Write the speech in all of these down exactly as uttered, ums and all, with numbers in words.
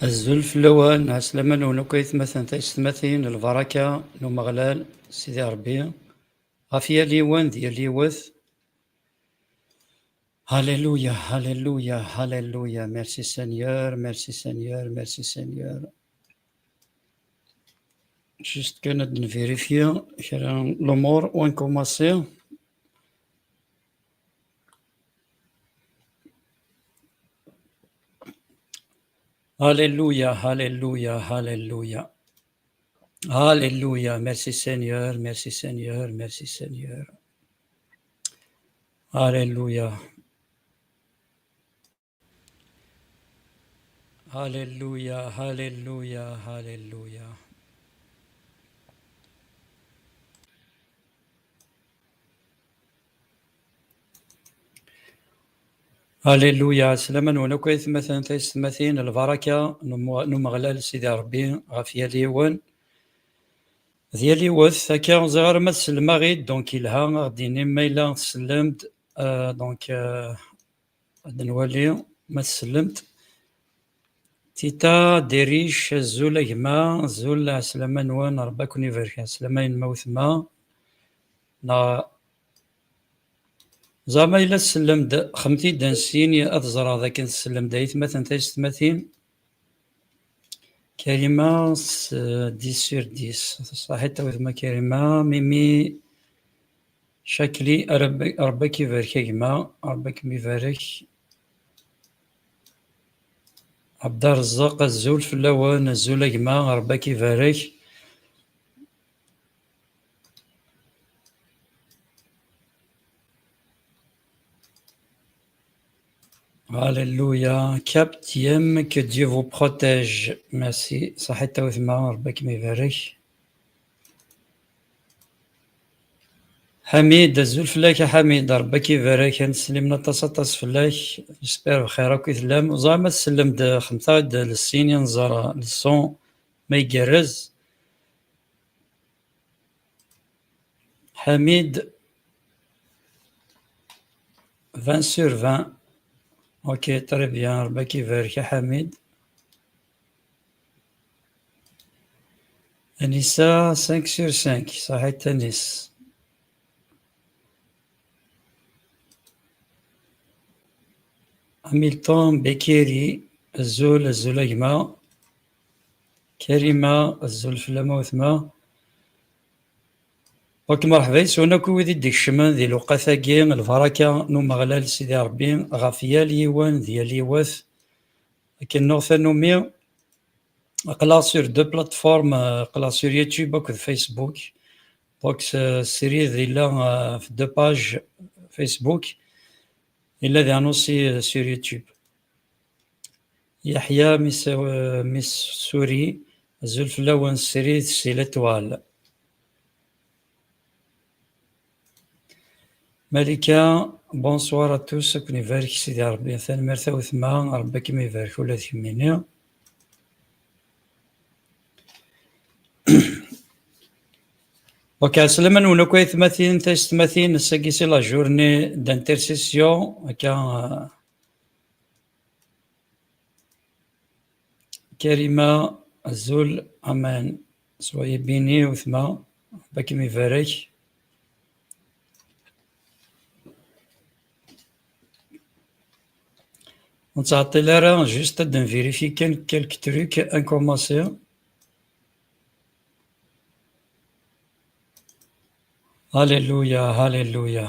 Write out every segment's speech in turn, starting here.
Azul fell-awen, ɛeslama-nwen akk aytmaten taysetmatin, lbaraka n Umeɣlal Sidi Ṛebbi ɣef yal yiwen d yal yiwet. Alléluia, alléluia, alléluia. Merci Seigneur, merci Seigneur, merci Seigneur. Juste kan ad nvérifier kra n lumuṛ u ad nkumaṣi. Alléluia, alléluia, alléluia. Alléluia, merci Seigneur, merci Seigneur, merci Seigneur. Alléluia. Alléluia, alléluia, alléluia. Alléluia, ɛeslama-nwen akk aytmaten taysetmatin, lbaraka n Umu-, n Umeɣlal Sidi Ṛebbi ɣef yal yiwen d yal yiwet. Akka ẓriɣ ara ma tsellemeɣ-id, donc yelha, ad ɣ-d-inim ma yella tsellem-d, euh, donc, euh, ad nwali ma tsellem-d. Tita Deric, azul a gma, azul, ɛeslama-nwen, Ṛebbi ad ken-ibarek, ɛeslama-inem a wetma. Neɣ zeɛma yella tsellem-d, xemt-id ansi ad ẓreɣ d akken tsellem-d aytmaten taysetmatin. Karima, s-, dix sur dix. Ṣaḥit a wetma Karima. Mimi Chakli, Ṛebbi, Ṛebbi ad k-ibarek a gma, Ṛebbi ad kem-ibarek. Ɛebderrezzaq, azul fell-awen, azul a gma, Ṛebbi ad k-ibarek. Alléluia. Captiem, que Dieu vous protège. Merci. Ṣaḥit a wetma, Ṛebbi ad kem-ibarek. Ḥamid, azul fell-ak a Ḥamid, Ṛebbi ad k-ibarek, ad neslimen aṭas aṭas fell-ak. J'espère bxir akk i tellam. Ẓer ma tsellem-d, xemt-aɣ-d le signe, ad nẓer le son ma igerrez. Ḥamid, vingt sur vingt. Ok, très bien. Ṛebbi ad k-ibarek a Ḥamid. Anisa, cinq sur cinq. Ṣaḥit Anis. Hamilton Bekiri, azul, azul a gma. Karima, azul fell-am a wetma. Ok, merḥba yes-wen akk i wid i d-ikecmen di lewqat-agi, lbaraka n Umeɣlal Sidi Ṛebbi ɣef yal yiwen d yal yiwet. Akken nuɣ tanumi, aql-aɣ sur deux plateformes, euh, aql-aɣ sur YouTube akked Facebook. Donc, s-, srid yella, euh, ɣef deux pages Facebook, yella diɣen aussi, euh, sur YouTube. Yeḥya Mis-, euh, Missouri, azul fell-awen, srid si Letwal. Malika, bonsoir à tous, ad ken-ibarek Sidi Ṛebbi. Tanemmirt a wetma, Ṛebbi ad kem-ibarek ula d kemmini. Ok, ɛeslama-nwen akk aytmatin taysetmatin, ass-agi c'est la journée d'intercession, akka, euh, Karima, azul, amen. Soyez bénis, wetma, Ṛebbi ad kem-ibarek. Ur nettɛeṭṭil ara, juste ad nvérifier kan quelques trucs, ad nkumaṣi. Alléluia, alléluia.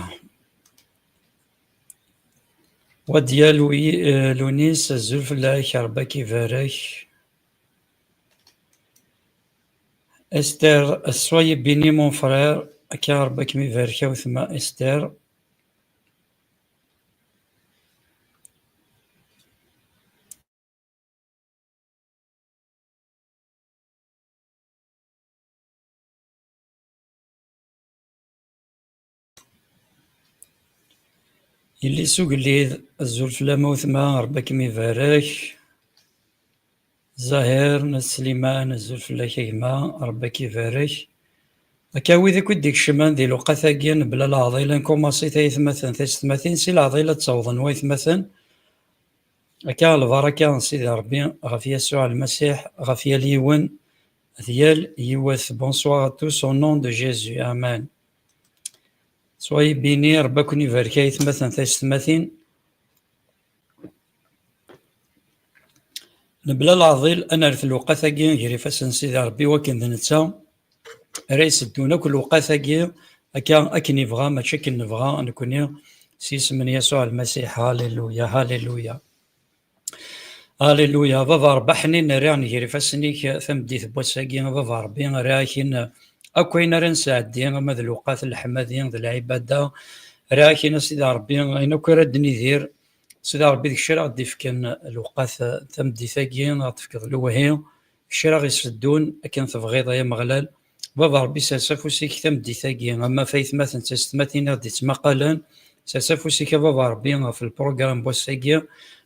Wadia Louis, euh, Lounis, azul fell-ak, Ṛebbi ad k-ibarek. Esther, soyez béni mon frère, akka Ṛebbi ad kem-ibarek a wetma Esther. Yelli-s ugellid, azul fell-am a wetma, Ṛebbi ad kem-ibarek. Zahir n Sliman, azul fell-ak a gma, Ṛebbi ad k-ibarek. Akka wid akk i d-ikecmen di lewqat-agi, mebla leɛḍil, ad nkumaṣi tayetmaten, taysetmatin, si leɛḍil ad ttawḍen waytmaten. Akka, lbaraka n Sidi Ṛebbi ɣef Yasuɛ Lmasiḥ, ɣef yal yiwen d yal yiwet. Bonsoir à tous, au nom de Jésus. Amen. Soyez bénis, Ṛebbi ad ken-ibarek, aytmaten taysetmatin. Nebla leɛḍil, ad nerret lewqat-agi gar ifassen n Sidi Ṛebbi, wakken d netta ara iseddun akk lewqat-agi, akka akken ibɣa, mačči akken nebɣa nekni, s yisem n Yasuɛ Lmasiḥ. Halleluya, halleluya. Halleluya. Baba Ṛebbi aḥnin, rriɣ-n gar ifassen-ik tameddit n wass-agi. Baba Ṛebbi, rriɣ-ak-in akk ayen ara nesɛeddi, ama d lewqat n leḥmadi, d lɛibada, rriɣ-ak-in a Sidi Ṛebbi ayen akk ara d-nidir. Sidi Ṛebbi, d kečč ara ɣ-d-ifken lewqat tameddit-agi, ad ɣ-d-tefkeḍ lewhi, kečč ara ɣ-iseddun akken tebɣiḍ, ay Ameɣlal. Baba Ṛebbi, sers afus-ik tameddit-agi, ama ɣef aytmaten d taysetmatin i ɣ-d-ittmaqalen, sers afus-ik a Baba Ṛebbi ɣef lprugram n wass-agi,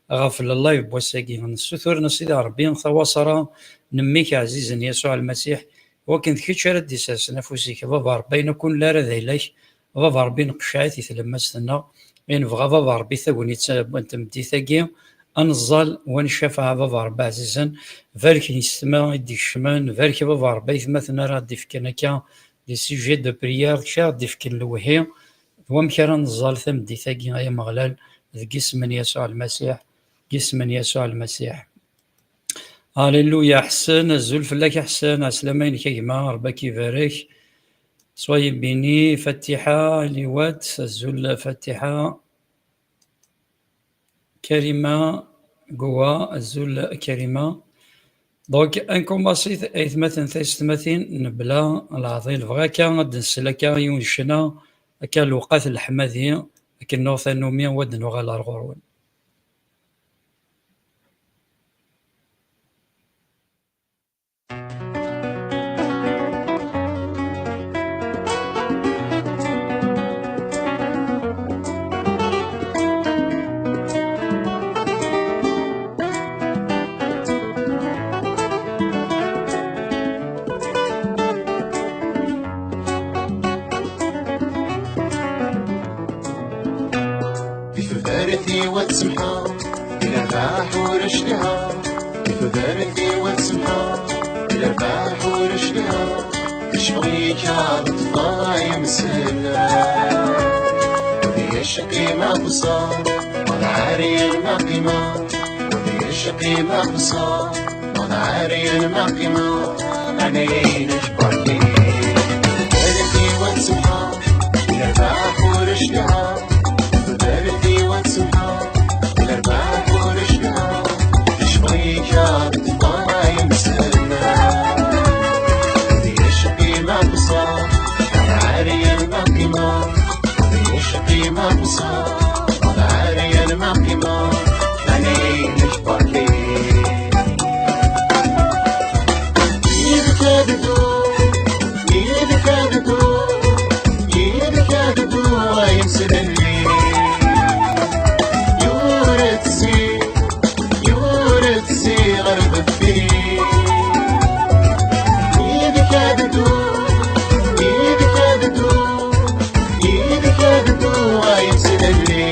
ɣef live n wass-agi. Nessutur a Sidi Ṛebbi tawaṣra n mmi-k ɛzizen Yasuɛ Lmasiḥ, wakken d kečč ara d-isersen afus-ik a Baba Ṛebbi, ayen akk ur nelli ara d ayla-k, a Baba Ṛebbi, nqecceɛ-it i tlemmast-nneɣ. I nebɣa a Baba Ṛebbi tagnit n tmeddit-agi, ad neẓẓal wa ncafeɛ a Baba Ṛebbi ɛzizen. Barek yessetma i d-ikecmen, barek a Baba Ṛebbi aytmaten ara ɣ-d-ifken akka des sujets de prière, kečč ara ɣ-d-ifken lewhi d wamek ara neẓẓal tameddit-agi, ay Ameɣlal, deg yisem n Yasuɛ Lmasiḥ, deg yisem n Yasuɛ Lmasiḥ. Alléluia. Ḥsen, azul fell-ak a Ḥsen, ɛeslama-inek a gma, Ṛebbi ad k-ibarek. Soyez bénis. Fatiḥa Liwat, azul Fatiḥa. Karima Gowa, azul Karima. Donc, ad nkumaṣi aytmaten taysetmatin, nebla leɛḍil. Bɣiɣ akka ad d-nsel akka yiwen ccna, akka lewqat n leḥmadi, akken nuɣ tanumi, wa d-nuɣal ar ɣur-wen. Di tudert-iw ad semḥeɣ, di lerbaḥ ur cliɛeɣ. Di tudert-iw ad semḥeɣ, di lerbaḥ ur cliɛeɣ. Icɣel-ik ad ṭṭfeɣ imsel. Ur d-yecqi ma qṣer, wala ɛeryan ma qqimeɣ. Ur d-yecqi ma qṣer, wala ɛeryan ma qqimeɣ. Ɛnaya-inek barki. Di tudert-iw ad semḥeɣ, di lerbaḥ ur cliɛeɣ. Di tudert-iw ad semḥeɣ, di lerbaḥ ur cliɛeɣ. Icɣel-ik ad ṭṭfeɣ imsel. Ur d-yecqi ma qṣer, wala ɛeryan ma qqimeɣ. Ur d-yecqi ma qṣer, wala ɛeryan ma qqimeɣ. Ɛnaya-inek barki. Yid-k ad dduɣ, yid-k ad dduɣ, yid-k ad dduɣ, ay imsel-nni. Yura-d zzin, yura-d zzin ɣer deffir. Yid-k ad dduɣ, yid-k ad dduɣ, yid-k ad dduɣ, ay imsel-nni.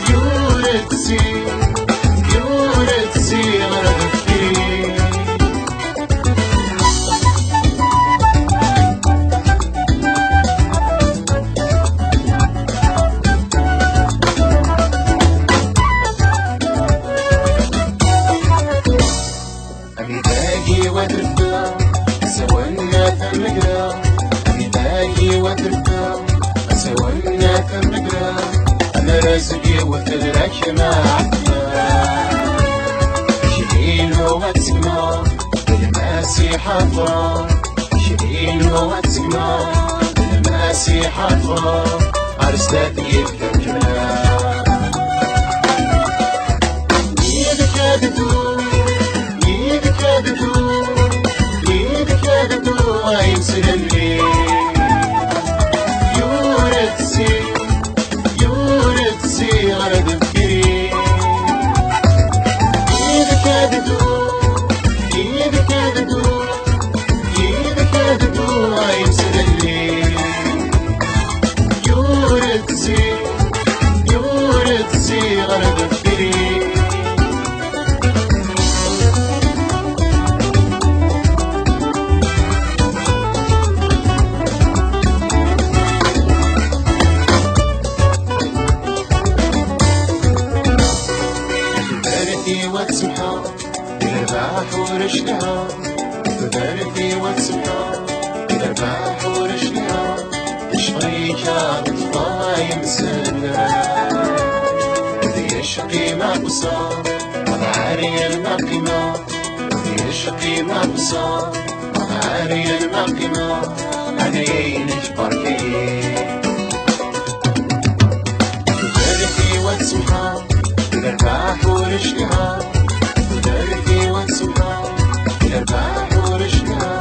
Yura-d zzin, yura-d zzin ɣer deffir. Amidag-iw ad refdeɣ, asawen ad t-megreɣ. Amidag-iw ad refdeɣ, asawen ad t-megreɣ. Amar azeg-iw tella kma ɛetbeɣ. Kečč-inu ad segmeɣ, d Lmasiḥ ad ffreɣ. Kečč-inu ad segmeɣ, d Lmasiḥ ad ffreɣ. Ar sdat yid-k ad kemmleɣ. Yid-k ad dduɣ, yid-k ad dduɣ, yid-k ad dduɣ, ay imsel-nni. Yura-d zzin, yura-d zzin ɣer deffir-i. Yid-k ad dduɣ, yid-k ad dduɣ, yid-k ad dduɣ, ay imsel-nni. Yura-d zzin, Bertiwa tsemḥa, yerbeḥ ur acliha. Bertiwa tsemḥa, yerbeḥ ur acliha. Icqi-k ad teṭṭay msella. Di icqi ma qsa, ad ɛaryan ma qima. Di icqi ma qsa, ad ɛaryan ma qima. Ɛni inek barki. Bertiwa tsemḥa, yerbeḥ ur acliha. Bertiwa tsemḥa, yerbeḥ ur acliha.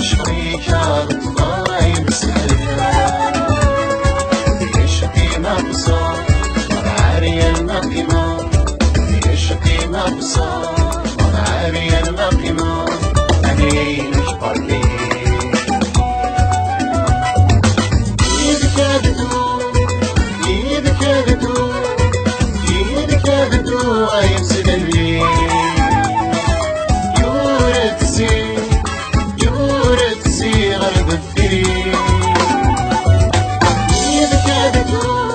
Icqi-k ad teṭṭay msella. Di icqi ma qsa, ad ɛaryan ma qima. Di icqi ma qsa, ad ɛaryan ma qima. Ɛni inek barki. Yid-k ad dduɣ, yid-k ad dduɣ, yid-k ad dduɣ, ay amsellel-iw. Yuret zi, yuret zi ɣer deffir-iw. Yid-k ad dduɣ,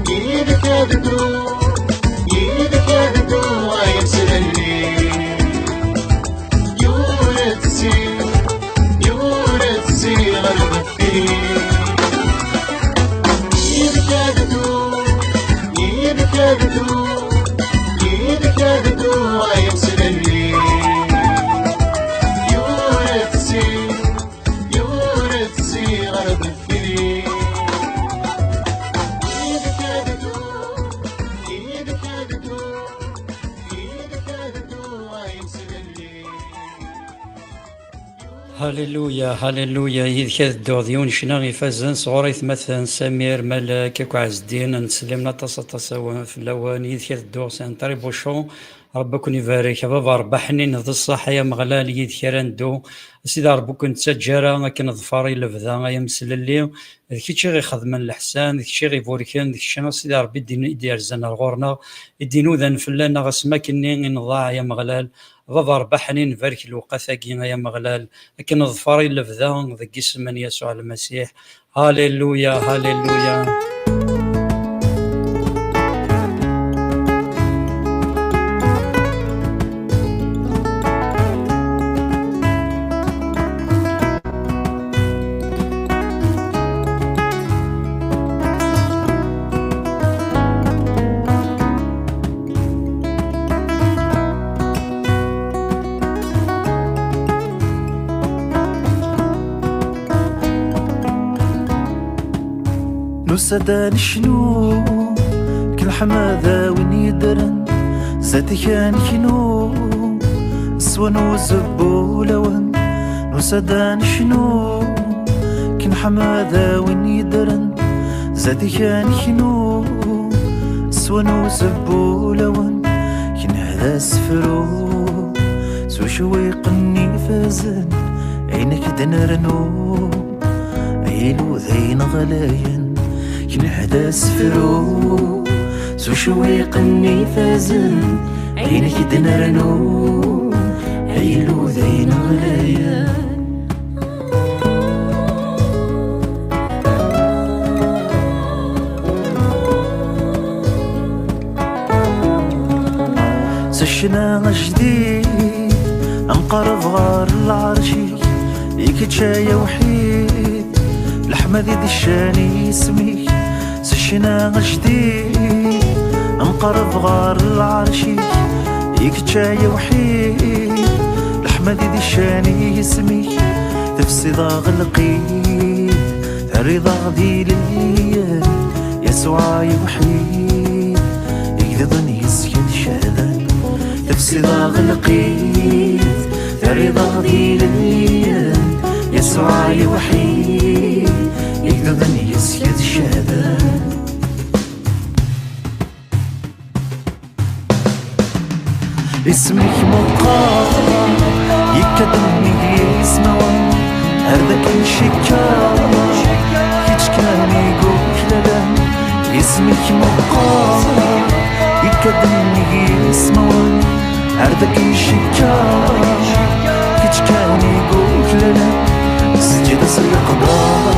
yid-k ad dduɣ, yid-k ad dduɣ, ay amsellel-iw. Yuret zi, yuret zi ɣer deffir-iw. Yid-k ad dduɣ, yid-k ad dduɣ, yid-k ad dduɣ, ay amsellel-iw. Yuret zi, yuret zi ɣer deffir-iw. Yid-k ad dduɣ, yid-k ad dduɣ, yid-k ad dduɣ, ay amsellel-iw. Haleluya, haleluya, yid-k ad dduɣ d yiwen ccna ifazen sɣur aytmaten Samir, Malek, akk Ɛezdin, nettsellim aṭas, aṭas awen, fell-awen, yid-k ad dduɣ, c'est un très beau chant. Rebbi ad ken-ibarek, a baba Rebbi aḥnin d ṣṣeḥ, ay Ameɣlal, yid-k ara neddu. A Sidi Rebbi ur ken-nettaǧǧa ara, akken ḍfer i lebda, ay amslelli, d kečč i ɣ-ixedmen leḥsan, d kečč i ɣ-iburken, d kečč, a Sidi Rebbi, i d-, i d-yerzan ar ɣur-neɣ, i d-inudan fell-aneɣ asmi akkenni i nḍaɛ, ay Ameɣlal. Baba Rebbi aḥnin, barek lewqat-agi, ay Ameɣlal, akken ḍfer i lebda deg isem n Yasuɛ Lmasiḥ. Haleluya, haleluya. Nusa-d ad necnu, k leḥmada win yeddren, zdat-k ad neknu, s wanu uzebbu lawan. Nusa-d ad necnu, k leḥmada win yeddren, zdat-k ad neknu, s wanu uzebbu lawan. K nehda asefru, s ucewwiq-nni ifazen, ayen ak d-nernu, ay Illu d ayen ɣlayen. K nehda asefru, s ucewwiq-nni ifazen, ayen ak d-nernu, ay Illu d ayen ɣlayen. S ccna ajdid, nqerreb ɣer lɛerc-ik, i kečč ay awḥid, leḥmadi d ccan i yisem-ik. S ccna ajdid, nqerreb ɣer lɛerc-ik, i kečč ay awḥid, leḥmadi d ccan i yisem-ik. Tefsiḍ-aɣ lqid, terriḍ-aɣ d ilelliyen, Yasuɛ ay awḥid, igduden yes-k ad cehden. Tefsiḍ-aɣ lqid, terriḍ-aɣ d ilelliyen, Yasuɛ ay awḥid, igduden yes-k ad cehden. Isem-ik meqqer, yekka-d nnig yismawen, ar d akken cikkeɣ, kečč kan i yuklalen. Isem-ik meqqer, Kad nnig yismawen ar dagi icekka, kečč kan i yuklalen, seǧǧed-as leqder.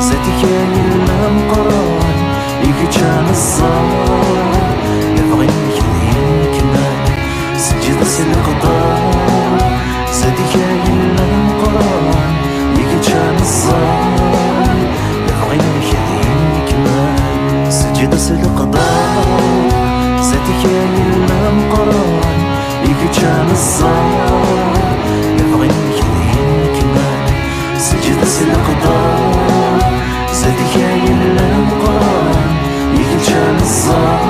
Zdat-k ay Illu ameqqran, i kečč ad neẓẓar, lebɣi-nnek d yemekmal, seǧǧed-as leqder. Zdat-k ay Illu ameqqran, i kečč ad neẓẓar, lebɣi-nnek d yemekmal, seǧǧed-as leqder. Zdat-k ay Illu ameqqran, i kečč ad neẓẓar, lebɣi-nnek d yemekmal, seǧǧed-as leqder. Zdat-k ay Illu ameqqran, i kečč ad neẓẓar,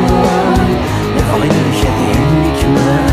lebɣi-nnek d yemekmal.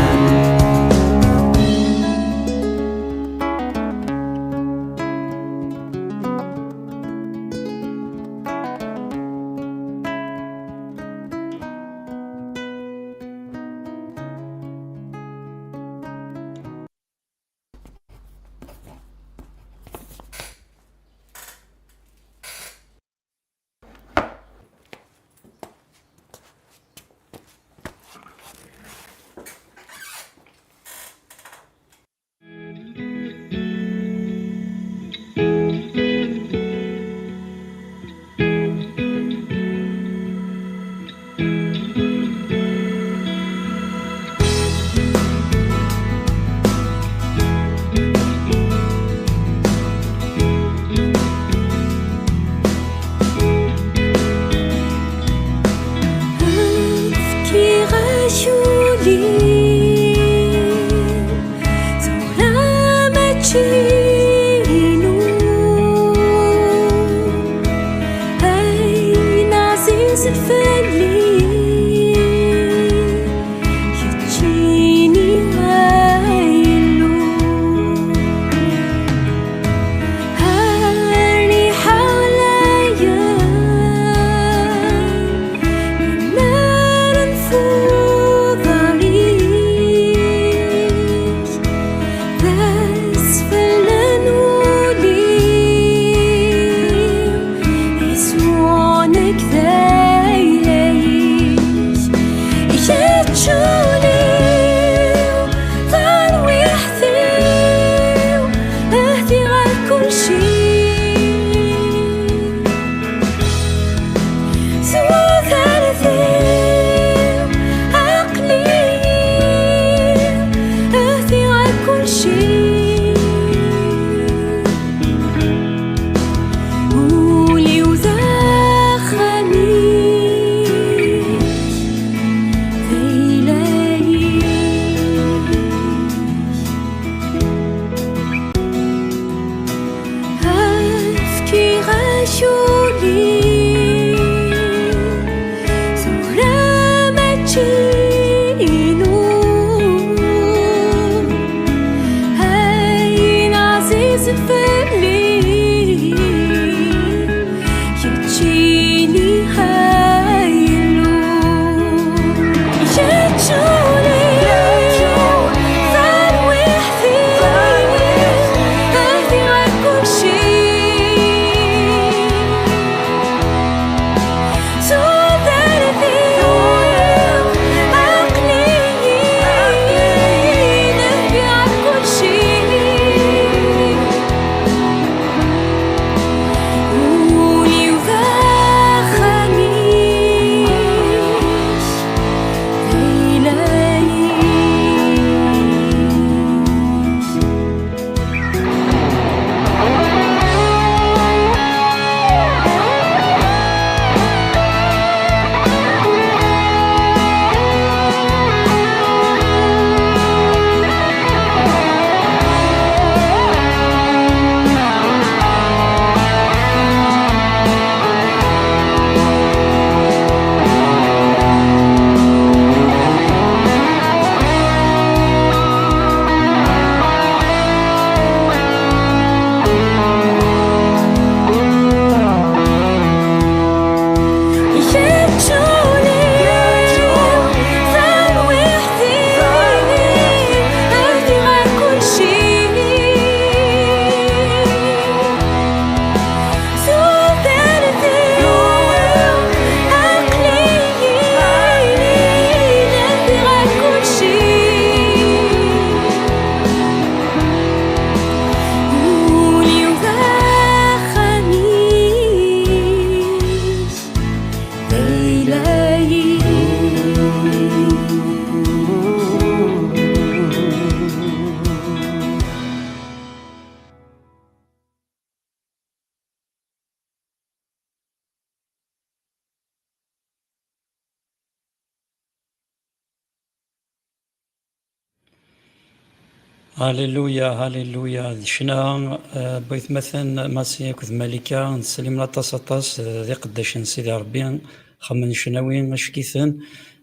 Alléluia, alléluia. D ccna, eh, n waytmaten Masi akked Malika, ttsellimen aṭas, aṭas, eh, d iqeddacen n Sidi Ṛebbi, xemmen ccnawi acek-iten,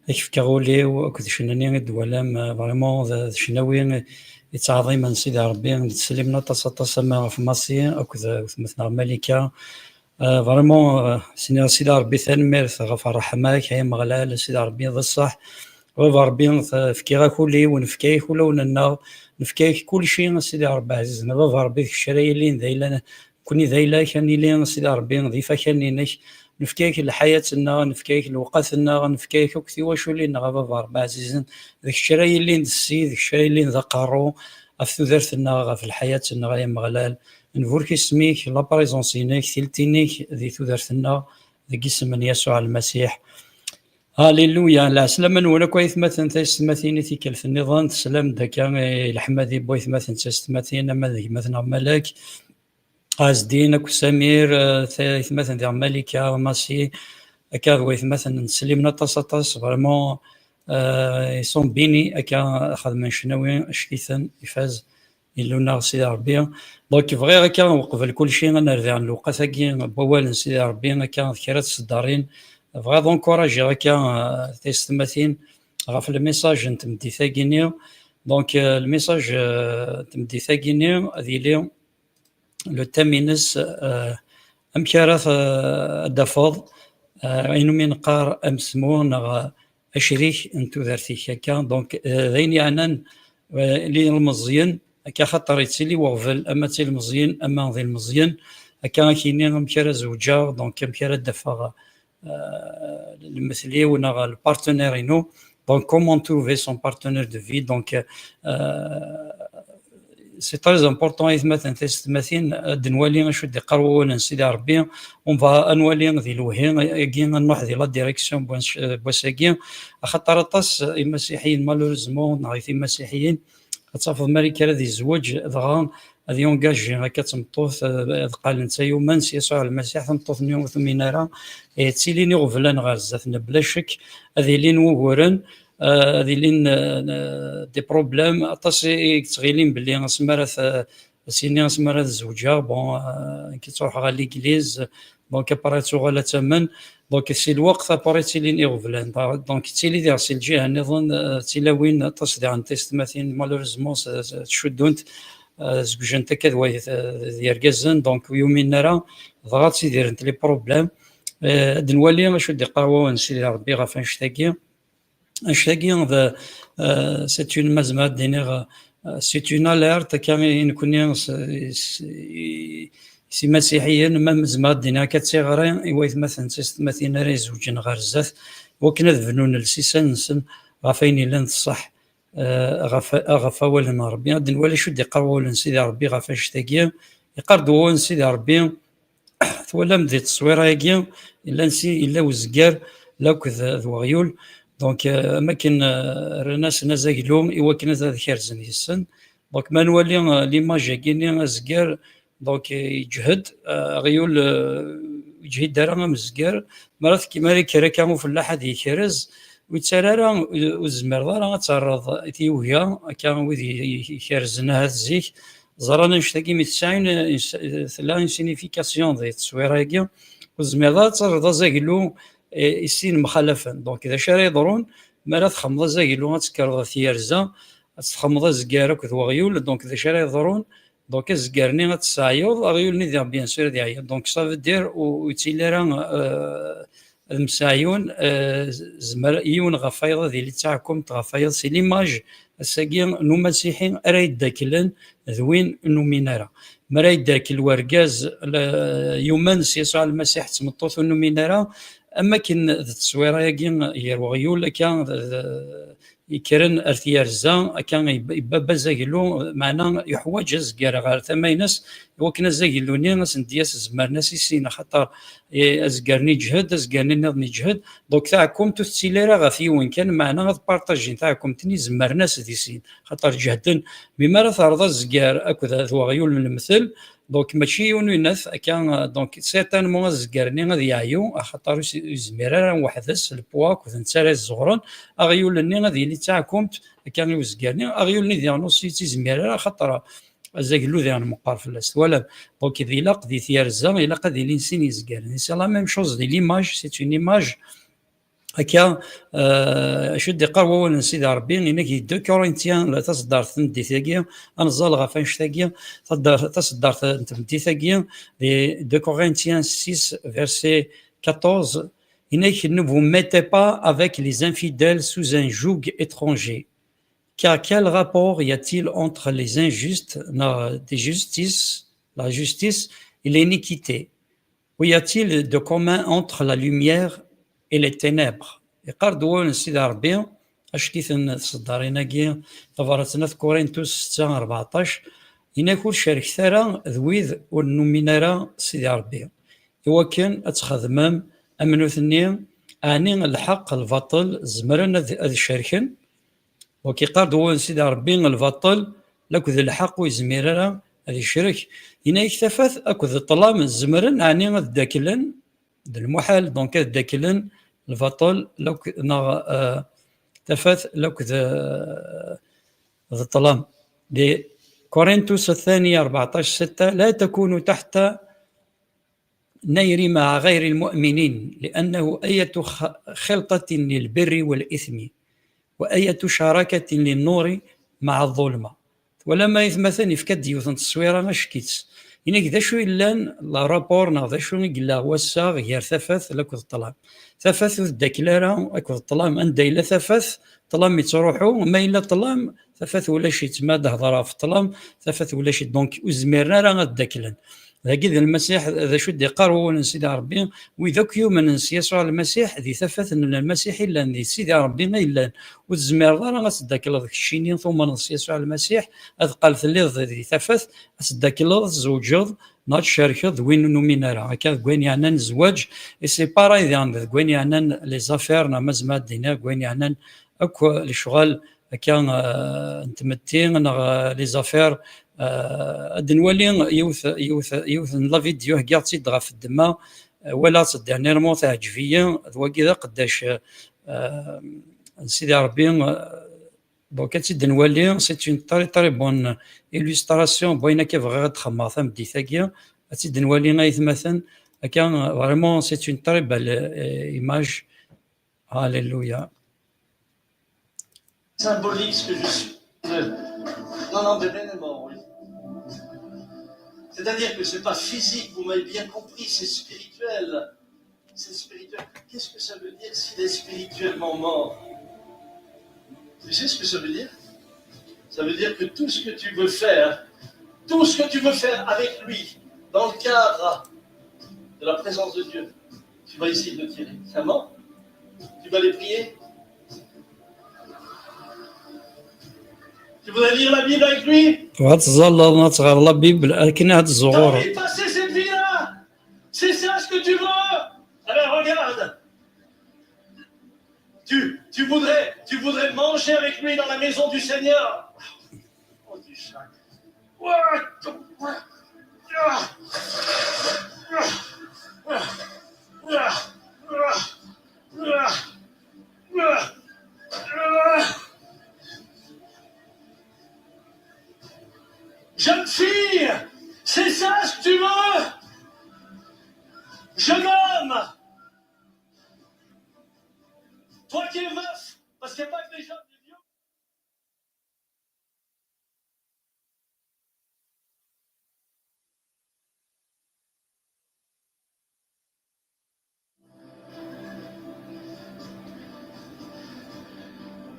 ad k-fkeɣ ul-iw akked ccna-nni i d-twalam, eh, vraiment d, d ccnawi yettɛeḍḍimen Sidi Ṛebbi, ttsellimen aṭas, aṭas ama ɣef Masi akked, eh, wetmaten Malika. Eh, vraiment, eh, s-nniɣ Sidi Ṛebbi tanemmirt ɣef ṛṛeḥma-k, ay Ameɣlal, Sidi Ṛebbi d ṣṣeḥ. Baba Ṛebbi, t-, fkiɣ-ak ul-iw, nefka-ak ulawen-nneɣ, nefka-ak kulci, Sidi Ṛebbi ɛzizen. A Baba Ṛebbi, d kečč ara yilin d ayla-, nekkni d ayla-k, ad nili, Sidi Ṛebbi, d ifakan-inek. Nefka-ak lḥayat-nneɣ, nefka-ak lewqat-nneɣ, nefka-ak akk tiwaculin-nneɣ, a Baba Ṛebbi ɛzizen. D kečč ara yilin d ssid, d kečč ara yilin d aqerru ɣef tudert-nneɣ, ɣef lḥayat-nneɣ, ay Ameɣlal. Nburek isem-ik, la présence-inek, tilt-inek di tudert-nneɣ, deg isem n Yasuɛ Lmasiḥ. Alléluia. Lɛeslama-nwen akk aytmaten, taysetmatin i tikkelt nniḍen, teslam-d akka i leḥmadi n waytmaten d taysetmatin, ama d gma-tneɣ Malak, Ɛezdin akked Samir, eh, taytmaten diɣ Malika, Masi, akka d waytmaten ttsellimen aṭas, aṭas, vraiment, eh, ils sont bénis, akka xedmen ccnawi, acek-iten, ifaz Illu-nneɣ Sidi Ṛebbi. Donc, bɣiɣ akka, uqbel kulci, ad nerr diɣen lewqat-agi n wawal n Sidi Ṛebbi, akka d kra n tseddarin. Bɣiɣ ad encouragiɣ akka, eh, taysetmatin ɣef lmessage n tmeddit-agi-nni. Donc, eh, lmessage, eh, n tmeddit-agi-nni ad yili le thème-ines, eh, amek ara t-, ad d-tafeḍ, eh, ayen umi neqqar amesmu neɣ acrik n tudert-ik akka. Donc, eh, d ayen yeɛnan, eh, ilmeẓyen, akka axaṭer yettili uɣbel, ama d tilmeẓyen, ama d ilmeẓyen, akka ad k-yini amek ara zewǧeɣ, donc amek ara d-afeɣ, eh, lmetl-iw neɣ le partenaire-inu. Donc, comment trouver son partenaire de vie? Donc, eh, c'est très important, aytmaten, taysetmatin, ad nwali acu d-iqqar wawal n Sidi Ṛebbi. On va ad nwali di lewhi-agi, ad nruḥ di la direction n wass-, n wass-agi. Axaṭer aṭas imasiḥiyen, malheureusement, neɣ timasiḥiyin, ad tafeḍ mara yekker ad yezweǧ, dɣa ad yungaji akka d tmeṭṭut, eh, ad qqalen d tayuman s Yasuɛ Lmasiḥ, tameṭṭut-nni ur tumin ara, eh, ttilin iɣeblan ɣer zdat, nebla ccek ad ilin wuguren, eh, ad ilin, eh, des problèmes, aṭas i, i yettɣilin belli asmi ara t-, as-yini asmi ara zewǧeɣ, bon, eh, nekk ttruḥeɣ ɣer l'église, donc après ad tuɣal ad tamen, donc si lweqt après ttilin iɣeblan. Donc ttili diɣ si lǧiha nniḍen, eh, ttilawin aṭas diɣen taysetmatin, malheureusement, s-, s-, ttcuddunt, eh, zewǧent akka d wayt, eh, d yergazen, donc ur yuminen ara, dɣa ttidirent les problèmes. Eh, ad nwali acu d-iqqar wawal n Sidi Ṛebbi ɣef annect-agi. Annect-agi d, eh, c'est une, ma zemreɣ ad d-iniɣ, eh, c'est une alerte akka i nekkni s, s, i, s imasiḥiyen, ma zemreɣ ad d-iniɣ akka d tiɣri i waytmaten d taysetmatin ara izewǧen ɣer zdat, wakken ad bnun lsisan-nsen ɣef ayen yellan d ṣṣeḥ, eh, ɣef, ɣef wawal n Ṛebbi. Ad nwali acu d-iqqar wawal n Sidi Ṛebbi ɣef annect-agi. Iqqar-d wawal n Sidi Ṛebbi, twalam di tteswira-agi, yella si, yella uzger, lakk d, d weɣyul. Donc, eh, am akken, eh, rran-asen azaglu i wakken ad, ad kerzen yes-sen. Donc, ma nwali, eh, l'image-agi-nni, azger, donc, eh, yeǧhed, eh, aɣyul, eh, yeǧhid ara amezger. Mi ara tekki, mi ara yekker akka ufellaḥ ad yekrez, ur yettarra ara, ur, ur tezmireḍ ara ad terreḍ i tyuga, akka wid i, i, ikerzen ahat zik, ẓran annect-agi mi tesɛin, eh, tella une signification di tteswira-agi, ur tezmireḍ ara ad terreḍ azaglu, eh, i sin mxalafen. Donc, d acu ara yeḍrun mi ara txemmeḍ azaglu, ad tekkreḍ ɣer tyerza, ad txemmeḍ azger akked weɣyul, donc d acu ara yeḍrun? Donc, azger-nni ad t-tesɛyuḍ, aɣyul-nni diɣ, bien sûr, ad iɛeyyu. Donc, ça veut dire, ur, ur yettili ara, euh, ad mseɛyun, euh, zmer yiwen ɣef wayeḍ ad yili d taɛkumt ɣef wayeḍ. C'est l'image, ass-agi, n umasiḥi ara yeddaklen d win ur numin ara. Mi ara yeddakel wergaz, le, yumen s Yasuɛ Lmasiḥ, d tmeṭṭut ur numin ara, am akken d tteswira-agi gar weɣyul, akka, d, d, yekkren ar tyerza, akka yeb-, yebba azaglu, meɛna yeḥwaǧ azger ɣer tama-ines, iwakken azaglu-nni ad sen-d-yas zemmren-as i sin, axaṭer, eh, azger-nni yeǧhed, azger-nni nniḍen yeǧhed, donc taɛkumt ur tettili ara ɣef yiwen kan, meɛna ad partajin taɛkumt-nni, zemmren-as di sin, axaṭer ǧehden. Mi ara terreḍ azger akked, d weɣyul n lemtel, Donc, mačči yiwen uyennat, akka, euh, donc, certainement azeggar-nni ad yeɛyu, axaṭer ur s-, ur yezmir ara weḥd-s, le poids akked netta ara yezzuɣren, aɣyul-nni ad yili d taɛkumt, akka, i uzeggar-nni, aɣyul-nni diɣen ur s-yettizmir ara, axaṭer azaglu diɣen meqqer fell-as. Twalam? Donc, ilaq di tyerza, ilaq ad ilin sin yezgaren. Et c'est la même chose di l'image, c'est une image. Akka, euh, acu d-iqqar wawal n Sidi Ṛebbi, inak di deux Corinthiens, la taṣeddart n ddit-agi, ad neẓẓal ɣef annect-agi, taddar-, taṣeddart n tmeddit-agi, di deux Corinthiens six, verset quatorze, inak, ne vous mettez pas avec les infidèles sous un joug étranger. Car quel rapport y a-t-il entre les injustes, la, des justices, la justice et l'iniquité? Ou y a-t-il de commun entre la lumière et les ténèbres? Iqqar-d wawal n Sidi Ṛebbi, acki-ten tseddarin-agi, tabrat n At Kurintus setta rbeɛṭac, inak ur cerket ara d wid ur numin ara Sidi Ṛebbi, iwakken ad txedmem am nutni, ɛni lḥeqq, lbaṭel, zemren ad, ad cerken? Donc, iqqar-d wawal n Sidi Ṛebbi, lbaṭel akked lḥeqq ur yezmir ara ad icrek. Yenna-yak tafat akked ṭṭlam zemren, ɛni ad ddaklen? D lmuḥal, donc, ad ddaklen lbaṭel lakk-, neɣ, euh, tafat akked, euh, d ṭṭlam. Di Korintus الثانية أربعتاش ستة: لا تكونوا تحت نير مع غير المؤمنين، لأنه أية خ-، خلطة للبر والإثم، وأية شراكة للنور مع الظلمة. Twalam, ay atmaten, yefka-d yiwet n tteswira acek-itt. Inak d acu yellan le rapport neɣ d acu i yella wassaɣ gar tafat lakked ṭṭlam? Tafat ur teddakel ara akked ṭṭlam. Anda yella tafat, ṭṭlam yettruḥu. Ma yella ṭṭlam, tafat ulac-itt. Ma d-hedreɣ ɣef ṭṭlam, tafat ulac-itt. Donc, ur zmiren ara ad ddaklen. Dagi d Lmasiḥ, d acu d-iqqar wawal n Sidi Ṛebbi, wid akk yumnen s Yasuɛ Lmasiḥ, di tafat n Lmasiḥ i llan, di Sidi Ṛebbi i llan. Ur tezmireḍ ara ad teddakleḍ keččini tumneḍ s Yasuɛ Lmasiḥ, ad qqal telliḍ di tafat, ad teddakleḍ, ad tzewǧeḍ, neɣ ad tcerkeḍ d win ur numin ara. Akka deg wayen yeɛnan zzwaǧ, et c'est pareil diɣen deg wayen yeɛnan les affaires, neɣ ma zemreɣ ad d-iniɣ deg wayen yeɛnan akk lecɣal akka, euh, n tmetti neɣ, euh, les affaires, euh, ad nwali yiwet, yiwet, yiwet n la vidéo, heggiɣ-tt-id ɣef ddemma, euh, walaɣ-tt dernièrement, teɛǧeb-iyi, d wagi d aqeddac, euh, n Sidi Ṛebbi, euh, donc ad tt-id-nwali, c'est une très, très bonne illustration n wayen akka bɣiɣ ad d-xemmeɣ tameddit-agi, ad tt-id-nwali ay atmaten, akka, euh, vraiment, c'est une très belle, euh, image. Alléluia. Symbolique ce que je suis. Non, non, Bébé est mort, oui. C'est-à-dire que c'est pas physique, vous m'avez bien compris, c'est spirituel. C'est spirituel. Qu'est-ce que ça veut dire s'il est spirituellement mort? Tu sais ce que ça veut dire? Ça veut dire que tout ce que tu veux faire, tout ce que tu veux faire avec lui, dans le cadre de la présence de Dieu, tu vas essayer de le tirer. C'est mort? Tu vas aller prier? Tu voudrais lire la Bible avec lui? Tebɣa ad teẓẓalleḍ, ad teɣreḍ la Bible akken ad tzuɣureḍ. T'as envie de passer cette vie-là? C'est ça ce que tu veux? Alors regarde. Tu, tu voudrais, tu voudrais manger avec lui dans la maison du Seigneur? Oh, du sac. Jeune fille, c'est ça ce que tu veux? Jeune homme, toi qui es veuf, parce qu'il n'y a pas que les jeunes, les vieux.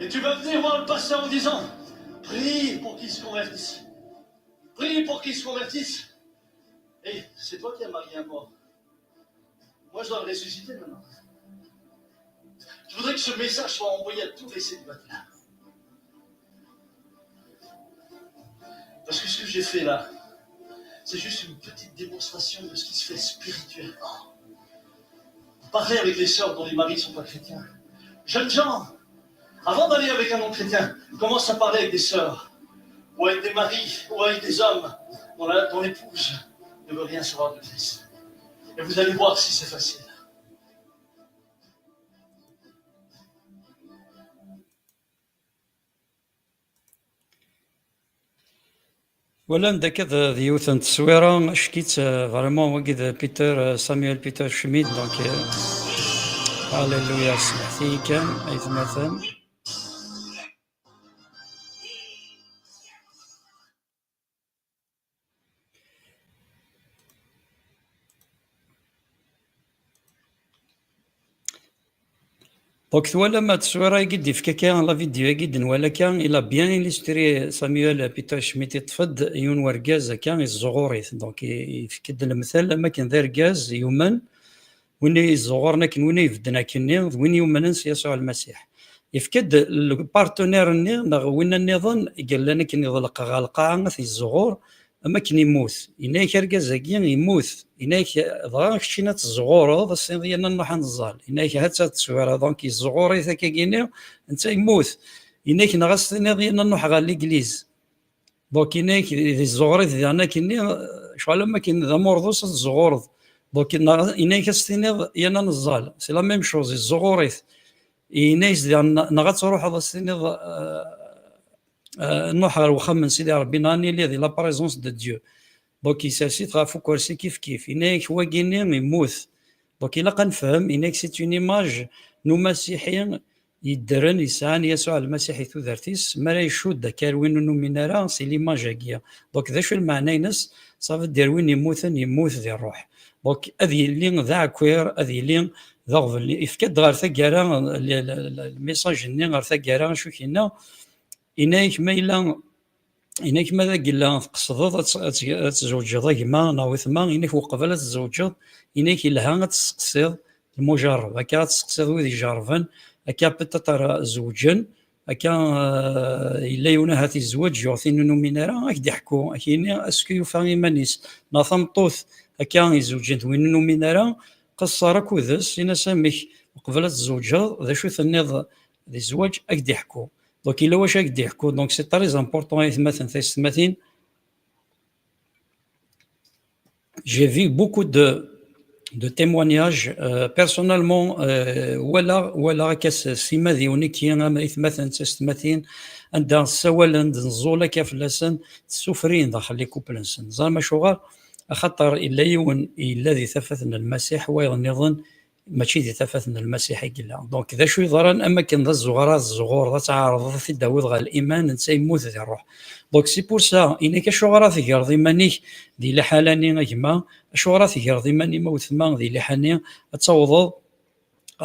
Et tu vas venir voir le pasteur en disant, prie pour qu'il se convertisse. Prie pour qu'il se convertisse. Et c'est toi qui as marié un mort. Moi, je dois le ressusciter maintenant. Je voudrais que ce message soit envoyé à tous les célibataires. Parce que ce que j'ai fait là, c'est juste une petite démonstration de ce qui se fait spirituellement. Parlez avec les sœurs dont les maris ne sont pas chrétiens. Jeunes gens, avant d'aller avec un non-chrétien, commence à parler avec des sœurs, ou avec des maris, ou avec des hommes dont la, dont l'épouse ne veut rien savoir de plus. Et vous allez voir si c'est facile. Walan d akka d, d yiwet n teswira, acki-tt, euh, vraiment, wagi d Peter, euh, Samuel Peter Schmidt, donc, euh, alléluia, smeḥt-iyi kan, ay tmatan. Donc, twalam, ma d tteswira-agi d-ifka akka, la vidéo-agi d-nwala akka, il a bien illustré Samuel Peter Schmidt, iṭṭef-d yiwen wergaz akka, iẓẓuɣur-it. Donc, i-, ifka-d lemtel, am akken d argaz yumen, win i iẓẓuɣuren akken, win i ibedden akkenni, d win yumnen s Yasuɛ Lmasiḥ. Ifka-d le partenaire-nni, neɣ winna nniḍen, i yellan akken iḍleq ɣer lqaɛa, ad t-iẓẓuɣur, am akken immut. Yenna-yak argaz-agi immut. Yenna-yak, dɣa keččini ad teẓẓuɣureḍ, ad s-tiniḍ yerna nruḥ ad neẓẓal. Yenna-yak ha-tt-a tteswira, donc iẓẓuɣur-it akkagini, netta immut. Yenna-yak neɣ ad s-tiniḍ yerna nruḥ ɣer l'église. Donc yenna-yak di ẓẓuɣur-it diɣen akkenni, ccɣel am akken d amurḍus ad teẓẓuɣureḍ. Donc neɣ yenna-yak ad s-tiniḍ yerna neẓẓal. C'est la même chose, iẓẓuɣur-it. Yenna-yas diɣen neɣ ad truḥeḍ ad s-tiniḍ, euh, euh, nruḥ ɣer wexxam n Sidi Ṛebbi, neɣ ad nili di la présence de Dieu. Donc, isers-it ɣef ukersi kifkif. Yenna-yak wagini immut. Donc, ilaq ad nefhem, yenna-yak c'est une image n umasiḥi yeddren, yesɛan Yasuɛ Lmasiḥ i tudert-is, mi ara icudd akka ar win ur numin ara, c'est l'image-agi. Donc, d acu lmeɛna-ines? Ça veut dire win immuten, immut di ṛṛuḥ. Donc, ad yili d aɛkwir, ad yili d aɣbel. Ifka-d ɣer taggara, le, le, le, le message-nni ɣer taggara, acu k-yenna? Yenna-yak ma yella, yenna-yak ma d agella tqesdeḍ ad tt-, ad tt-, ad tzewǧeḍ a gma neɣ wetma, yenna-yak uqbel ad tzewǧeḍ, yenna-yak yelha ad testeqsiḍ lmujarreb, akka ad testeqsiḍ wid ijerrben, akka peut-être zewǧen, akka, euh, yella yiwen ahat izweǧ, yuɣ tin ur numin ara, ad k-d-iḥku, ad k-yini est-ce que yufa iman-is, neɣ tameṭṭut akka izewǧen d win ur numin ara, qeṣṣer akk-des, in-as amek, uqbel ad tzewǧeḍ, d acu tenniḍ di zzwaǧ, ad k-d-iḥku. Donc, yella wacu ad k-d-iḥku. Donc, c'est très important, ay atmaten, taysetmatin. J'ai vu beaucoup de, de témoignages. Euh, personnellement, euh, walaɣ, walaɣ akka s, s imadiwen-agi, am aytmaten d taysetmatin, anda ssawalen-d, nẓul akka fell-asen, ssufrin daxel les couples-nsen. Ẓram acuɣer? Axaṭer yella yiwen yella di tafat n Lmasiḥ, wayeḍ nniḍen mačči di tafat n Lmasiḥ i yella. Donc, d acu yeḍran, am akken d azuɣer, ad tzuɣureḍ, ad tɛerḍeḍ, ad t-id-tawiḍ ɣer liman, netta yemmut di ṛṛuḥ. Donc, c'est pour ça, inek acuɣer ad tegreḍ iman-ik di liḥala-nni, a gma? Acuɣer ad tegreḍ iman-im, a wetma, di liḥala-nni, ad tawḍeḍ,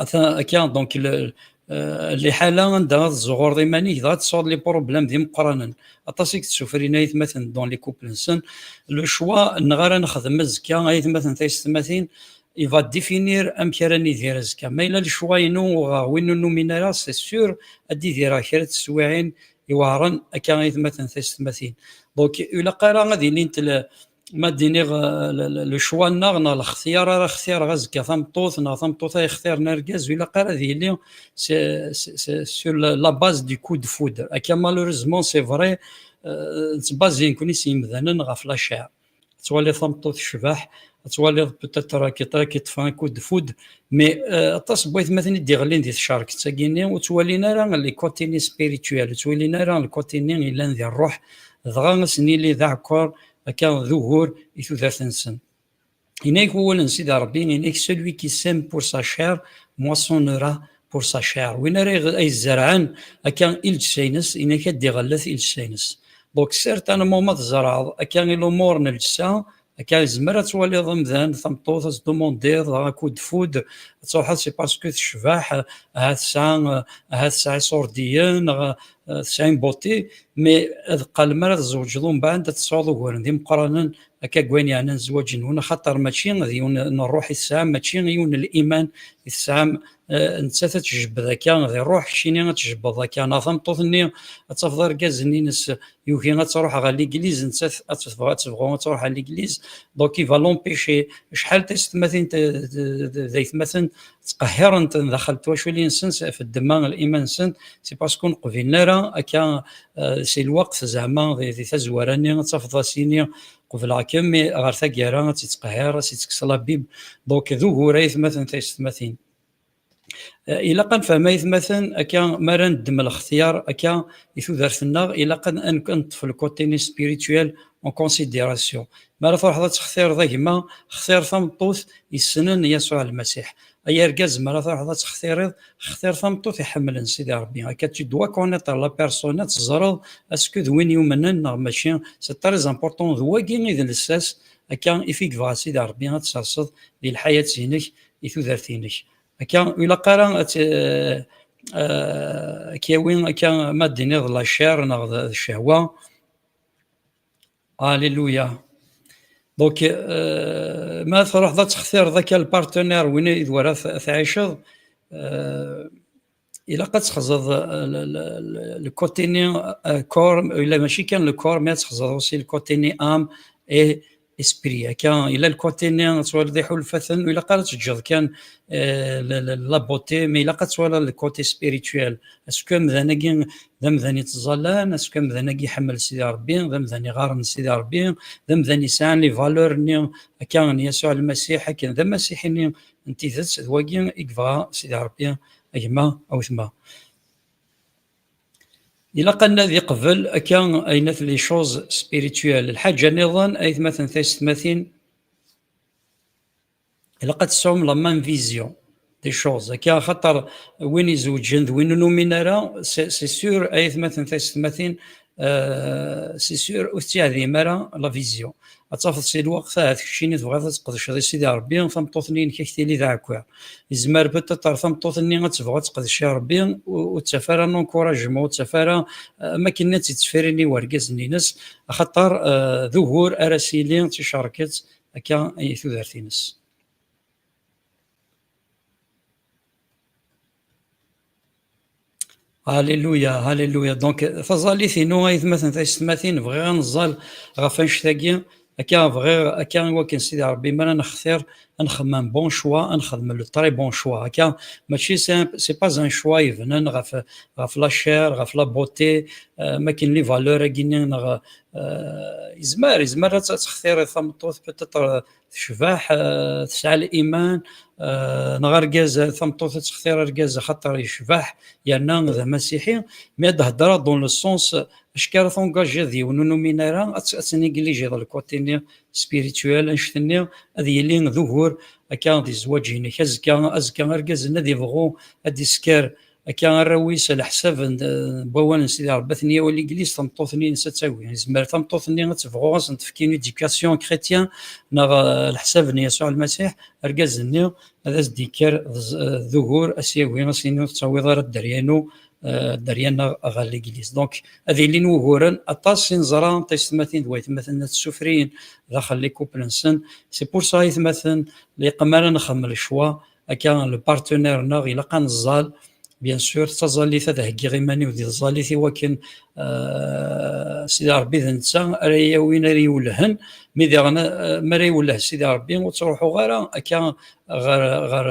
ata, akka, donc, le, euh, liḥala anda ad tzuɣureḍ iman-ik, dɣa ad tesɛuḍ les problèmes d imeqqranen. Aṭas i yettessufrin aytmaten dans les couples-nsen. Le choix, neɣ ara nexdem azekka, aytmaten, taysetmatin, il va définir amek ara nidir azekka. Ma yella lecwa-inu uɣeɣ win ur numin ara, c'est sûr, ad d-idireɣ kra n teswiɛin iweɛren akka, aytmaten, taysetmatin. Donc, ilaq ara ad ilint le, ma d-iniɣ, euh, le, le, lecwa-nneɣ neɣ lextyar ara xtireɣ azekka, tameṭṭut neɣ tameṭṭut ay xtiren argaz, ilaq ara ad yili c'est, c'est, c'est sur la, la base du coup de foudre. Akka, malheureusement, c'est vrai, euh, ttbazin-ken s yimdanen ɣef la chair. Ad twaliḍ tameṭṭut tecbeḥ, ad twaliḍ peut-être qui, qui te fait un coup de foudre, mais, euh, aṭas n waytmaten i d-iɣlin di tcerket-agi-nni, ur ttwalin ara le côté-nni spirituel, ur ttwalin ara le côté-nni yellan di ṛṛuḥ, dɣa ad sen-yili d aɛekkeṛ, akka d ugur i tudert-nsen. Yenna-yak wawal n Sidi Ṛebbi, yenna-yak celui qui sème pour sa chair moissonnera pour sa chair. Win ara iɣ-, ay izerɛen akka i lǧessa-ines, yenna-yak ad d-iɣellet i lǧessa-ines. Donc, certainement, ma tzerɛeḍ akka i lumuṛ n lǧessa, akka izmer ad twaliḍ amdan, tameṭṭut, ad s-demandiḍ, dɣa coup de foudre, ad truḥeḍ, c'est parce que tecbeḥ, ahat tesɛa, ahat tesɛa iṣurdiyen, neɣ, eh, tesɛa une beauté, mais ad qqal mi ara tzewǧeḍ umbeɛd ad tesɛuḍ uguren d imeqqranen, akka deg wayen yeɛnan zzwaǧ-nwen, axaṭer mačči d yiwen n ṛṛuḥ i tesɛam, mačči yiwen n liman i tesɛam, eh, nettat ad tjebbed akka di ṛṛuḥ, keččini ad tjebbeḍ akka, neɣ tameṭṭut-nni ad tafeḍ argaz-nni-ines yugi ad truḥ ɣer l'église, nettat ad tebɣu, ad tebɣu ad truḥ ɣer l'église, donc il va l'empêcher. Acḥal taysetmatin d, d, d, d aytmaten ttqehhiren-ten daxel n twaculi-nsen, s-, ɣef ddemma n liman-nsen, c'est parce que ur qbilen ara akka, euh, si lweqt zeɛma di, di tazwara-nni ad tafeḍ asini qebleɣ-kem, mi ɣer taggara ad tt-ittqehhir, ad tt-ittekkes la Bible. Donc d ugur ay atmaten taysetmatin. Eh, ilaq ad nefhem ay atmaten, akka mi ara neddem lextyar akka i tudert-nneɣ, ilaq ad, ad, ad neṭṭef le côté-nni spirituel en considération. Mi ara truḥeḍ ad textireḍ a gma, xtir tameṭṭut yessnen Yasuɛ Lmasiḥ. Ay argaz, mi ara truḥeḍ ad textiriḍ, xtir tameṭṭut iḥemmlen Sidi Ṛebbi. Akka tu dois connaître la personne, ad teẓreḍ est-ce que d win yumnen neɣ mačči. C'est très important, d wagi i d lsas akka i fi yebɣa Sidi Ṛebbi ad tserseḍ di lḥayat-inek, i tudert-inek. Akka, ur ilaq ara ad t-, eh, eh, ad k-yawi akka, ma d-tiniḍ la chair neɣ d, d ccehwa. Alléluia. Donc, euh, ma truḥeḍ ad textireḍ akka le partenaire, win i d wara t-, tɛiceḍ, euh, ilaq ad txeẓẓeḍ, euh, le, le, le, le côté-nni, euh, corps, illa mačči kan le corps, mais ad txeẓẓeḍ aussi le côté-nni âme et esprit. Akka, illa le côté-nni, ad twaliḍ iḥulfaten, ur ilaq ara ad teǧǧeḍ kan, euh, le, le, la beauté, mais ilaq ad twaliḍ le côté spirituel. Est-ce que amdan-agi d amdan yettẓallan? Est-ce que amdan-agi iḥemmel Sidi Ṛebbi, d amdan iɣaren Sidi Ṛebbi, d amdan yesɛan les valeurs-nni akka n Yasuɛ Lmasiḥ, akken d amasiḥi-nni n tidet? D wagi i yebɣa Sidi Ṛebbi, a gma, a wetma. Ilaq ad nadi qbel akka, aynat, les choses spirituelles. Lḥaǧa nniḍen, ay atmaten taysetmatin, ilaq ad tesɛum la même vision des choses. Akka, axaṭer win izewǧen d win ur numin ara, c'est, c'est sûr, ay atmaten taysetmatin, euh, c'est sûr, ur tettɛedim ara la vision. Ad tafeḍ si lweqt ahat keččini tebɣiḍ ad tqedceḍ i Sidi Ṛebbi, tameṭṭut-nni-inek ad k-tili d aɛekkiḍ. Yezmer peut-être tameṭṭut-nni ad tebɣu ad teqdec i Ṛebbi, ur, ur tettaf ara n encouragement, ur tettaf ara, euh, am akken ad tt-ittefrin i wergaz-nni-ines, axaṭer, euh, d ugur ara s-yili d ticerket akka i tudert-ines. Alléluia, alléluia. Donc, taẓallit-inu, ay atmaten taysetmatin, bɣiɣ ad neẓẓal ɣef annect-agi. Akka bɣiɣ, akka i wakken Sidi Ṛebbi, mi ara nextir, ad nxemmem bon choix, ad nxedm le très bon choix. Akka, mačči c'est un, c'est pas un choix ibnan ɣef, ɣef la chair, ɣef la beauté, euh, makken les valeurs-agi-nni, neɣ, euh, yezmer, yezmer ad t-, ad textiriḍ tameṭṭut, peut-être, euh, tecbeḥ, euh, tesɛa liman, euh, neɣ argaz, tameṭṭut ad textir argaz axaṭer yecbeḥ, yerna d amasiḥi, mais ad d-heddreɣ dans le sens, acku ara tungajiḍ d yiwen ur numin ara, ad t-, ad tneglijiḍ le côté-nni spirituel, annect-nni ad yili d ugur akka di zzwaǧ-inek. Azekka, azekka argaz-nni ad yebɣu ad d-isker akka arraw-is leḥsab n, n wawal n Sidi Ṛebbi, ad ten-yawi l'église, tameṭṭut-nni-ines ad tagi. Yezmer tameṭṭut-nni ad tebɣu ad sen-tefk une éducation chrétienne, neɣ, euh, leḥsab n Yasuɛ Lmasiḥ, argaz-nni ad as-d-yekker d ẓ-, d ugur, ad s-yagi, ad s-yini ur tettawiḍ ara dderya-inu, euh, dderya-nneɣ ɣer l'église. Donc, ad ilin wuguren, aṭas i neẓra taysetmatin d waytmaten ad ssufriyen daxel les couples-nsen. C'est pour ça, ay atmaten, liqem ara nexdem le choix, akka le partenaire-nneɣ ilaq ad neẓẓal, bien sûr, d taẓallit ad heggiɣ iman-iw di tẓallit i wakken, euh, Sidi Ṛebbi d netta ara yawin, ara iwellhen, mi diɣen, euh, mi ara iwelleh Sidi Ṛebbi, ur ttruḥuɣ ara akka ɣer, ɣer,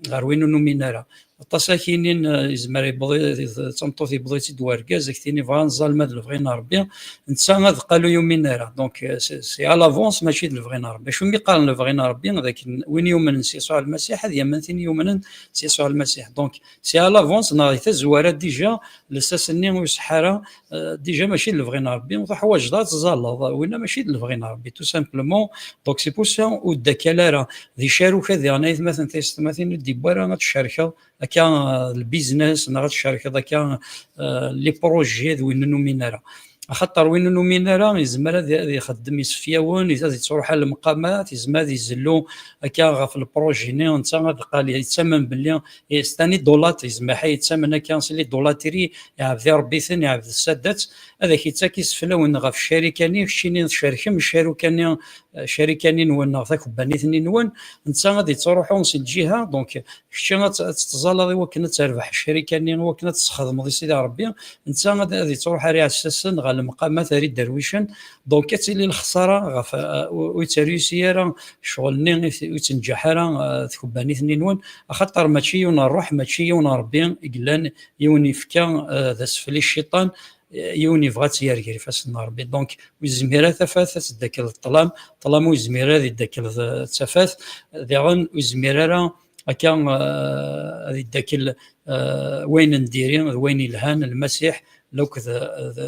ɣer win ur numin ara. Aṭas ad k-inin, euh, yezmer yewweḍ-, d tameṭṭut yewweḍ-itt-id wergaz, ad k-tini bɣa neẓẓal ma d lebɣi n Ṛebbi, netta ad qqal ur yumin ara. Donc, euh, c'est, c'est à l'avance, mačči d lebɣi n Ṛebbi. Acu mi qqaren lebɣi n Ṛebbi? D akken win yumnen s Yasuɛ Lmasiḥ ad yamen tin yumnen s Yasuɛ Lmasiḥ. Donc, c'est à l'avance, neɣ di tazwara, déjà, lsas-nni ur iṣeḥḥa ara, euh, déjà mačči d lebɣi n Ṛebbi, ur teḥwaǧeḍ ad teẓẓaleḍ, winna mačči d lebɣi n Ṛebbi, tout simplement. Donc, c'est pour ça ur d-akkal ara di caruka diɣen, ay atmaten taysetmatin, ur d-iwwi ara ad tcerkeḍ akka, euh, lbiznes, neɣ ad tcerkeḍ akka, euh, les projets d win ur numin ara. Axaṭer win ur numin ara, yezmer ad, ad ixeddem isefyawen, ad ittruḥ ar lemqamat, yezmer ad izellu akka ɣef lpruji-nni, netta ad qqal yettamen belli, eh, c'est un idolâtre, yezmer ad yettamen akka s l'idolâtrie, iɛebd iṛebbiten, iɛebd ssadat, ad ak-ittak iseflawen ɣef ccarika-nni, keččini tcerkem ccaruka-nni, eh, ccarika-nni-nwen neɣ takebbanit-nni-nwen, netta ad ittruḥu si lǧiha, donc, kečči ad t-, ad tettẓalaḍ i wakken ad terbeḥ ccarika-nni, i wakken ad tesxedmeḍ i Sidi Ṛebbi, netta ad, ad ittruḥ ar iɛessasen ɣer lemqamat ar iderwicen. Donc ad tili lexsara ɣef, euh, ur, ur yettrusi ara ccɣel-nni, ur yettneǧǧaḥ ara, euh, tkebbanit-nni-nwen, axaṭer mačči yiwen n ṛṛuḥ, mačči yiwen n Ṛebbi i yellan, yiwen yefka, euh, d asfel i cciṭan, euh, yiwen yebɣa ad tt-yerger ifassen n Ṛebbi. Donc ur yezmir ara tafat ad teddakel d ṭṭlam, ṭṭlam ur yezmir ara ad iddakel d, d tafat, diɣen ur yezmir ara akka, euh, ad iddakel, euh, wayen n diri d wayen yelhan, Lmasiḥ, lakked d, d,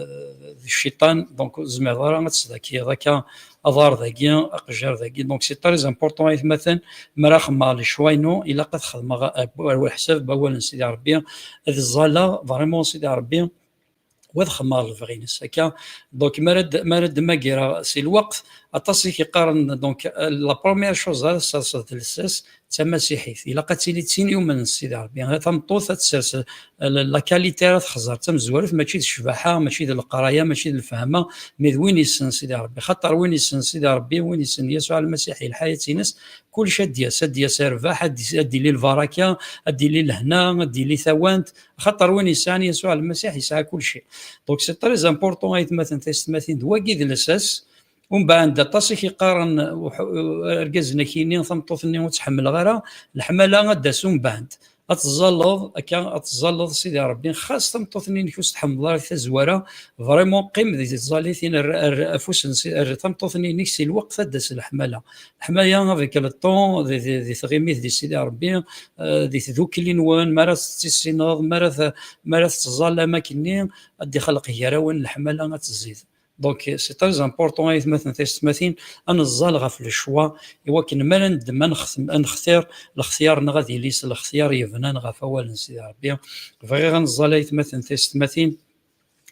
d cciṭan. Donc ur tezmireḍ ara ad tesdakiyeḍ akka aḍar dagi, aqejjar dagi. Donc c'est très important, aytmaten, mi ara xedmeɣ lecwa-inu, ilaq ad xedmeɣ, euh, ar leḥsab n wawal n Sidi Ṛebbi, ad ẓẓaleɣ vraiment Sidi Ṛebbi, u ad xedmeɣ lebɣi-ines. Akka, donc mi ara d-, mi ara d-mmagreɣ si lweqt, aṭas i k-iqqaren, donc, euh, la première chose ara tesserseḍ d lsas, d tamasiḥit. Ilaq ad tili d tin yumnen s Sidi Ṛebbi. Tameṭṭut ad tessers, euh, la, la qualité ara txeẓẓer d tamezwarut, mačči d ccbaḥa, mačči d leqraya, mačči d lfehma, mais d win yessen Sidi Ṛebbi. Xaṭer win yessen Sidi Ṛebbi, win yessen Yasuɛ Lmasiḥ i lḥayat-ines, kullec ad d-yas, ad d-yas rrbeḥ, ad d-, ad d-tili lbaraka, ad d-tili lehna, ad d-tili tawant, xaṭer win yesɛan Yasuɛ Lmasiḥ yesɛa kullec. Donc c'est très important, aytmaten, taysetmatin, d wagi d lsas. Umbeɛd aṭas i k-iqqaren, uḥ-, argaz-nni ad k-yini, tameṭṭut-nni ur tt-ḥemmleɣ ara, leḥmala ad d-tas umbeɛd. Ad teẓẓalleḍ, akka ad teẓẓalleḍ Sidi Ṛebbi, xas tameṭṭut-nni-inek ur s-tḥemmleḍ ara di tazwara, vraiment qqim di tẓallitin, err, err afus n si-, err tameṭṭut-nni-inek si lweqt ad d-tas leḥmala. Leḥmala avec le temps, di, di, di tɣimit di Sidi Ṛebbi, euh, di tdukli-nwen, mi ara tettissineḍ, mi ara t-, mi ara tettẓallam akkenni, ad d-ixleq gar-awen leḥmala ad tezzid. Donc c'est très important, aytmaten, taysetmatin, ad neẓẓal ɣef lecwa, i wakken mi ara neddem ad nextem-, ad nextir lextyar-nneɣ ad yili s lextyar yebnan ɣef wawal n Sidi Ṛebbi. Bɣiɣ ad neẓẓal, aytmaten, taysetmatin,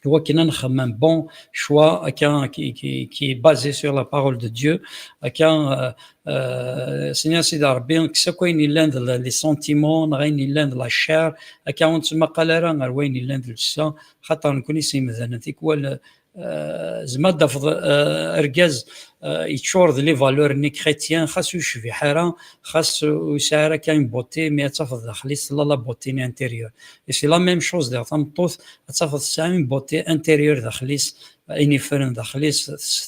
i wakken ad nxemmem bon choix, akka, qui, qui, qui est basé sur la parole de Dieu, akka, euh, euh, Seigneur Sidi Ṛebbi, kkes akk ayen yellan d la, les sentiments, neɣ ayen yellan d la chair, akka ur nettmaqal ara ɣer wayen yellan d lǧessa, xaṭer nekkni s yimdanen, tikwal, euh, zma d-tafeḍ, euh, argaz, euh, yeččur d les valeurs-nni chrétiens, xas ur yecbiḥ ara, xas ur yesɛi ara akka une beauté, mais ad tafeḍ daxel-is tella la beauté-nni intérieure. Et c'est la même chose, diɣ tameṭṭut, ad tafeḍ tesɛa une beauté intérieure daxel-is, ayen yeffren daxel-is,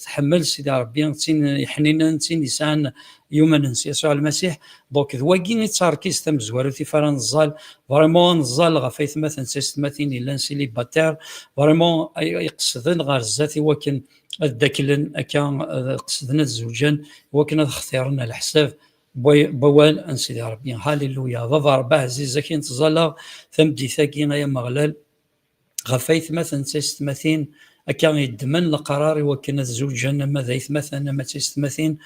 tḥemmel Sidi Ṛebbi, d tin yeḥninen, d tin yesɛan yumnen s Yasuɛ Lmasiḥ. Donc d wagi i d tarkizt tamezwarut i f ara neẓẓal. Vraiment ad neẓẓal ɣef aytmaten d taysetmatin yellan célibataires, vraiment ay, ay qesden ɣer zdat i wakken ad ddaklen akka, ad qesden ad zewǧen, i wakken ad xtiren leḥsab n way-, n wawal n Sidi Ṛebbi. Halleluya. Baba Ṛebbi ɛziz, ak i nettẓalla tameddit-agi, ay Ameɣlal, ɣef aytmaten d taysetmatin, akka yeddmen leqrar i wakken ad zewǧen, ama d aytmaten, ama d taysetmatin.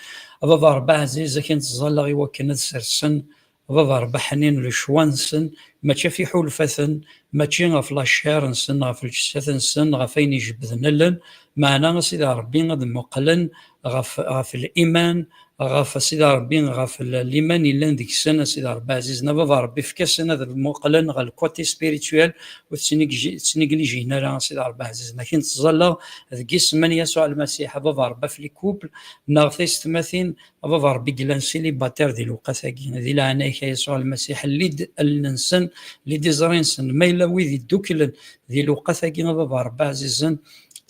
A Baba Ṛebbi ɛziz, ak i nettẓalla i wakken ad sersen, a Baba Ṛebbi ḥnin, lecwa-nsen, mačči ɣef iḥulfaten, mačči ɣef la chair-nsen, ɣef lǧessat-nsen, ɣef ayen ijebbden allen, meɛna a Sidi Ṛebbi ad muqlen ɣef, ɣef liman, ɣef a Sidi Ṛebbi, ɣef l-, liman yellan deg-sen, a Sidi Ṛebbi ɛzizen, a Baba Ṛebbi, efk-asen ad muqlen ɣer le côté spirituel, ur tettnegli-, tettneglijin ara, a Sidi Ṛebbi ɛzizen. Akin ttẓallaɣ deg isem n Yasuɛ Lmasiḥ, a Baba Ṛebbi, ɣef les couples, neɣ taysetmatin, a Baba Ṛebbi, yellan célibataires di lewqat-agi, di leɛnaya-k a Yasuɛ Lmasiḥ, lli-d allen-nsen, lli-d iẓri-nsen, ma yella wid idduklen di lewqat-agi, a Baba Ṛebbi ɛzizen,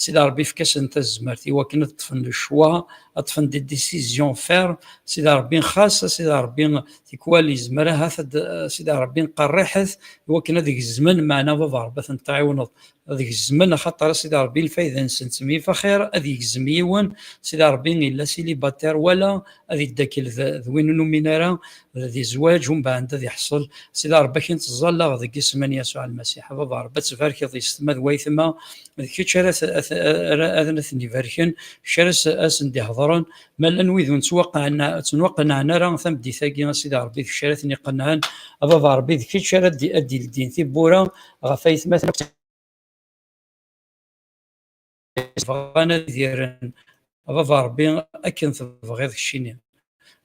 Sidi Ṛebbi, efk-asen tazmert i wakken ad ṭṭfen lecwa, ad ṭṭfen des décisions fermes. Sidi Ṛebbi, xas a Sidi Ṛebbi, tikwal yezmer ahat ad, Sidi Ṛebbi, qerriḥet i wakken ad gezmen, meɛna Baba Ṛebbi ad ten-tɛiwneḍ ad gezmen, axaṭer a Sidi Ṛebbi, lfayda-nsen ttemyif axir ad yegzem yiwen, Sidi Ṛebbi, yella célibataire, wala ad iddakel d, d win ur numin ara, di zzwaǧ, umbeɛd ad iḥṣel. Sidi Ṛebbi, akin ttẓallaɣ deg isem n Yasuɛ Lmasiḥ. A Baba Ṛebbi, ad tbarkeḍ yessetma d waytma, d kečč ara t-, at-, ara, ara ten-ibarken, kečč ara s-, asen-d-ihedṛen. Ma llan wid ur nettwaqeɛn, ttnwaqenɛen ara tameddit-agi, a Sidi Ṛebbi, d kečč ara ten-iqenɛen. A Baba Ṛebbi, d kečč ara d-, ad d-ildin tiwwura ɣef aytmaten akk bɣan ad idiren. A Baba Ṛebbi, akken tebɣiḍ keččini.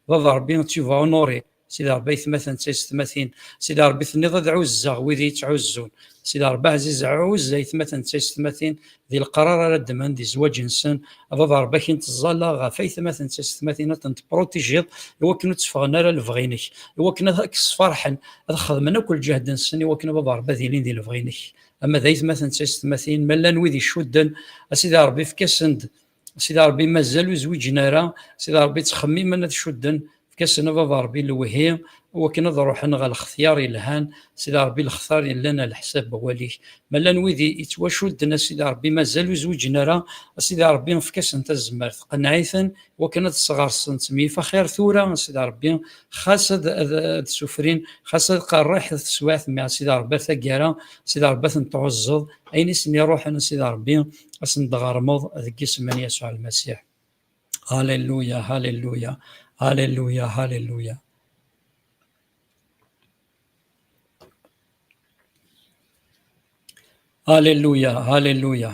Baba Ṛebbi, tu vas honorer, Sidi Ṛebbi, aytmaten d taysetmatin. Sidi Ṛebbi, tenniḍ ad ɛuzzeɣ wid i yettɛuzzun. Sidi Ṛebbi ɛziz, ɛuzz aytmaten d taysetmatin di leqrar ara ddmen di zzwaǧ-nsen. A Baba Ṛebbi, akin ttẓallaɣ ɣef aytmaten d taysetmatin, ad tent-tepruṭijiḍ i wakken ur tteffɣen ara lebɣi-inek, i wakken ad k-sferḥen, ad xedmen akk lǧehd-nsen i wakken, a Baba Ṛebbi, ad ilin di lebɣi-inek. ama d aytmaten d taysetmatin, ma llan wid icudden, a Sidi Ṛebbi, efk-asen-d, a Sidi Ṛebbi, mazal ur zwiǧen ara, a Sidi Ṛebbi, ttxemmimen ad cudden, efk-asen, a Baba Ṛebbi, lewhi, i wakken ad ruḥen ɣer lextyar yelhan, a Sidi Ṛebbi, lextyar yellan ar leḥsab n wawal-ik. Ma llan wid i, yettwacudden, a Sidi Ṛebbi, mazal ur zwiǧen ara, a Sidi Ṛebbi, efk-asen tazmert, qenneɛ-iten, wakken ad sɣersen ttemyif axir tura, a Sidi Ṛebbi, xas ad, ad, ad sufrin, xas ad qerriḥ teswiɛt, mi a Sidi Ṛebbi ar taggara, a Sidi Ṛebbi ad ten-tɛuzzeḍ, ayen i sen-iruḥen, a Sidi Ṛebbi, ad sen-d-ɣermeḍ deg yisem n Yasuɛ Lmasiḥ. Halleluya, halleluya, halleluya, halleluya. Alléluia, alléluia.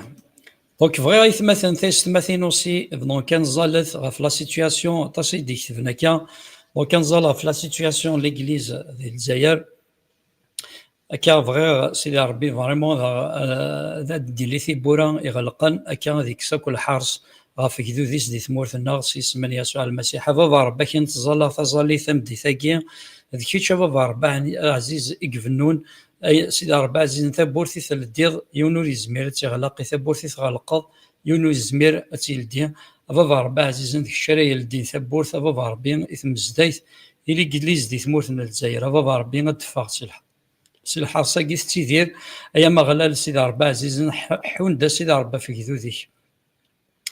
Donc, bɣiɣ aytmaten, taysetmatin aussi, donc, ad nẓalet ɣef la situation, aṭas i d-iketben akka. Donc, ad nẓal ɣef la situation n l'église di Lezzayer. Akka bɣiɣ, Sidi Ṛebbi, vraiment, ad, ad d-tili tiwwura iɣelqen, akka ad ikkes akk lḥers ɣef gdud-is di tmurt-nneɣ s yisem n Yasuɛ Lmasiḥ. A Baba Ṛebbi, akken teẓẓaleḍ taẓallit tameddit-agi, d kečč, a Baba Ṛebbi ɛni-, aɛziz, i ibennun, ay Sidi Ṛebbi ɛzizen, tawwurt i teldiḍ, yiwen ur yezmir ad tt-iɣleq, i tawwurt i tɣelqeḍ, yiwen ur yezmir ad tt-yeldi. A Baba Ṛebbi ɛzizen, d kečč ara yeldin tawwurt, a Baba Ṛebbi, i tmezdayt, i legliz di tmurt n Lezzayer, a Baba Ṛebbi, ad d-teffeɣ si lḥ-, si lḥers-agi tettidir, ay Ameɣlal, Sidi Ṛebbi ɛzizen, ḥ-, ḥunn-d a Sidi Ṛebbi ɣef gdud-ik,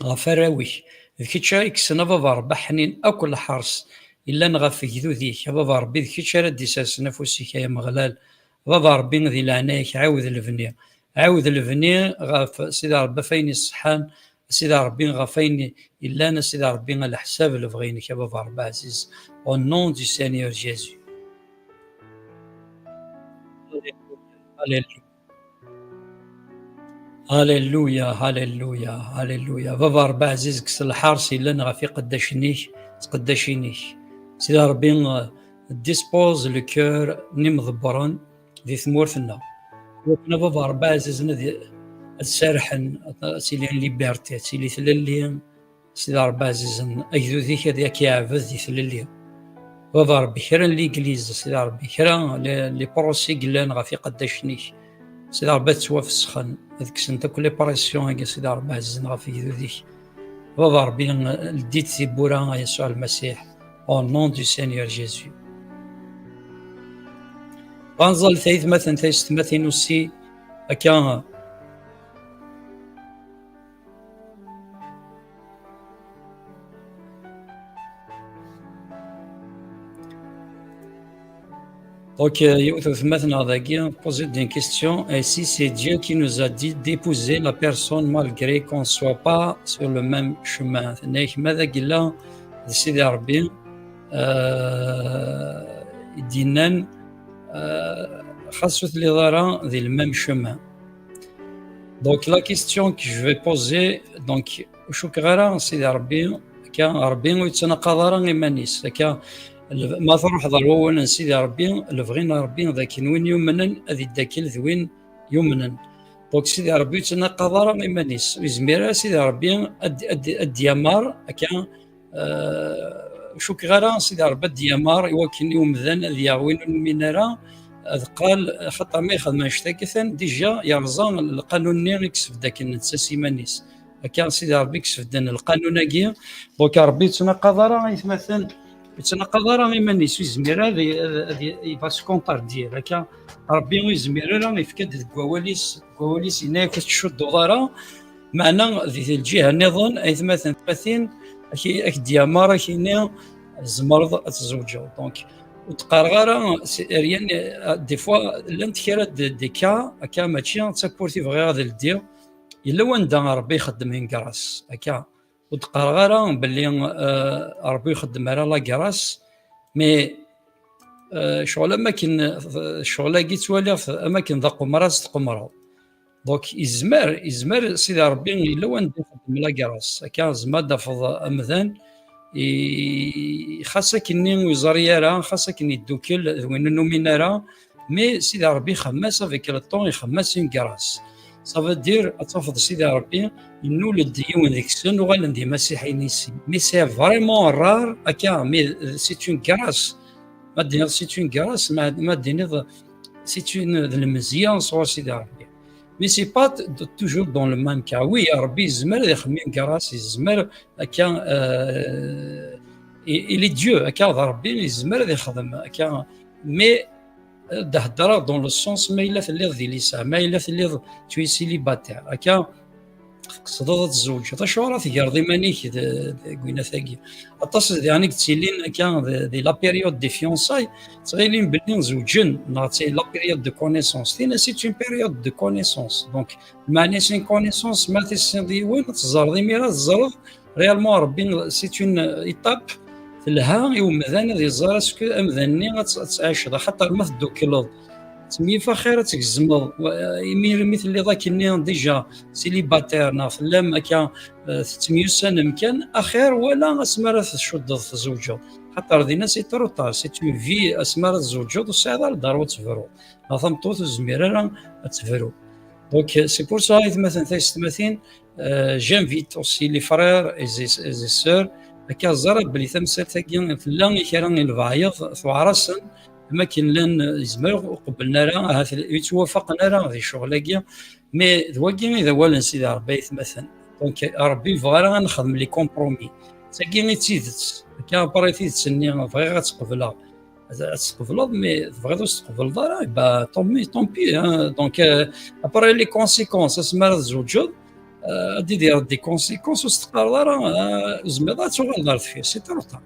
ɣef arraw-ik. D kečč ara yekksen, a Baba Ṛebbi aḥnin, akk lḥers yellan ɣef gdud-ik. A Baba Ṛebbi, d kečč ara d-isersen afus-ik, ay Ameɣlal. A Baba Ṛebbi, di leɛnaya-k, ɛiwed lebni. Ɛiwed lebni ɣef Sidi Ṛebbi ɣef ayen iṣeḥḥan, Sidi Ṛebbi ɣef ayen yellan, a Sidi Ṛebbi, a leḥsab lebɣi-inek, a Baba Ṛebbi ɛziz. Au nom du Seigneur Jésus. Alléluia. Alléluia, alléluia, alléluia. Baba Ṛebbi ɛziz, kkes lḥers yellan ɣef iqeddacen-ik, tqeddacin-ik. Sidi Ṛebbi, dispose le cœur n imḍebbren di tmurt-nneɣ. Wakken a Baba Ṛebbi ɛzizen ad, ad serḥen, ad tili liberté, ad tili tlelli, Sidi Ṛebbi ɛzizen, agdud-ik ad ak-iɛbed di tlelli. Baba Ṛebbi, kra n legliz, Sidi Ṛebbi, kra n les, les procès i yellan ɣef iqeddacen-ik, Sidi Ṛebbi, ad ttwafesxen, ad kksent akk les pressions-agi, Sidi Ṛebbi ɛzizen, ɣef agdud-ik. Baba Ṛebbi, ldi-d tiwwura, a Yasuɛ Lmasiḥ, au nom du Seigneur Jésus. Bɣiɣ ad nẓal taytmaten, taysetmatin aussi, akka. Donc, euh, yiwet n tma-tneɣ dagi, poser une question, et si c'est Dieu qui nous a dit d'épouser la personne malgré qu'on soit pas sur le même chemin? Tenna-yak, ma d agella d Sidi Ṛebbi, euh, i d-yennan, euh, xas ur telliḍ ara di le même chemin. Donc, la question que je vais poser, donc, ur cukkeɣ ara Sidi Ṛebbi, akka, Ṛebbi ur yettnaqaḍ ara iman-is. Akka, le-, ma truḥeḍ ɣer wawal n Sidi Ṛebbi, lebɣi n Ṛebbi d akken win yumnen ad iddakel d win yumnen. Donc, Sidi Ṛebbi ur yettnaqaḍ ara iman-is. Ur yezmir ara Sidi Ṛebbi ad, ad, ad d-yamar, akka, euh, ur cukkeɣ ara Sidi Ṛebbi ad d-yamar i wakken i umdan ad yaɣ win ur numin ara, ad qal, xaṭer ma yexdem annect-agi, atan déjà yerẓa lqanun-nni i yesbedd akken netta s iman-is. Akka, Sidi Ṛebbi i yesbedden lqanun-agi. Donc, Ṛebbi ur yettnaqaḍ ara, aytmaten, ur yettnaqaḍ ara iman-is, ur yezmir ara ad, ad, ad, il va se contredire. Akka, Ṛebbi ur yezmir ara, yefka-d deg wawal-is, deg wawal-is yenna-yak ur tettcudduḍ ara, meɛna di, di lǧiha nniḍen, aytmaten, tmatin, ak, ak d-yamar, ak ini, tzemreḍ ad tzewǧeḍ. Donc, ur d-qqareɣ ara, c'est rien, euh, des fois, llant kra de, de cas, akka mačči d takurt i bɣiɣ ad ldiɣ. Yella wanda Ṛebbi ixeddem une grâce, akka. Ur d-qqareɣ ara belli, euh, Ṛebbi ixeddem ara la grâce, mais, euh, ccɣel am akken, ccɣel-agi ttwaliɣ-t am akken d aqumras tqumreḍ. Donc, yezmer, yezmer Sidi Ṛebbi yella wanda ixeddem la grâce. Akka, zma ad d-tafeḍ amdan, i, xas akkenni ur yeẓri ara, xas akken yeddukel d win ur numin ara, mais Sidi Ṛebbi ixemmem-as avec le temps, ixemmem-as une grâce. Ça veut dire, ad tafeḍ Sidi Ṛebbi yennul-d yiwen deg-sen, uɣalen d imasiḥiyen i sin. Mais c'est vraiment rare, akka, mais c'est une grâce. Ma d-tiniḍ c'est une grâce, ma, ma d-tiniḍ c'est une, d lemzeyya sɣur Sidi Ṛebbi. Mais c'est pas t- toujours dans le même cas. Oui, Ṛebbi yezmer ad ixemmem grâce, yezmer akka, euh, il il est Dieu, akka d Ṛebbi yezmer ad ixdem, akka, mais, euh, d heddreɣ dans le sens ma yella telliḍ di lisaɛ, ma yella telliḍ tu es célibataire, akka tqesdeḍ ad tzewǧeḍ, acuɣer ad tegreḍ iman-ik d- deg winat-agi? Aṭas diɣen i yettilin akka d- di la période des fiançailles, ttɣilin belli zewǧen, neɣ c'est la période de connaissance. Tina, c'est une période de connaissance. Donc, lmeɛna c'est une connaissance, ma tessineḍ yiwen, ad teẓreḍ imir, ad teẓreḍ réellement Ṛebbi, c'est une étape telha i umdan ad iẓer est-ce que amdan-nni ad t- ad tɛiceḍ, axaṭer ma teddukleḍ, ttemyif axir ad tgezmeḍ. Wa- imir mi telliḍ akkenni déjà célibataire, neɣ tellam akka, euh, tettemyussanem kan, axir wala asmi ara tcuddeḍ tzewǧeḍ. Xaṭer dinna c'est trop tard, c'est une vie, asmi ara tzewǧeḍ ur tesɛiḍ ara lḍerwa ad tebruḍ. Neɣ tameṭṭut ur tezmir ara ad tebru. Donc, c'est pour ça, aytmaten taysetmatin, euh, j'invite aussi les frères et les, et les sœurs, akka ẓer belli tamsalt-agi tella i kra n lbeɛyeḍ tuɛer-asen, am akken llan, euh, yezmer ur qebblen ara, ahat ur yettwafaqen ara di ccɣel-agi, mais d wagi i d awal n Sidi Ṛebbi, aytmaten. Donc, Ṛebbi yebɣa ara ad nexdem les compromis. D tagi i d tidet. Akka, après tidet-nni, bɣiɣ ad tt-qebleɣ. Ad, ad tt-tqebleḍ, mais tebɣiḍ ur s-tqebleḍ ara, bah, tant mieux, tant pis, hein. Donc, euh, après les conséquences, asmi ara tzewǧeḍ, euh, ad d-idireḍ des conséquences, ur s-teqqareḍ ara, euh, ur tezmireḍ ad tuɣaleḍ ar deffir, c'est trop tard.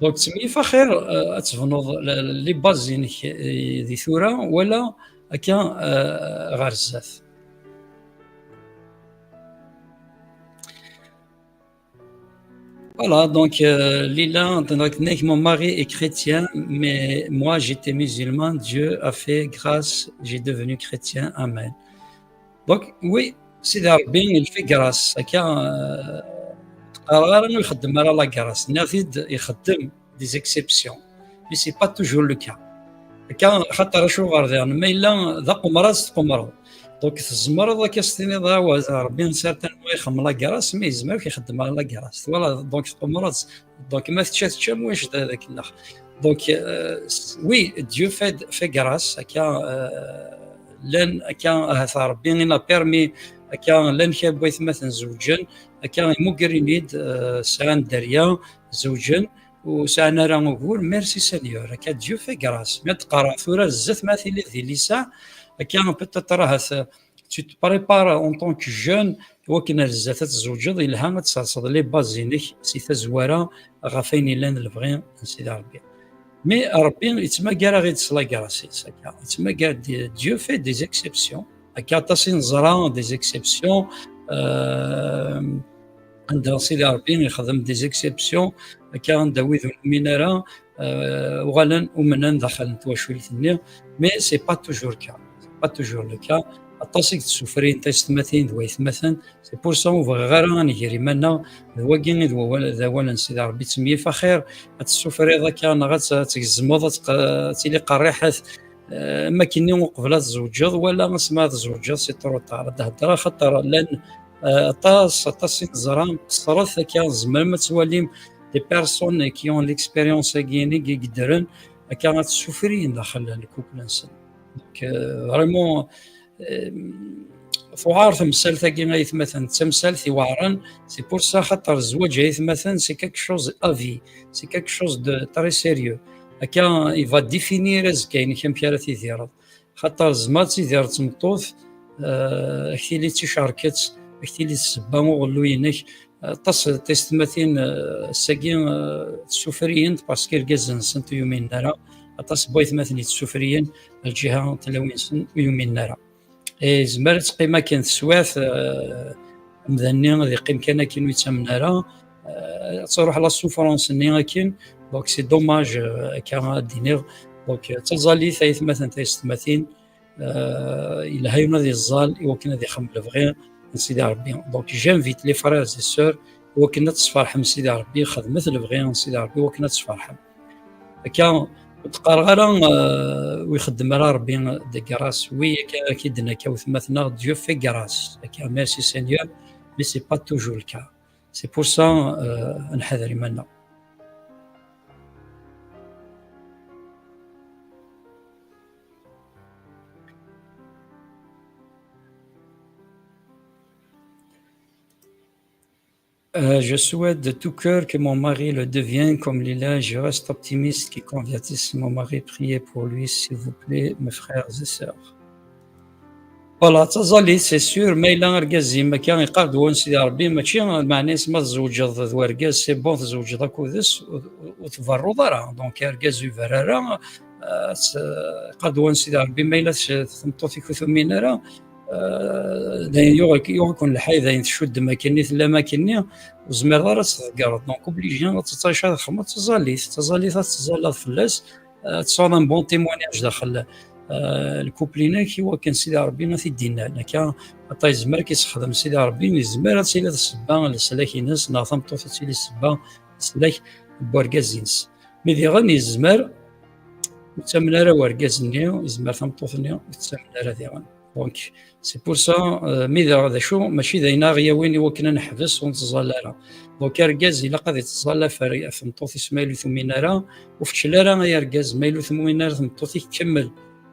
Donc, ttemyif axir, euh, ad tebnuḍ la- la- les bases-inek, euh, di tura, wala akka, euh, ɣer zdat. Voilà, donc, euh, Lila, donc, mon mari est chrétien, mais moi j'étais musulman, Dieu a fait grâce, j'ai devenu chrétien, amen. Donc, oui, Sidi Ṛebbi, il fait grâce. Akka, euh, teqqareḍ ara ur ixeddem ara la grâce. Nniɣ-t-id, ixeddem des exceptions. Mais c'est pas toujours le cas. Akka, xaṭer acuɣer diɣen, ma yella d aqemmer ad s-tqemmreḍ. Donc, tzemreḍ akka s-tiniḍ, ah, wa, Ṛebbi certainement ixeddem la grâce, mais yezmer ur k-ixeddem ara la grâce. Voilà, donc tqemmreḍ. Donc, ma tečča, tečča, ma ulac d- d akken. Donc, euh, s- oui, Dieu fait, fait grâce, akka, euh, llan, akka, ahat Ṛebbi il a permis, akka, llan kra n waytmaten zewǧen, akka, imugger-iten-id, euh, sɛan dderya, zewǧen, ur sɛan ara ugur, merci Seigneur, akka Dieu fait grâce. Mi ad d-qqareɣ tura zdat ma tiliḍ di lisaɛ, akka peut-être ahat tu te prépares en tant que jeune, i wakken ar zdat ad tzewǧeḍ, yelha ad tserseḍ les bases-inek si tazwara ɣef wayen yellan d lebɣi n Sidi Ṛebbi. Mais Ṛebbi yettmagar-aɣ-id s la grâce-is, akka. Yettmagar, Dieu fait des exceptions. Akka aṭas i neẓra des exceptions, euh, anda Sidi Ṛebbi ixdem des exceptions, akka anda wid ur numin ara, euh, uɣalen umnen daxel n twacult-nni, mais c'est pas toujours le cas. C'est pas toujours le cas. Aṭas i yettessufrin taysetmatin d waytmaten, c'est pour ça ur bɣiɣ ara ad nger iman-nneɣ, d wagi i d wawal, d awal n Sidi Ṛebbi, ttemyif axir ad tessufriḍ akka, neɣ ad tt-, ad tgezmeḍ, ad tq-, ad tili qerriḥet, euh, am akkenni uqbel ad tzewǧeḍ, wala asmi ad tzewǧeḍ, c'est trop tard. Ad d-heddreɣ, xaṭer llan, euh, aṭas, aṭas i neẓra, qeṣṣret akka, tzemrem ad twalim des personnes qui ont l'expérience-agi-inek i yeddren, akka ad ssufrin daxel n lkupl-nsen. Donc, euh, vraiment, euh, tuɛer temsalt-agi, aytmaten, d tamsalt iweɛren. C'est pour ça, xaṭer zzwaǧ, aytmaten, c'est quelque chose à vie, c'est quelque chose de très sérieux. Akka, il va définir azekka-inek, amek ara tidireḍ. Xaṭer tzemreḍ ad tidireḍ d tmeṭṭut, euh, ad k-tili d ticerket, ad k-tili d ssebba uɣelluy-inek. Aṭas n taysetmatin, euh, ass-agi, euh, ssufriyent parce que irgazen-nsent ur yuminen ara. Aṭas n waytmaten yettsufriyen, lǧiha n tlawin-nsen ur yuminen ara. Eh, yezmer ad teqqim akken teswiɛt, eh, amdan-nni ad yeqqim kan akken ur yettamen ara, eh, ad truḥ la souffrance-nni akken. Donc, c'est dommage, eh, akka ad d-iniɣ. Donc, eh, d taẓallit, aytmaten, taysetmatin, eh, yelha yiwen ad yeẓẓal i wakken ad ixdem lebɣi n Sidi Ṛebbi. Donc, j'invite les frères et sœurs i wakken ad tesferḥem Sidi Ṛebbi, xedmet lebɣi n Sidi Ṛebbi i wakken ad tesferḥem. Akka, ur d-qqareɣ ara, euh, ur ixeddem ara Ṛebbi de grâce. Oui, akka, akka i d-tenna akka wetma-tneɣ, Dieu fait grâce. Akka, merci Seigneur, mais c'est pas toujours le cas. C'est pour ça, euh, ad nḥader iman-nneɣ. Euh, je souhaite de tout cœur que mon mari le devienne comme Lila. Je reste optimiste, qui convertisse mon mari. Priez pour lui, s'il vous plaît, mes frères et sœurs. Voilà, d taẓallit, c'est sûr, ma yella argaz-im akka, iqqar-d wawal n Sidi Ṛebbi, mačči, meɛna-s ma tzewǧeḍ d urgaz, c'est bon, tzewǧeḍ akked-s, ur, ur, ur tberruḍ ara. Donc, argaz ur iberru ara, euh, s-, iqqar-d wawal n Sidi Ṛebbi, ma yella s-, tameṭṭut-ik ur tumin ara, euh, dayen yuɣ-, yuɣ-iken lḥal, dayen tcuddem akkenni, tellam akkenni, ur tezmireḍ ara ad tt-tḍeggreḍ. Donc, obligé ad tettɛiceḍ ad txedmeḍ taẓallit, taẓallit ad tettẓallaḍ fell-as, ad tesɛuḍ un bon témoignage daxel, euh, lkupl-inek, i wakken Sidi Ṛebbi ad t-id-innal. Akka, aṭṭa yezmer ad k-issexdem Sidi Ṛebbi, yezmer ad tili d ssebba n leslak-ines, neɣ tameṭṭut ad tili ssebba n leslak n urgaz-ines. Mi diɣen yezmer ur ttamen ara urgaz-nni, yezmer tameṭṭut-nni ur ttamen ara diɣen. Donc, c'est pour ça, euh, mi d, d acu, mačči d ayen ara ɣ-yawin i wakken ad neḥbes ur nettẓalla ara. Donc, argaz ilaq ad ittẓalla ɣef, ɣef tmeṭṭut-is ma yella ur tumin ara, ur feccel ara ay argaz, ma yella ur tumin ara tmeṭṭut-ik, kemmel.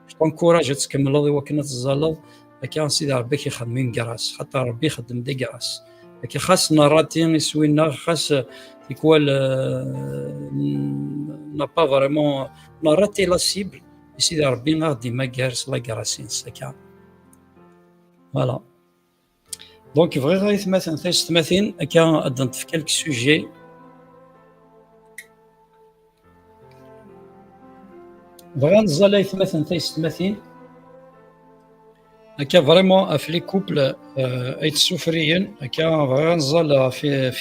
Je t'encourage ad tkemmleḍ i wakken ad teẓẓalleḍ, akka Sidi Ṛebbi ad k-ixdem une grâce, xaṭer Ṛebbi ixeddem des grâces. Akka xas nerrati iswi-nneɣ, xas, euh, tikwal, euh, n'a pas vraiment, on a raté la cible, i Sidi Ṛebbi ad ɣ-d-imagger s la grâce-ines, akka. Voilà. Donc, bɣiɣ aytmaten, taysetmatin, akka ad d-neṭṭef quelques sujets. Bɣiɣ ad neẓẓal aytmaten, taysetmatin, akka vraiment ɣef les couples, euh, ay tessufriyen, akka bɣiɣ ad neẓẓal ɣef, ɣef,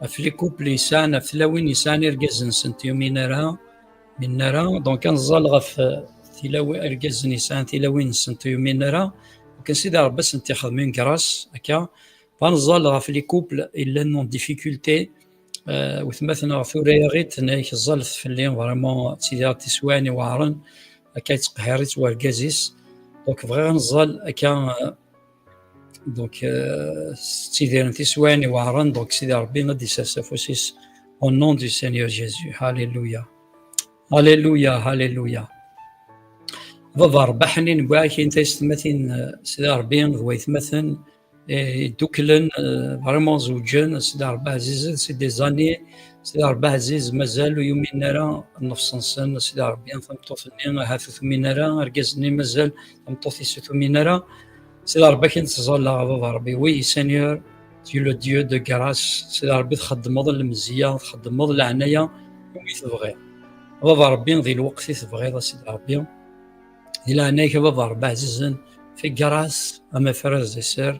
ɣef les couples yesɛan, ɣef tlawin yesɛan irgazen-nsent yumin ara, min ara. Donc, ad neẓẓal ɣef, euh, tilawi-, irgazen yesɛan tilawin-nsent yumin ara. Donc, Sidi Ṛebbi ad sent-ixdem une grâce, akka. Ad neẓẓal ɣef les couples yellan en difficulté. Euh, wetmaten ɣef tura yaɣ-it, tenna-yak ẓẓalet fell-i, vraiment, ttidireɣ tiswiɛin iweɛren, akka yettqehhir-itt wergaz-is. Donc, bɣiɣ ad neẓẓal akka, euh, donc, euh, ttidiren tiswiɛin iweɛren, donc, Sidi Ṛebbi ad d-isers afus-is. Au nom du Seigneur Jésus. Alléluia. Alléluia, alléluia. Baba Ṛebbi aḥnin, wwiɣ-ak-in taysetmatin, euh, Sidi Ṛebbi d waytmaten, eh, idduklen, euh, vraiment zewǧen, Sidi Ṛebbi ɛzizen, c'est des années, Sidi Ṛebbi ɛziz, mazal ur yumin ara nnefs-nsen, Sidi Ṛebbi tameṭṭut-nni ahat ur tumin ara, argaz-nni mazal tameṭṭut-is ur tumin ara. Sidi Ṛebbi akken teẓẓalleɣ, a Baba Ṛebbi. Oui, Seigneur, tu es le Dieu de grâce. Sidi Ṛebbi txeddmeḍ lemzeyya, txeddmeḍ leɛnaya, umi tebɣiḍ. A Baba Ṛebbi, di lweqt i tebɣiḍ, a Sidi Ṛebbi. Di leɛnaya-k, a Baba Ṛebbi ɛzizen, fais grâce à mes frères et sœurs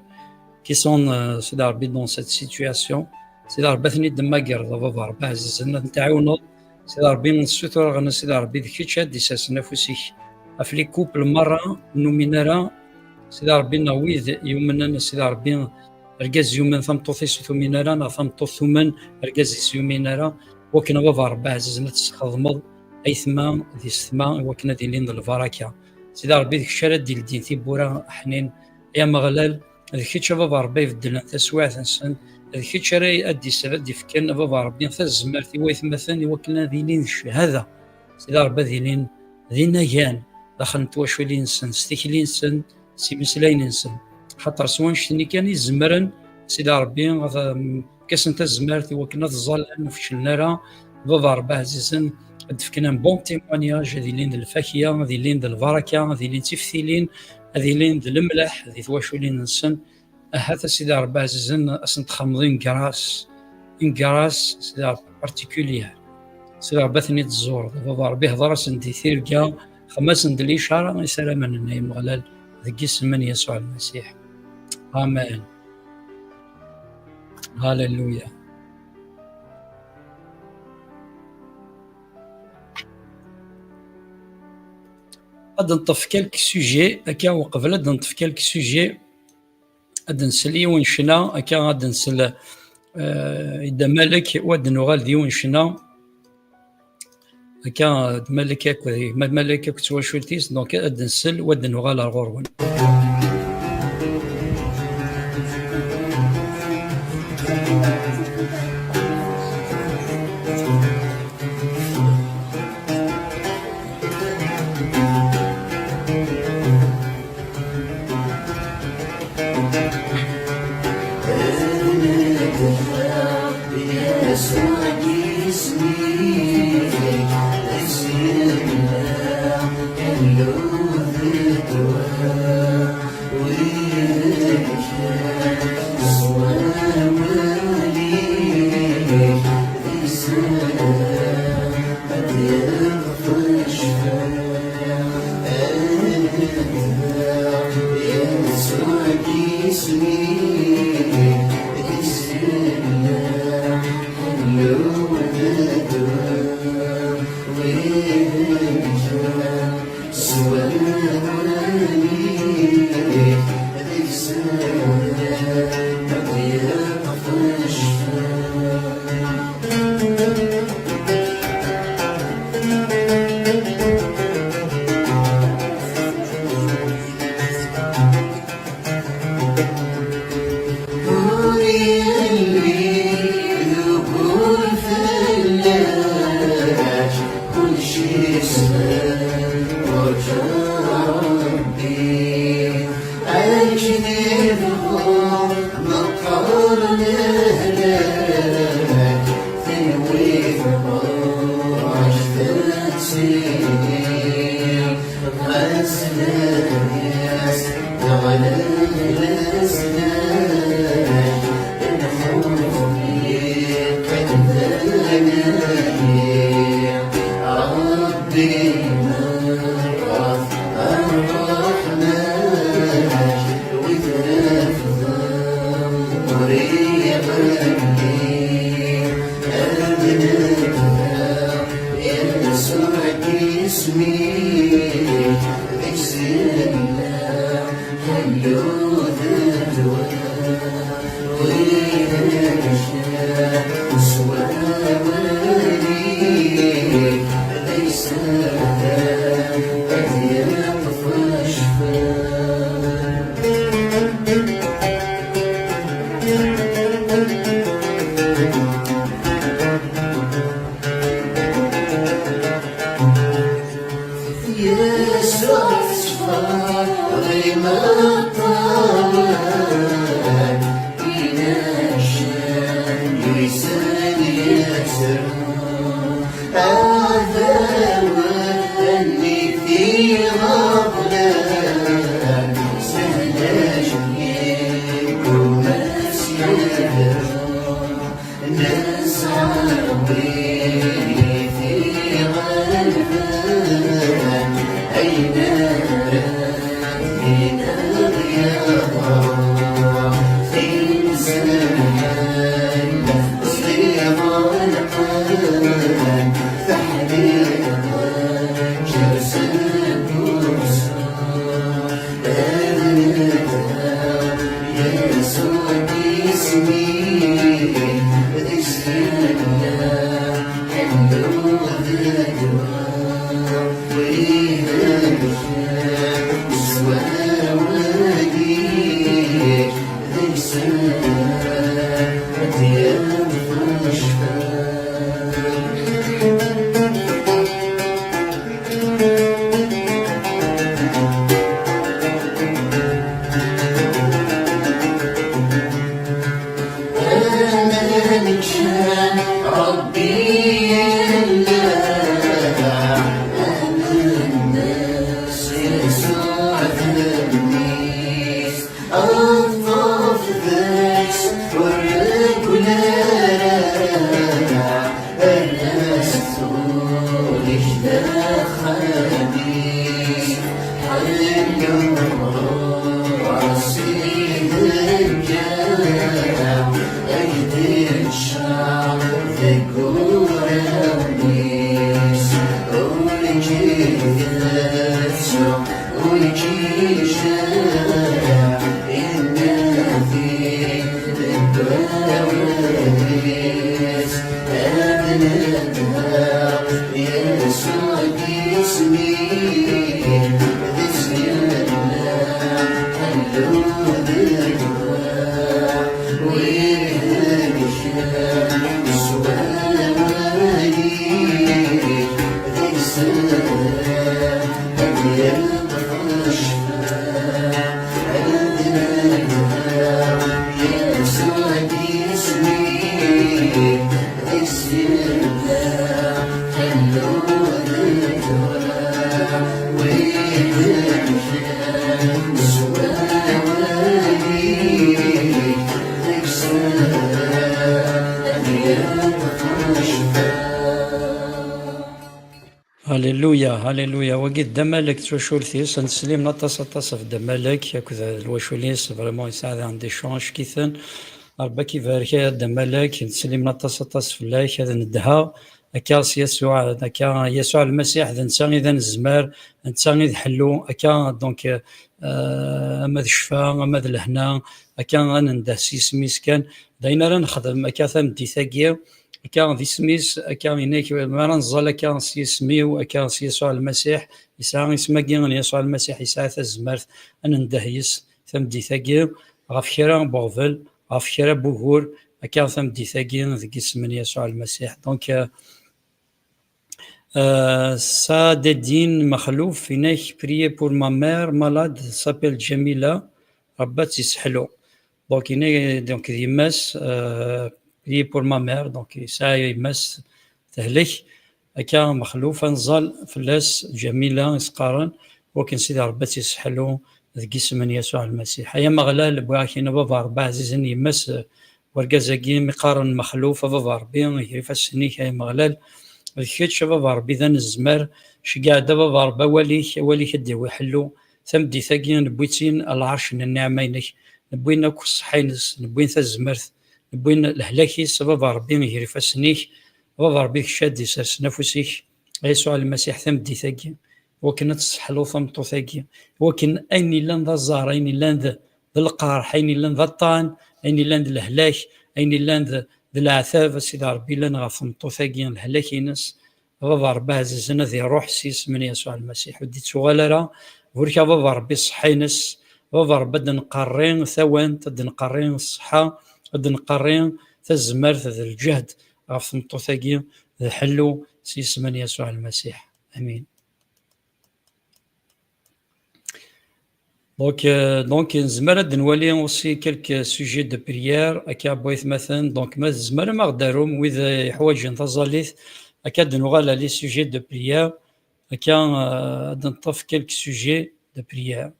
qui sont, euh, Sidi Ṛebbi, dans cette situation. Sidi Ṛebbi, ad ten-id-temmagreḍ, a Baba Ṛebbi ɛzizen, ad ten-tɛiwneḍ. Sidi Ṛebbi, nessutreɣ-n, a Sidi Ṛebbi, d kečč ad d-isersen afus-ik ɣef les couples merra, ur numin ara, Sidi Ṛebbi, neɣ wid yumnen, a Sidi Ṛebbi, argaz yumen tameṭṭut-is ur tumin ara, neɣ tameṭṭut tumen argaz-is yumin ara, wakken a Baba Ṛebbi ɛzizen ad tesxedmeḍ aytma d yessetma i wakken ad ilin d lbaraka. Sidi Ṛebbi, d kečč ara d-ildin tiwwura, aḥnin, ay Ameɣlal, d kečč a Baba Ṛebbi ibeddlen taswiɛt-nsen, d kečč ara ad d-is-, ad d-ifken a Baba Ṛebbi tazmert i waytmaten i wakken ad ilin d cchada. Sidi Ṛebbi, ad ilin d inagan daxel n twaculin-nsen, s tikli-nsen, s imeslayen-nsen. Xaṭer s wannect-nni kan i zemren, Sidi Ṛebbi, ad, um, fkasen tazmert i wakken ad ẓẓallen, ur feclen ara. Baba Ṛebbi ɛzizen, ad d-fken un bon témoignage, ad ilin d lfakya, ad ilin d lbaraka, ad ilin d tiftilin, ad ilin d lemleḥ di twaculin-nsen. Ahat a Sidi Ṛebbi ɛzizen, ad sen-txedmeḍ une grâce, une grâce, Sidi Ṛebbi, particulière. Sidi Ṛebbi, ad ten-id-tẓureḍ. Baba Ṛebbi, hḍer-asen di tirga, xdem-asen-d licara isaramen-nni, ay Ameɣlal, deg yisem n Yasuɛ Lmasiḥ. Amen. Alléluia. Ad d-neṭṭef quelques sujets, akka uqbel ad d-neṭṭef quelques sujets, ad d-nsel yiwen ccna, akka ad d-nsel, euh, i Dda Malek, u ad d-nuɣal d yiwen ccna, akka d Malek akked, ma d Malek akked twacult-is, donc ad d-nsel, u ad d-nuɣal ar ɣur-wen. Yasuɛ, isem-ik d sselma, d ddwa. Wid iḥessen s wawal-ik, deg-sen ad d-yaweḍ ccfa. Ad d-yaweḍ Yasuɛ, isem-ik d sselma, d ddwa. Wid iḥessen s wawal-ik, deg-sen ad d-yaweḍ ccfa. Ur yelli d ugur fell-ak, kullec yeshel ɣur-k a Ṛebbi. Akken i tebɣu meqqer lehlak, tenwi tebɣac tettili. Ɣas d-yas, d aɣlad d leslak, lxuf yeqqim d anagi. Ṛebbi meqqret ṛṛeḥma-k, wi trefdeḍ ur iɣelli. Ad nedheɣ Yasuɛ, isem-ik d sselma, d ddwa. Wid iḥessen s wawal-ik, deg-sen ad d-yaweḍ ccfa. Yasuɛ, ṣṣber ɣimer ṭṭawal, inaccen yuysen yettru. Aɛdawen-nni t-iɣablen, sehlacen-iyi, kumas yedru. Nesɛa wid iɣelben, ayen ara d-iniɣ yeḍra. Timselḥan ẓẓiɣen qqlen, teḥdiqen ǧersen ussu. Ad nedheɣ Yasuɛ, isem-ik d sselma, d ddwa. Wid iḥessen s wawal-ik, deg-sen ad d-yaweḍ ccfa. Aman kan Ṛebbi yella, Alléluia, alléluia. Wagi d Dda Malek d twacult-is. Nettsellim aṭas, aṭas ɣef Dda Malek akked lwacul-is. Vraiment, yesɛa daɣen des chants acek-iten. Rebbi ad k-ibarek a Dda Malek. Nettsellim aṭas, aṭas fell-ak. Ad nedheɣ akka s Yasuɛ, akka Yasuɛ Lmasiḥ, d netta i d anezmar, d netta i d ḥellu. Akka, donc, euh, ama d ccfa, ama d lehna, akka ad nendeh s yisem-is kan. D ayen ara nexdem akka tameddit-agi. Akka d isem-is, akka inek, mi ara nẓal akka s yisem-iw, akka s Yasuɛ Lmasiḥ, yesɛa isem-agi n Yasuɛ Lmasiḥ, yesɛa tazmert ad nendeh yes tameddit-agi ɣef kra n uɣbel, ɣef kra n wugur, akka tameddit-agi deg isem n Yasuɛ Lmasiḥ. Donc, euh, euh, Sadedine Makhlouf, inek, priez pour ma mère malade, s'appelle Jamila, Rebbi ad tt-isseḥlu. Donc, inek, donc, d yemma-s, euh, priez pour ma mère, donc, yesɛa yemma-s tehlek, akka Mexluf, ad nẓal fell-as Ǧamila i s-qqaren, wakken Sidi Ṛebbi ad tt-isseḥlu deg isem n Yasuɛ Lmasiḥ. Ay Ameɣlal, wwiɣ-ak-in a baba Ṛebbi ɛzizen yemma-s, eh, wergaz-agi mi qqaren Mexluf, a baba Ṛebbi, ger ifassen-ik, ay Ameɣlal, d kečč a baba Ṛebbi d anezmar, ceggeɛ-d a baba Ṛebbi awal-ik, awal-ik ad d-yawi ḥellu. Tameddit-agi newwi-tt-in a lɛerc n nniɛma-inek, newwi-n akk ṣṣeḥḥa-ines, newwi-n tazmert, newwi-n lehlak-is, a baba Ṛebbi, ger ifassen-ik, a baba Ṛebbi, d kečč ad d-isersen afus-ik, a Yasuɛ Lmasiḥ, tameddit-agi, wakken ad tesseḥluḍ tameṭṭut-agi, wakken ayen yellan d aẓar, ayen yellan d, d lqerḥ, ayen yellan d aṭṭan, ayen yellan d lehlak, ayen yellan d, d leɛtab, a Sidi Ṛebbi, yellan ɣef tmeṭṭut-agi, lehlak-ines, a baba Ṛebbi ɛzizen, ad iṛuḥ s yisem n Yasuɛ Lmasiḥ, ur d-ittuɣal ara. Burek a baba Ṛebbi ṣṣeḥḥa-ines, a baba Ṛebbi ad d-nqerri tawant, ad d-nqerri ṣṣeḥḥa, ad d-nqerri tazmert d lǧehd ɣef tmeṭṭut-agi, d ḥellu s yisem n Yasuɛ Lmasiḥ. Amin. Donc, euh, donc, nezmer ad nwali aussi quelques sujets de prière, akka n waytmaten. Donc, ma tzemrem ad aɣ-d-tarum wid, euh, yeḥwaǧen taẓallit, akka ad nuɣal à les sujets de prière, akka, euh, ad neṭṭef quelques sujets de prière.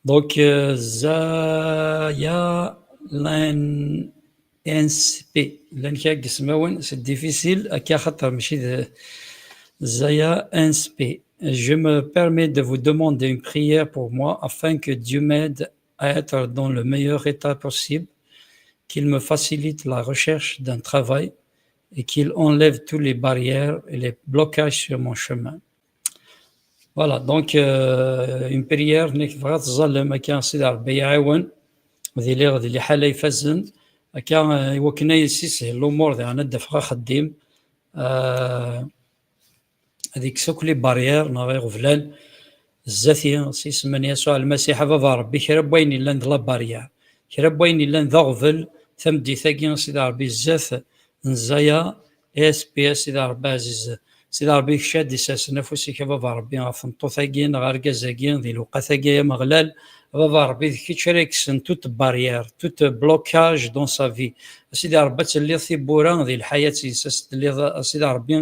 Donc, euh, Zaya Len N S P. Llan kra n yismawen, c'est difficile, akka xaṭer mačči d Zaya N S P. Je me permets de vous demander une prière pour moi afin que Dieu m'aide à être dans le meilleur état possible, qu'il me facilite la recherche d'un travail et qu'il enlève toutes les barrières et les blocages sur mon chemin. Voilà, donc, euh, une prière, nekk bɣiɣ ad teẓẓalem akka Sidi Ṛebbi iɛawen, ad iliɣ di liḥala ifazen, akka, euh, i wakken ad yi-yessishel lumuṛ, daɣen ad d-afeɣ axeddim, euh, ad yekkes akk les barrières neɣ iɣeblan zdat-i, s yisem n Yasuɛ Lmasiḥ, a baba Ṛebbi, kra n wayen yellan d la barrière, kra n wayen yellan d aɣbel, tameddit-agi, Sidi Ṛebbi, zdat n Zaya, S P S, Sidi Ṛebbi ɛzizen. Sidi Ṛebbi, kečč ad d-isersen afus-ik, a baba Ṛebbi, ɣef tmeṭṭut-agi neɣ argaz-agi, di lewqat-agi, ay Ameɣlal, a baba Ṛebbi, d kečč ara yekksen toute barrière, tout blocage dans sa vie. A Sidi Ṛebbi, ad telliḍ tiwwura di lḥayat-is, ad telliḍ, a Sidi Ṛebbi,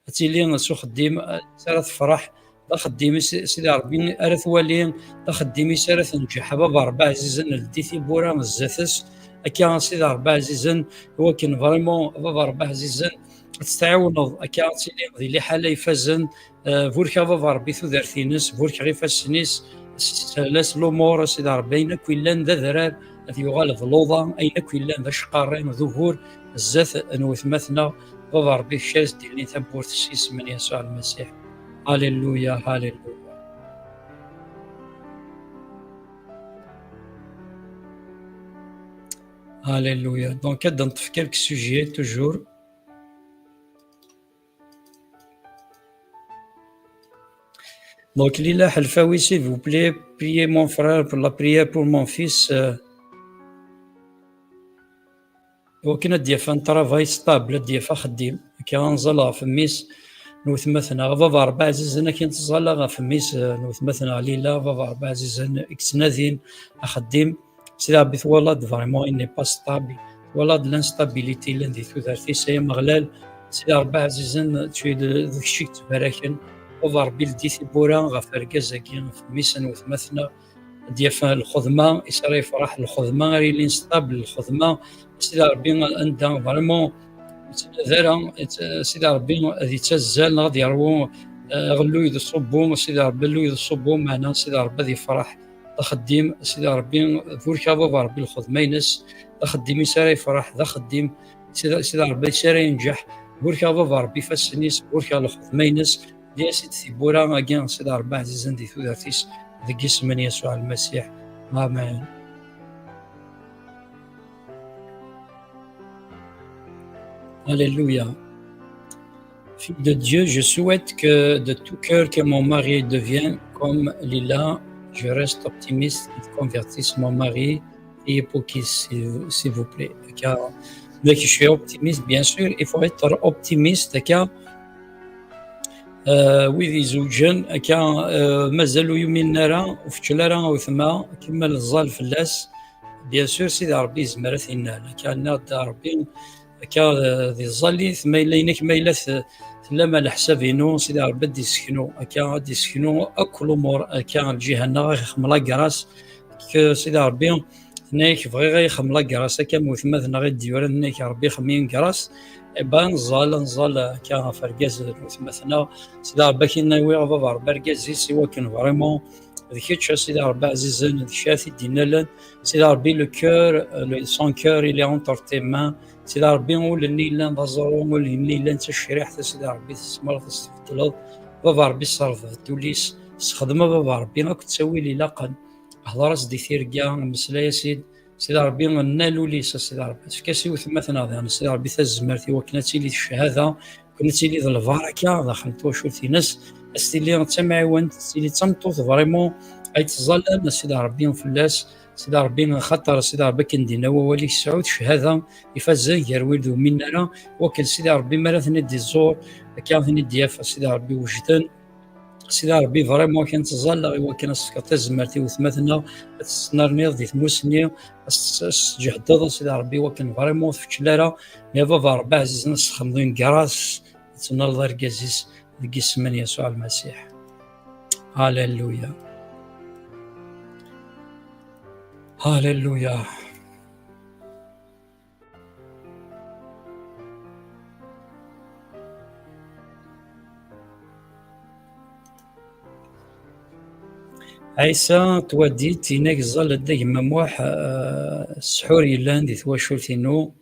ad tili s uxeddim, eh, s ara tefreḥ, d axeddim-is, Sidi Ṛebbi, ara twali, d axeddim-is ara tenǧeḥ. A baba Ṛebbi ɛzizen, ldi tiwwura zdat-s, akka, a Sidi Ṛebbi ɛzizen, i wakken vraiment, a baba Ṛebbi ɛzizen, ad tt-tɛiwneḍ, akka, ad tili di liḥala ifazen, eh, burek a baba Ṛebbi tudert-ines, burek ɣef ifassen-is, sehel-as lumuṛ, a Sidi Ṛebbi, ayen akk yellan d adrar, ad yuɣal d luḍa, ayen akk yellan d aceqqarri, d ugur, zdat n wetma-tneɣ, baba Ṛebbi, kečč ara s-d-ilin tawwurt s yisem n Yasuɛ Lmasiḥ. Halleluya, halleluya. Halleluya. Donc, ad d-neṭṭef quelques sujets, toujours. Donc, Lila Helfawi, s'il vous plaît, priez mon frère pour la prière pour mon fils, euh, i wakken ad d-yaf un travail stable, ad d-yaf axeddim. Akka ad nẓal ɣef mmi-s n wetma-tneɣ. Baba Ṛebbi ɛzizen, akken tẓalla ɣef mmi-s, euh, n wetma-tneɣ Lila, baba Ṛebbi ɛzizen, i yettnadin axeddim. Sidi Ṛebbi, twalaḍ vraiment, il n'est pas stable. Twalaḍ l'instabilité yellan di tudert-is, ay Ameɣlal. Sidi Ṛebbi ɛzizen, tu-, d kečč i yettbaraken. Baba Ṛebbi, ldi tiwwura ɣef argaz-agi, ɣef mmi-s n wetma-tneɣ. ad d-yaf lxedma, is ara yefreḥ lxedma, ara yilin stable lxedma. Sidi Ṛebbi anda vraiment ur yettnadi ara, Sidi Ṛebbi ad yettazzal neɣ ad yerwu, eh, aɣelluy d ṣubbu, Sidi Ṛebbi alluy d ṣubbu, meɛna Sidi Ṛebbi ad yefreḥ d axeddim, Sidi Ṛebbi, burek a Baba Ṛebbi lxedma-ines, d axeddim-is ara yefreḥ, d axeddim, Sidi, Sidi Ṛebbi-is ara yenǧeḥ, burek a Baba Ṛebbi ifassen-is, burek a lxedma-ines, di as-id tiwwura-agi, Sidi Ṛebbi ɛzizen di tudert-is, deg isem n Yasuɛ Lmasiḥ. Amen. Alléluia. Fille de Dieu, je souhaite que de tout cœur que mon mari devienne comme Lila. Je reste optimiste qu'il convertisse mon mari. Priez pour qu'il, s'il, s'il vous plaît. Akka, mais je suis optimiste, bien sûr. Il faut être optimiste. Akka, euh, wid izewǧen, akka, euh, mazal ur yuminen ara, ur feččel ara a weltma, kemmel ẓẓal fell-as. Bien sûr, Sidi Ṛebbi yezmer ad t-innal. Akka, nniɣ-d Ṛebbi, akka, eh, di tẓallit, ma yella inek, ma yella t-, tellam a leḥsab-inu, Sidi Ṛebbi ad d-iseknu, akka, ad d-iseknu akk lumuṛ, akka, lǧiha-nneɣ, ad ixemmel agras, que Sidi Ṛebbi, tenna-yak, bɣiɣ ad ixemmel agras, akka, am wetma-tneɣ i d-yuran, tenna-yak, Ṛebbi ixemmel agras, eh ben, nẓal, nẓal, akka, ɣef argaz n wetma-tneɣ, Sidi Ṛebbi, akin awiɣ, a Baba Ṛebbi, argaz-is, i wakken vraiment, d kečč, a Sidi Ṛebbi ɛzizen, d kečč ara t-id-innalen. Sidi Ṛebbi, le cœur, euh, le, son cœur, il est entre tes mains. Sidi Ṛebbi, ul-nni yellan d aẓru, ul-nni yellan d tacriḥt, a Sidi Ṛebbi, tzemreḍ ad s-tbeddleḍ. Baba Ṛebbi, sserfed ul-is, sexdem, a Baba Ṛebbi, akk ttawil ilaqen. Hḍer-as di tirga, mmeslay-as-id. Sidi Ṛebbi, nnal ul-is, a Sidi Ṛebbi. Efk-as i wetma-tneɣ daɣen, a Sidi Ṛebbi, tazmert i wakken ad tili d cchada, akken ad tili d lbaraka daxel n twacult-ines, ad s-tili d tamɛiwent, ad s-tili d tameṭṭut vraiment ay ttẓallan, a Sidi Ṛebbi, fell-as, Sidi Ṛebbi, xaṭer, a Sidi Ṛebbi, akken d-yenna wawal-ik, sɛu cchada ifazen gar wid ur minin ara, wakken Sidi Ṛebbi mi ara ten-id-iẓur, akka ad ten-id-yaf, a Sidi Ṛebbi, wejden. Sidi Ṛebbi, vraiment kan ttẓallaɣ i wakken ad s-tefkeḍ tazmert i wetma-tneɣ, ad tt-tesnerniḍ di tmusni, ad s-, ad s-tǧehdeḍ, a Sidi Ṛebbi, i wakken vraiment ur tfeččel ara, mais a Baba Ṛebbi ɛzizen, ad s-txedmeḍ une grâce, ad tennaɣeḍ argaz-is deg isem n Yasuɛ Lmasiḥ. Alléluia. Alléluia. Ɛisa Twadit, inek ẓẓal a Dda Gma Muḥ, eh, ssḥur yellan di twacult-inu.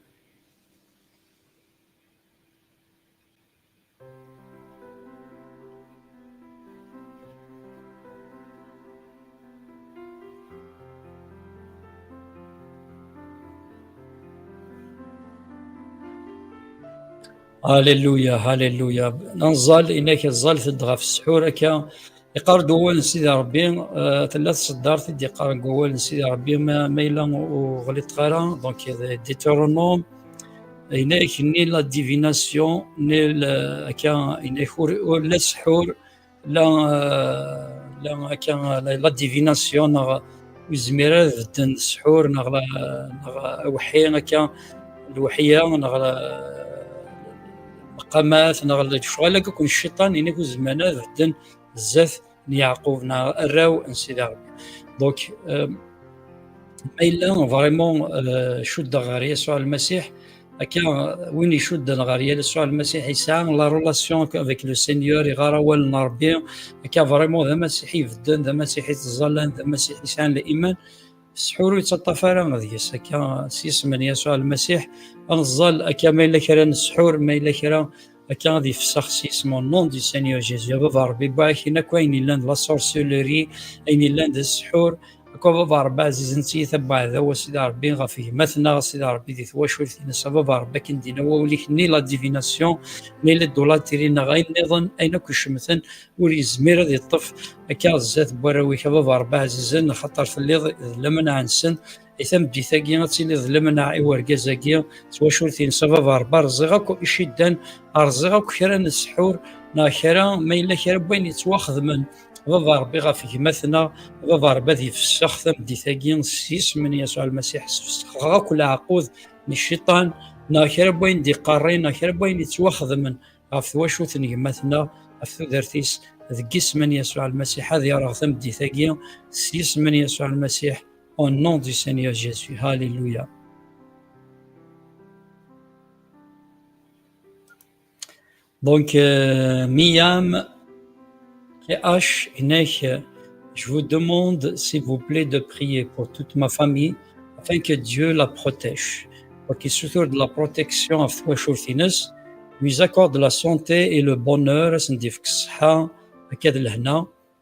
Alléluia, alléluia. Nẓal, inek ẓẓal-d ɣef ssḥur akka. Iqqar-d wawal n Sidi Ṛebbi, eh, tella tseddart i d-iqqaren deg wawal n Sidi Ṛebbi, ma, ma yella ur ɣliṭeɣ ara, donc, eh, Deutéronome, yenna-ak ni la divination, ni la, akka, yenna-ak ur, ur, la ssḥur, la, eh, la, akka, la, la divination, neɣ ur yezmir ara ad bedden ssḥur, neɣ la, neɣ aweḥḥi, akka, lweḥya, neɣ la, lmeqamat, neɣ lecɣal akk n cciṭan, yenna-ak ur zemren ara ad bedden zdat n Yeɛqub, neɣ arraw n Sidi Ṛebbi. Donc, euh, ma yella vraiment, euh, cuddeɣ ɣer Yasuɛ Lmasiḥ, akka, win icudden ɣer Yasuɛ Lmasiḥ yesɛa la relation avec le Seigneur, iɣar awal n Ṛebbi, akka vraiment d amasiḥi ibedden, d amasiḥi ttẓallan, d amasiḥi yesɛan liman, ssḥur ur yettaṭṭaf ara deg-s, akka, s yisem n Yasuɛ Lmasiḥ, ad neẓẓal, akka, ma yella kra n ssḥur, ma yella kra, akka, ad yefsex s yisem, au nom du Seigneur Jésus. A Baba Ṛebbi, wwiɣ-ak-in akk ayen yellan d la sorcellerie, ayen yellan d ssḥur, akk a Baba Ṛebbi ɛzizen, ttiyet a Buɛdaw, a Sidi Ṛebbi, ɣef gma-tneɣ, a Sidi Ṛebbi, di twacult-ines, a Baba Ṛebbi, akken d-yenna wawal-ik, ni la divination, ni l'idolâtrie, neɣ ayen nniḍen, ayen akk icemten, ur yezmir ad yeṭṭef akka zdat n warraw-ik, a Baba Ṛebbi ɛzizen, axaṭer telliḍ d lamenɛa-nsen. I tameddit-agi ad tiliḍ d lamenɛa i wergaz-agi, s twacult-ines, a Baba Ṛebbi, rẓiɣ akk iciddan, rẓiɣ akk kra n ssḥur, neɣ kra, ma yella kra n wayen yettwaxedmen, a Baba Ṛebbi, ɣef gma-tneɣ, a Baba Ṛebbi, ad yefsex tameddit-agi s yisem n Yasuɛ Lmasiḥ, sfesxeɣ akk leɛqud n cciṭan, neɣ kra n wayen d-iqqaren, neɣ kra n wayen yettwaxedmen ɣef twacult n gma-tneɣ, ɣef tudert-is, deg yisem n Yasuɛ Lmasiḥ, ad yareɣ tameddit-agi s yisem n Yasuɛ Lmasiḥ, au nom du Seigneur Jésus. Hallelujah. Donc, euh, Miam K H, Inek, je vous demande, s'il vous plaît, de prier pour toute ma famille, afin que Dieu la protège. Donc, il souhaite de la protection à Fouachourtinus, lui accorde la santé et le bonheur, à son à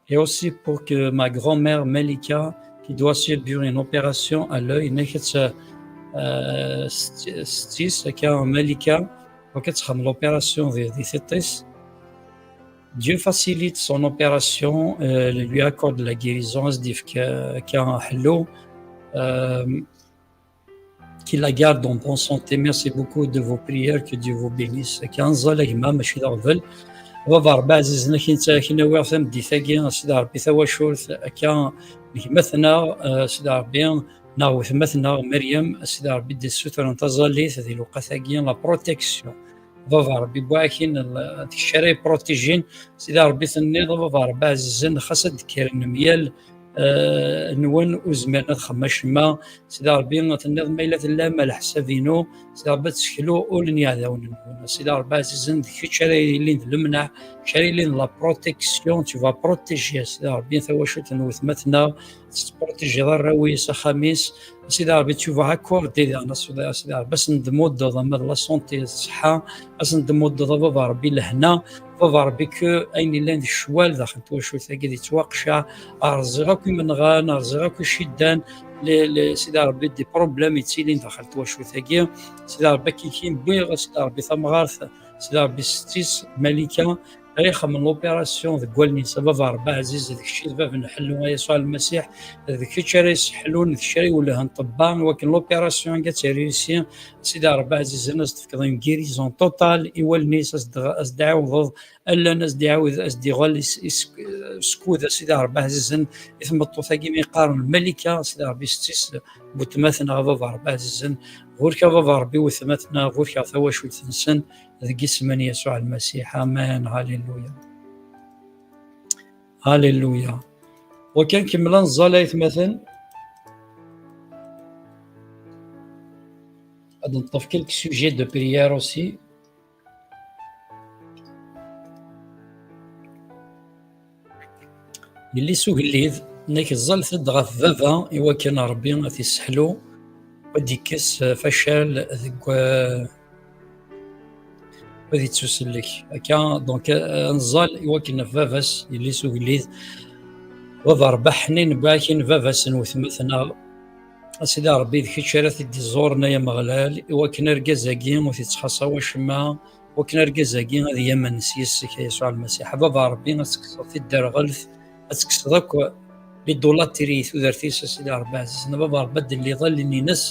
et aussi pour que ma grand-mère Malika, qui doit subir une opération à l'œil, nekk, euh, sti- stis, akka Malika, donc elle sera l'opération de, de Dieu facilite son opération, euh, lui accorde la guérison, c'est-à-dire que, euh, qu'il la garde en bonne santé. Merci beaucoup de vos prières, que Dieu vous bénisse. Akka ad nẓall a gma, mačči d aɣbel. Baba Ṛebbi ɛzizen, akin awiɣ tameddit-agi, a Sidi Ṛebbi, tawacult akka n gma-tneɣ, euh, Sidi Ṛebbi, neɣ wetma-tneɣ Meryem, a Sidi Ṛebbi d-issutren taẓallit di lewqat-agi, la protection. Baba Ṛebbi, wwakin d kečč ara yeprotijin. Sidi Ṛebbi, tenniḍ, a Baba Ṛebbi ɛzizen, xas ad d-kkren myal, eh, nwen ur zmiren ad xedmen acemma. Sidi Ṛebbi, tenniḍ, ma yella tellam a leḥsab-inu, Sidi Ṛebbi, ad tteklu ul n yiɛdawen-nwen. Sidi Ṛebbi ɛzizen, d kečč ara yilin d lemneɛ, kečč ara yilin d la protection, tu vas protéger, Sidi Ṛebbi, tawacult n wetma-tneɣ, tettprotijiḍ arraw-is, axxam-is. Sidi Ṛebbi, tu vas accorder daɣen, a Sidi Ṛebbi, ad sen-d-tmuddeḍ ama d la santé, ṣṣeḥḥa, ad sen-d-tmuddeḍ, a Baba Ṛebbi, lehna, a Baba Ṛebbi, que ayen yellan d ccwal daxel n twacult-agi ad yettwaqceɛ. Rẓiɣ akk imenɣan, rẓiɣ akk iciddan, les, les, Sidi Ṛebbi, des problèmes yettilin daxel n twacult-agi. Sidi Ṛebbi, akken wwiɣ, a Sidi Ṛebbi, tamɣart, Sidi Ṛebbi, setti-s Malika, ara ixedmen l'opération deg wallen-is. A Baba Ṛebbi ɛziz, d kečč i d bab n ḥellu, a Yasuɛ Lmasiḥ, d kečč ara yesseḥlun, d kečč ara iwellhen ṭṭebba, i wakken l'opération-agi ad tt-réussi. Sidi Ṛebbi ɛzizen, ad s-tefkeḍ une guérison totale i wallen-is, ad s-d-, ad s-d-ɛiwdeḍ allen, ad s-d-iɛawed, ad s-d-iɣel is-, is-, skud, a Sidi Ṛebbi ɛzizen, i tmeṭṭut-agi mi qqaren Malika, Sidi Ṛebbi, setti-s n wetma-tneɣ, a Baba Ṛebbi ɛzizen, ɣur-k a Baba Ṛebbi, wetma-tneɣ, ɣur-k tawacult-nsen, deg yisem n Yasuɛ Lmasiḥ. Amen. Hallelujah. Hallelujah. Wakan kemmel ad nẓall, aytmaten. Ad neṭṭef quelques sujets de prière aussi. Yelli-s ugellid, nekk ẓẓallet-d ɣef baba i wakken Ṛebbi ad t-isseḥlu, ad d-ikkes, eh, facal deg, eh, ad ittusellek. Akka, donc, eh, nẓall i wakken ɣef baba-s, yelli-s ugellid, baba Ṛebbi ḥnin, wwakin baba-s n wetma-tneɣ. A Sidi Ṛebbi, d kečč ara t-id-iẓuren, ay Ameɣlal, i wakken argaz-agi ur t-ittxaṣṣa wacemma, wakken argaz-agi ad yamen s yis-k, a Yasuɛ Lmasiḥ. A Baba Ṛebbi, ad tekkseḍ tidderɣelt, ad tekkseḍ akk l'idolâtrie i tudert-is, a Sidi Ṛebbi ɛzizen. A Baba Ṛebbi, ad d-telliḍ allen-ines,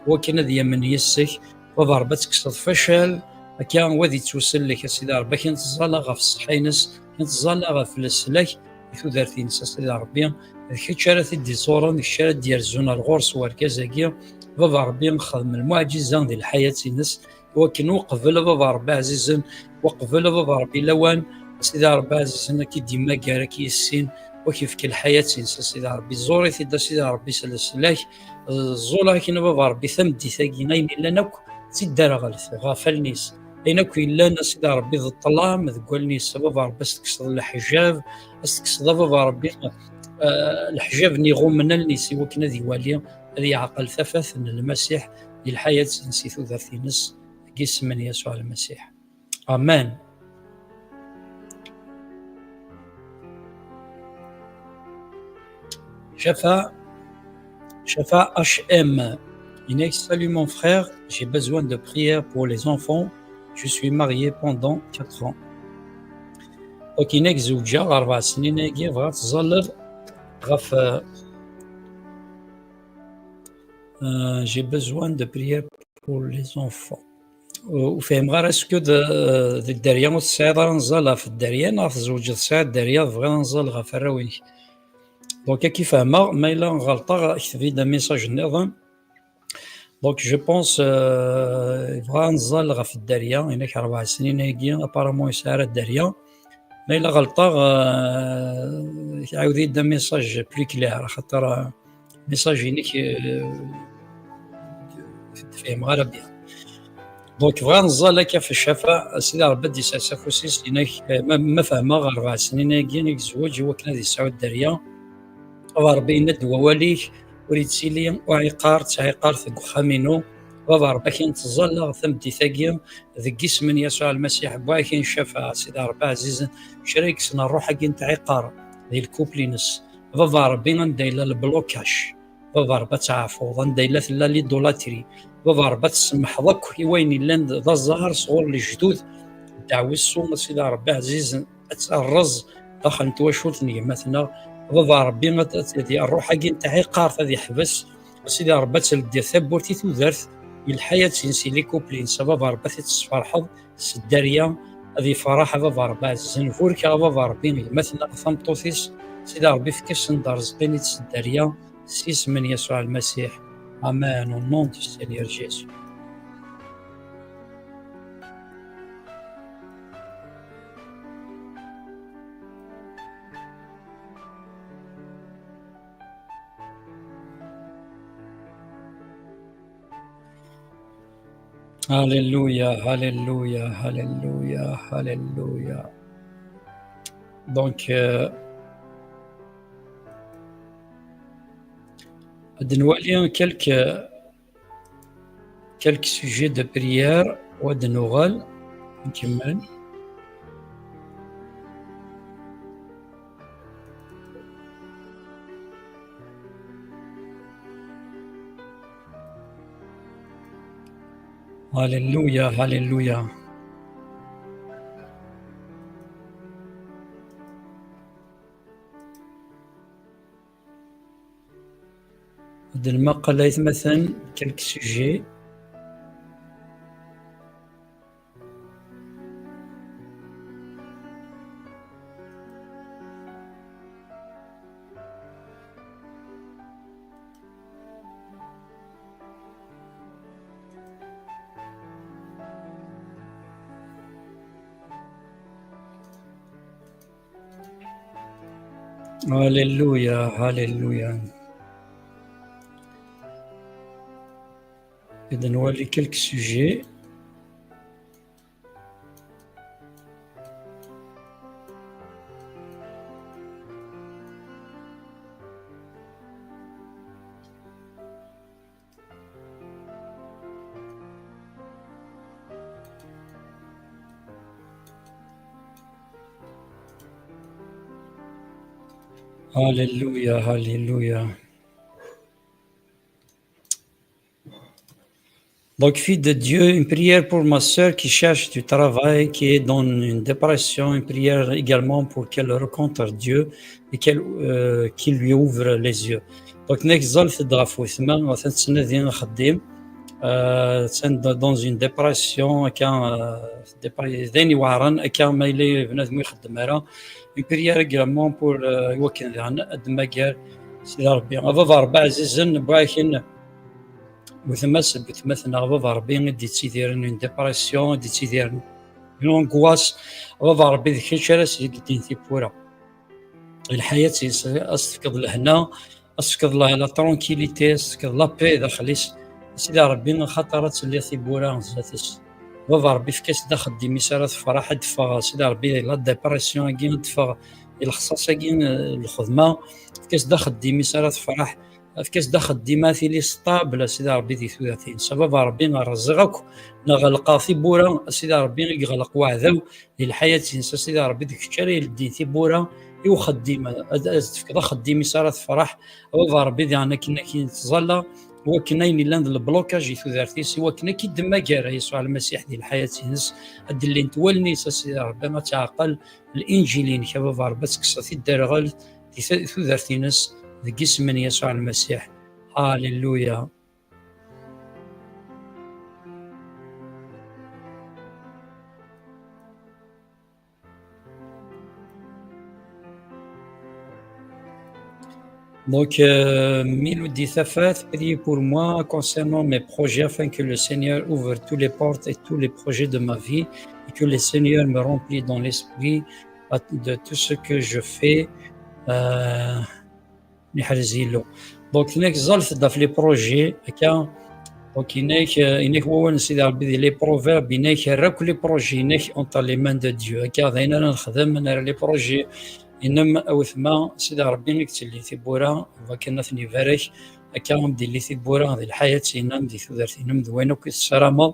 wakken ad yamen yis-k. A Baba Ṛebbi, ad tekkseḍ facal, akka wa ad ittusellek, a Sidi Ṛebbi, akken tẓalla ɣef ṣṣeḥḥa-ines, akken tẓalla ɣef leslak i tudert-ines, a Sidi Ṛebbi. D kečč ara t-id-iẓuren, d kečč ara d-yerzun ar ɣur-s wergaz-agi. A Baba Ṛebbi, xdem lmuɛǧiza di lḥayat-ines, wakken uqbel, a Baba Ṛebbi ɛzizen, uqbel, a Baba Ṛebbi lawan, a Sidi Ṛebbi ɛzizen, ad k-id-immager, ad k-yissin, ad k-yefk lḥayat-ines, a Sidi Ṛebbi. Ẓur-it-id, a Sidi Ṛebbi, s leslak. Ẓẓul akin, a Baba Ṛebbi, tameddit-agi, ayen yellan akk d tidderɣelt ɣef allen-is. Ayen akk yellan, a Sidi Ṛebbi, d ṭṭlam deg wallen-is, a Baba Ṛebbi, ad s-tekkseḍ leḥjab, ad s-tekkseḍ, a Baba Ṛebbi, eh, leḥjab n iɣummen allen-is, i wakken ad iwali, ad yeɛqel tafat n Lmasiḥ di lḥayat-ines, i tudert-ines, deg yisem n Yasuɛ Lmasiḥ. Amen. Shafa, Shafa H M. Inek, salut mon frère, j'ai besoin de prière pour les enfants. Je suis marié pendant quatre ans. Donc, inek zewǧeɣ ṛebɛ snin-agi, bɣiɣ ad tẓalleḍ ɣef, euh, euh, j'ai besoin de prière pour les enfants. Ur fhimeɣ ara, est-ce que d, d dderya ur tesɛiḍ ara anẓal ɣef dderya, neɣ tzewǧeḍ tesɛiḍ dderya tebɣiḍ anẓal ɣef arraw-ik? Donc, ad k-fehmeɣ, ma yella ɣelṭeɣ, kteb-iyi-d amessage nniḍen. Donc, je pense, euh, yebɣa anẓal ɣef dderya, inek ṛebɛ snin-agi, apparemment yesɛa ara dderya. Ma yella ɣelṭeɣ, euh, ɛawed-iyi-d un message plus clair, axaṭer, euh, message-inek, euh, ur t-fhimeɣ ara bien. Donc, bɣiɣ ad neẓẓal akka ɣef ccafa, Sidi Ṛebbi ad d-isers afus-is, yenna-k, euh, ma, ma fehmeɣ rebɛa snin-agi i yezweǧ i wakken ad yesɛu dderya, Ṛebbi yenna-d wawal-ik, ur yettili uɛiqar, ttɛiqart deg uxxam-inu. Baba Ṛebbi, akin ttẓallaɣ tameddit-agi deg yisem n Yasuɛ Lmasiḥ, wwiɣ-ak-in ccafaɛ, Sidi Ṛebbi ɛzizen, kra yekksen ṛṛuḥ-agi n tɛiqar di lkupl-ines. Baba Ṛebbi, anda yella leblokaj, Baba Ṛebbi ad tɛafuḍ, anda yella tella lidulatri, Baba Ṛebbi ad tsemḥeḍ akk i wayen yellan d aẓar sɣur lejdud. Ddeɛwessu, a Sidi Ṛebbi ɛzizen, ad terreẓ daxel n twacult n gma-tneɣ. Baba Ṛebbi, ad, ad, ad, ṛṛuḥ-agi n tɛiqart ad yeḥbes. A Sidi Ṛebbi, ad tleddiḍ tawwurt i tudert, i lḥayat-ines, i likupl-ines. A Baba Ṛebbi, ad t-id-tesferḥeḍ s dderya, ad yefreḥ. A Baba Ṛebbi ɛzizen, burek-aɣ a Baba Ṛebbi gma-tneɣ, tameṭṭut-is. Sidi Ṛebbi, efk-asen-d rrezq-in-id s dderya, s yisem n Yasuɛ Lmasiḥ. Amen, au nom du Seigneur Jésus. Alléluia, alléluia, alléluia, alléluia. Donc, euh, ad nwali quelques, quelques sujets de prière, wa ad nuɣal, nkemmel. Alléluia, alléluia. Ad nmaqal aytmaten quelques sujets. Alléluia, alléluia. Ad nwali quelques sujets. Alléluia, alléluia. Donc, fille de Dieu, une prière pour ma sœur qui cherche du travail, qui est dans une dépression, une prière également pour qu'elle rencontre Dieu et qu'elle, euh, qu'il lui ouvre les yeux. Donc, nekk ẓẓalent-d ɣef wetma, atan tettnadi axeddim, euh, attan dans une dépression, akka, euh, dépre-, d ayen iweɛren, akka ma yella bnadem ur ixeddem ara. Une prière également pour, euh, i wakken daɣen ad d-temmager Sidi Ṛebbi. A Baba Ṛebbi ɛzizen, wwiɣ-ak-in wetma-s n wetma-tneɣ, a Baba Ṛebbi i d-yettidiren une dépression, i d-yettidiren une angoisse. A Baba Ṛebbi, d kečč ara s-yeldin tiwwura. Lḥayat-is, ad s-tefkeḍ lehna, ad s-tefkeḍ la, la tranquillité, ad s-tefkeḍ la paix daxel-is. A Sidi Ṛebbi, axaṭer ad telliḍ tiwwura zdat-s. Baba Ṛebbi, efk-as-d axeddim-is ara tefreḥ, ad d-teffeɣ, a Sidi Ṛebbi, la dépression-agi, ad d-teffeɣ i lexṣaṣ-agi, eh, lxedma. Efk-as-d axeddim-is ara tefreḥ. Efk-as-d axeddim, ad tili stable, a Sidi Ṛebbi, di tudert-ines. A Baba Ṛebbi, rẓiɣ akk, neɣ ɣelqeɣ tiwwura, a Sidi Ṛebbi, i yeɣleq weɛdaw di lḥayat-ines. A Sidi Ṛebbi, d kečč ara ileddin tiwwura i uxeddim, ad, ad tefkeḍ axeddim-is ara tefreḥ. A Baba Ṛebbi, diɣen akken, akken i ttẓalla, i wakken ayen illan d leblokaj i tudert-is, i wakken akken i d-temmager Yasuɛ Lmasiḥ di lḥayat-ines, ad d-llint wallen-is, a Sidi Ṛebbi, ad teɛqel Linǧil-inek, a Baba Ṛebbi, ad tekkseḍ tidderɣelt di t-, tudert-ines, deg yisem n Yasuɛ Lmasiḥ. Alléluia. Donc, euh, Miloudi Tafat, priez pour moi concernant mes projets afin que le Seigneur ouvre toutes les portes et tous les projets de ma vie et que le Seigneur me remplisse dans l'esprit de tout ce que je fais, euh, niḥrez Illu. Donc, tenna-k ẓẓalet-d ɣef les projets, akka. Donc, yenna-k, euh, yenna-k wawal n Sidi Ṛebbi di les Proverbes, yenna-k err akk les projets-inek entre les mains de Dieu. Akka, d ayen ara nexdem, nerra les projets-inem a wetma, Sidi Ṛebbi i yettellin tiwwura, wakken ad ten-ibarek, akka am d-illi tiwwura di lḥayat-inem, di tudert-inem, d wayen akk i tessarameḍ.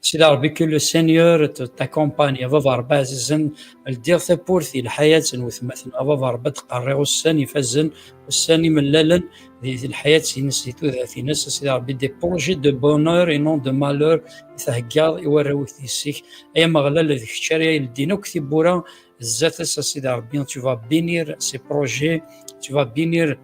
Sidi Ṛebbi, que le Seigneur te, t'accompagne, a baba Ṛebbi ɛzizen, ldiɣ tawwurt i lḥayat n wetma-tneɣ, a baba Ṛebbi, ad d-qerriɣ ussan ifazen, ussan imellalen di, di lḥayat-ines, di tudert-ines, a Sidi Ṛebbi, des projets de bonheur et non de malheur i theggaḍ i warraw-ik di yessi-k. Ay Ameɣlal, d kečč ara yeldin akk tiwwura zdat-s, a Sidi Ṛebbi, tu vas bénir ses projets, tu vas bénir,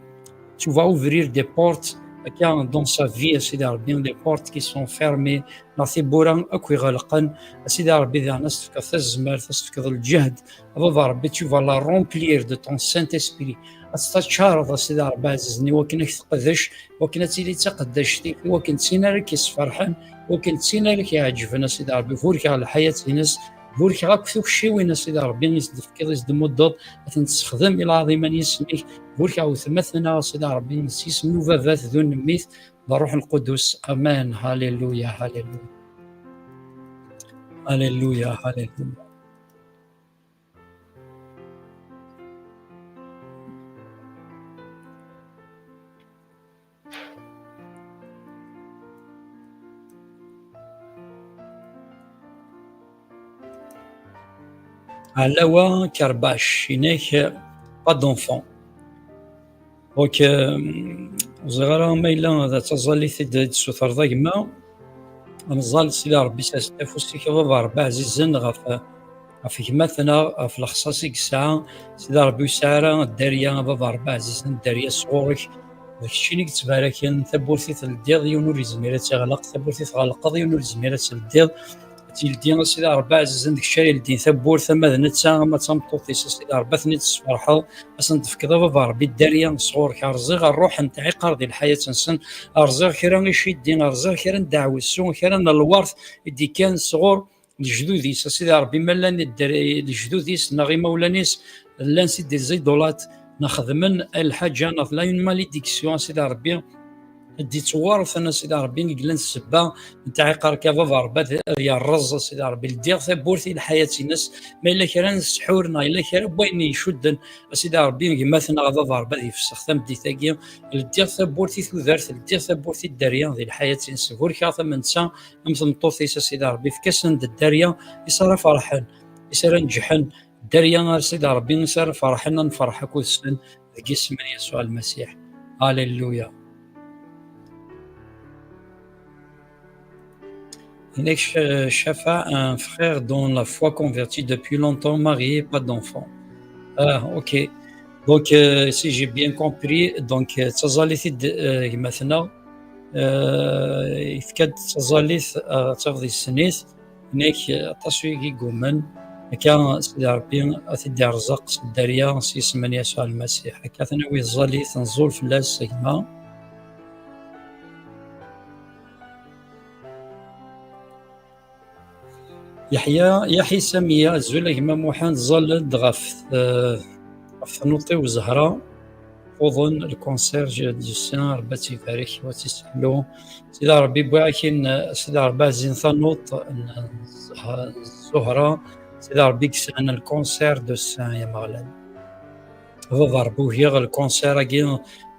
tu vas ouvrir des portes, akka, dans sa vie, a Sidi Ṛebbi, les portes qui sont fermées, neɣ tiwwura akk iɣelqen, a Sidi Ṛebbi, daɣen ad s-tefkeḍ tazmert, ad s-tefkeḍ lǧehd, a baba Ṛebbi, tu vas la remplir de ton Saint-Esprit, ad tt-taččareḍ, a Sidi Ṛebbi ɛzizen, i wakken ad k-teqdec, i wakken ad tili d taqeddact-ik, i wakken d tin ara k-yesferḥen, i wakken d tin ara k-iɛeǧben, a Sidi Ṛebbi, burkeɣ lḥayat-ines, burkeɣ akk tukciwin, a Sidi Ṛebbi, i s-d-tefkiḍ, i s-d-tmuddeḍ, ad tent-tessexdem i lɛaḍima n yisem-ik. Burkeɣ wetma-tneɣ, a Sidi Ṛebbi, s yisem n ubabat d unemmit d Ṛṛuḥ Lqudus. Amen. Halleluya, halleluya. Halleluya, halleluya. Ɛlawa Kerbac, yenna-k, pas d'enfant. Donc, euh, ur ẓriɣ ara ma yella d taẓallit i d-tessutreḍ a gma. Ad nẓal Sidi Ṛebbi s afus-ik a baba Ṛebbi ɛzizen ɣef, ɣef gma-tneɣ, ɣef lexṣaṣ i yesɛa. Sidi Ṛebbi ur yesɛi ara dderya a baba Ṛebbi ɛzizen, dderya sɣur-k. D keččini i yettbaraken, tawwurt i teldiḍ yiwen ur yezmir ad tt-iɣleq, tawwurt i tɣelqeḍ yiwen ur yezmir ad tt-teldiḍ. Ad tt-yeldi a Sidi Ṛebbi ɛzizen, d kečč ara yeldin tawwurt, ama d netta ama d tameṭṭut-is a Sidi Ṛebbi ad ten-id-tesferḥeḍ, ad sen-tefkeḍ a baba Ṛebbi dderya sɣur-k. Rẓiɣ ṛṛuḥ n tɛiqert di lḥayat-nsen, rẓiɣ kra iciddi, rẓiɣ kra n ddeɛwessu, kra n lweṛt i d-ikkan sɣur lejdud-is, a Sidi Ṛebbi, ma llan dder-, lejdud-is neɣ imawlan-is llan c'est des idolates, neɣ xedmen lḥaǧa, neɣ tella une malédiction, a Sidi Ṛebbi, i d-ittwaṛten, a Sidi Ṛebbi, i yellan ssebba n tɛiqert-agi, a baba Ṛebbi, ad, ad yerreẓ, a Sidi Ṛebbi. Ldiɣ tawwurt i lḥayat-ines, ma yella kra n ssḥur, neɣ yella kra n wayen icudden, a Sidi Ṛebbi, gma-tneɣ, a baba Ṛebbi, ad yefsex tameddit-agi. Ldiɣ tawwurt i tudert, ldiɣ tawwurt i dderya di lḥayat-ines. Burkeɣ-t am netta, am tmeṭṭut-is, a Sidi Ṛebbi, efk-asen-d dderya i s ara ferḥen, i s ara neǧḥen. Dderya, a Sidi Ṛebbi, i s ara ferḥen, ad nferḥ akked-sen deg yisem n Yasuɛ Lmasiḥ. Aleluya. Yenna-k, Ch-, Chafa, un frère dont la foi convertie depuis longtemps, marié, pas d'enfant. Ah, ok. Donc, euh, si j'ai bien compris, donc, euh, d taẓallit i d, euh, gma-tneɣ, euh, yefka-d taẓallit, euh, ad tafeḍ yessen-it, yenna-k, euh, aṭas wigi yegguman, akka Sidi Ṛebbi ad t-id-iṛẓeq s dderya s yisem n Yasuɛ Lmasiḥ. Akka ad t-nawi taẓallit, nẓul fell-as, a gma. Yeḥya, Yeḥya Samiya, azul a gma Muḥend, ẓẓal-d ɣef, eh, ɣef tnuṭ-iw Zahra, tuḍen, le cancer du sein, Ṛebbi ad tt-ibarek, wa tt-iseḥlu. Sidi Ṛebbi, wwiɣ-ak-in, eh, Sidi Ṛebbi ɛzizin, tanuṭ n, n Zah-, Zuhra, Sidi Ṛebbi i yesɛan le cancer du sein, ya Ameɣlal. A baba Ṛebbi, ugiɣ lkanṣir-agi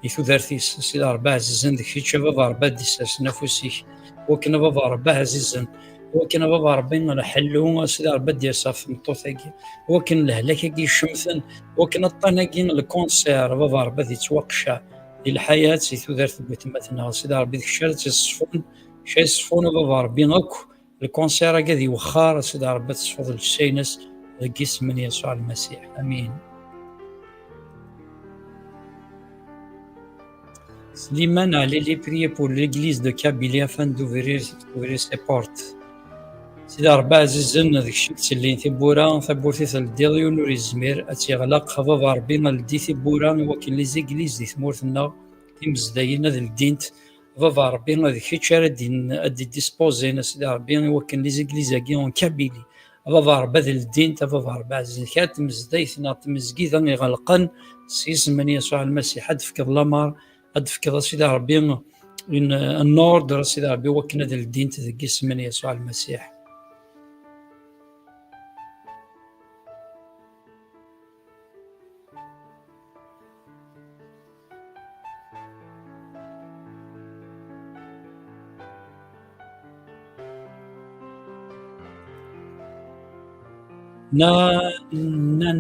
i tudert-is, a Sidi Ṛebbi ɛzizen, d kečč a baba Ṛebbi ad d-issersen afus-ik, wakken a baba Ṛebbi ɛzizen, wakken a baba Ṛebbi lḥellu, a Sidi Ṛebbi ad d-yas ɣef tmeṭṭut-agi, wakken lehlak-agi icemten, wakken aṭṭan-agi lkanṣir a baba Ṛebbi ad yettwaqecceɛ di lḥayat, di tudert n wetma-tneɣ, a Sidi Ṛebbi d kečč ara tt-iṣeffun, kečč ara iṣeffun a baba Ṛebbi akk. Lkanṣir-agi ad iwexxer, a Sidi Ṛebbi ad tesfeḍ llebsa-ines deg yisem n Yasuɛ Lmasiḥ. Amin. Slimane Alili, priez pour l'église de Kabylie afin d'ouvrir, d'ouvrir ses portes. Sidi Ṛebbi ɛzizen, d kečč i yettellin tiwwura, tawwurt i teldiḍ yiwen ur yezmir ad tt-yeɣleq. A baba Ṛebbi, ldi tiwwura i wakken les églises di tmurt-nneɣ, timezdayin ad ldint. Baba Ṛebbi, d kečč ara d-in-, ad d-disposin, a Sidi Ṛebbi, i wakken les églises-agi en Kabylie, a baba Ṛebbi ad ldint, a baba Ṛebbi ɛzizen, kra n tmezdayt neɣ tmezgida iɣelqen, s yisem n Yasuɛ Lmasiḥ ad d-tefkeḍ lameṛ, ad d-tefkeḍ a Sidi Ṛebbi une, un ordre a Sidi Ṛebbi wakken ad ldint deg yisem n Yasuɛ Lmasiḥ. Na, na,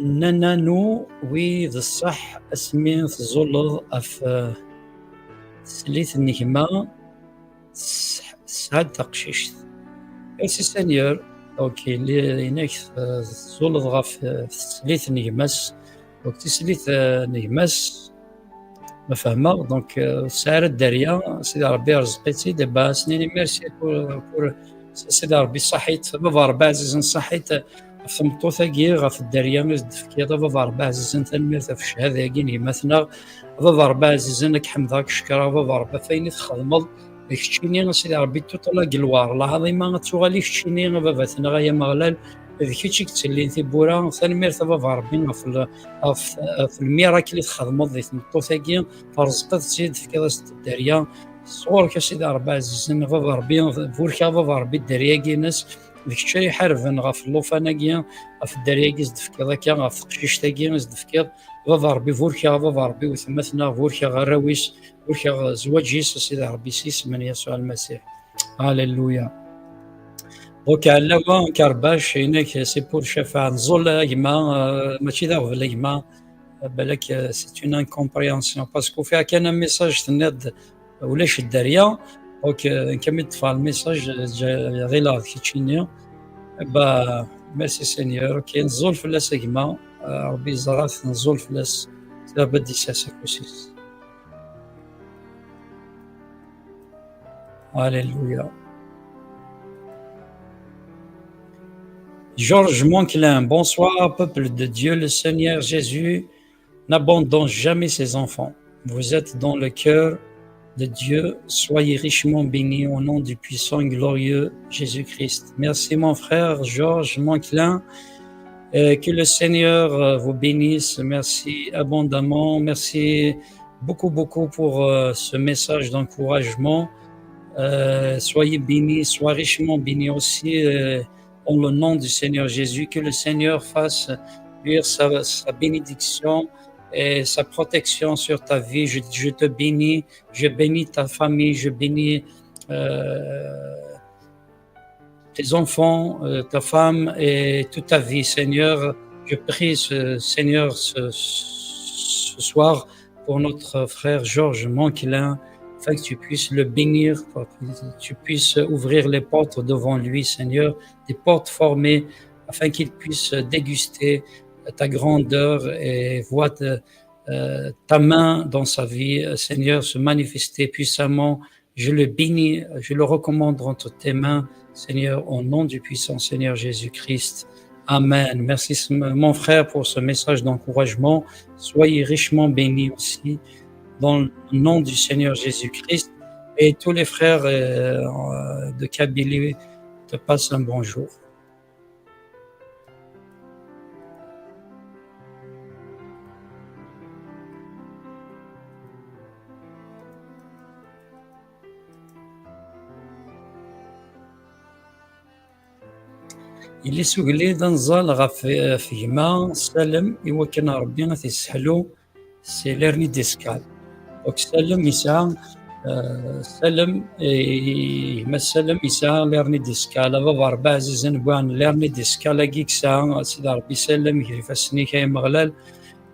nnan-anu wi d ṣṣeḥ asmi tẓulleḍ ɣef, eh, teslit n gma, tes-, tesɛa-d taqcict. Merci Seigneur. Ok, li-, inak, eh, tẓulleḍ ɣef, eh, teslit n gma-s. Donc, tislit, eh, n gma-s, ma fehmeɣ, donc, eh, ur tesɛi ara dderya, Sidi Ṛebbi irẓeq-itt-id, eh, bah, ad s-nini merci pour, pour, Sidi Ṛebbi ṣaḥit, a baba Ṛebbi ɛzizen ṣaḥit, eh, ɣef tmeṭṭut-agi, ɣef dderya i s-d-tefkiḍ, a baba Ṛebbi ɛzizen, tanemmirt ɣef ccahada-agi n gma-tneɣ, a baba Ṛebbi ɛzizen, ad k-ḥemdeɣ, ad k-cekkreɣ, a baba Ṛebbi, ɣef wayen i txedmeḍ, d keččini, a Sidi Ṛebbi, toute la gloire, lɛaḍima ad tuɣal i keččini, a baba-tneɣ, ay Ameɣlal, d kečč i yettellin tiwwura. Tanemmirt a baba Ṛebbi ɣef l-, ɣef, ɣef lmirakl i txedmeḍ di tmeṭṭut-agi, terẓqeḍ-tt-id, tefkiḍ-as-d dderya. Sɣur-k a Sidi Ṛebbi ɛzizen, a baba Ṛebbi, burkeɣ a baba Ṛebbi dderya-agi-ines, d kečč ara iḥarben ɣef llufan-agi, ɣef dderya-agi i s-d-tefkiḍ akka, ɣef teqcict-agi i s-d-tefkiḍ. A baba Ṛebbi burkeɣ, a baba Ṛebbi, weltma-tneɣ, burkeɣ arraw-is, burkeɣ zzwaǧ-is, a Sidi Ṛebbi, s yisem n Yasuɛ Lmasiḥ. Alléluia. Donc, Ɛellawa Karbac, inek, c'est pour Cafar. Nẓul a gma, euh, mačči d aɣbel a gma. Balak, euh, c'est une incompréhension. Parce que ufiɣ kan un message tenniḍ-d ulac dderya. Donc, euh, nekk mi d-ṭṭfeɣ le message, euh, ǧa-, ɣileɣ d keččini. Bah, merci Seigneur. Ok, nẓul fell-as a gma. Euh, Ṛebbi yeẓra-t, nẓul fell-as. Ṛebbi ad d-yessers afus-is. Alléluia. Georges Monquelin, bonsoir, peuple de Dieu. Le Seigneur Jésus n'abandonne jamais ses enfants. Vous êtes dans le cœur de Dieu. Soyez richement bénis au nom du puissant et glorieux Jésus-Christ. Merci, mon frère Georges Monquelin. Euh, que le Seigneur, euh, vous bénisse. Merci abondamment. Merci beaucoup, beaucoup pour, euh, ce message d'encouragement. Euh, soyez bénis, soyez richement bénis aussi, euh, dans le nom du Seigneur Jésus. Que le Seigneur fasse luire sa, sa bénédiction et sa protection sur ta vie. Je, je te bénis, je bénis ta famille, je bénis, euh, tes enfants, euh, ta femme et toute ta vie, Seigneur. Je prie, ce, Seigneur, ce, ce soir pour notre frère Georges Monquelin, afin que tu puisses le bénir, pour que tu puisses ouvrir les portes devant lui, Seigneur, des portes formées, afin qu'il puisse déguster ta grandeur et voir de, euh, ta main dans sa vie, Seigneur, se manifester puissamment. Je le bénis, je le recommande entre tes mains, Seigneur, au nom du puissant Seigneur Jésus-Christ. Amen. Merci, mon frère, pour ce message d'encouragement. Soyez richement bénis aussi dans le nom du Seigneur Jésus-Christ. Et tous les frères, euh, de Kabylie te passent un bonjour. Yelli s ugellid ad nẓal ɣef, ɣef gma Salem i wakken Ṛebbi ad t-isseḥlu si l'hernie discale. Donc Salem yesɛa, euh, Salem, eh, gma Salem yesɛa l'hernie discale. A baba Ṛebbi ɛzizen, wwiɣ-n l'hernie discale-agi i yesɛa, a Sidi Ṛebbi Salem, ger ifassen-ik ay Ameɣlal.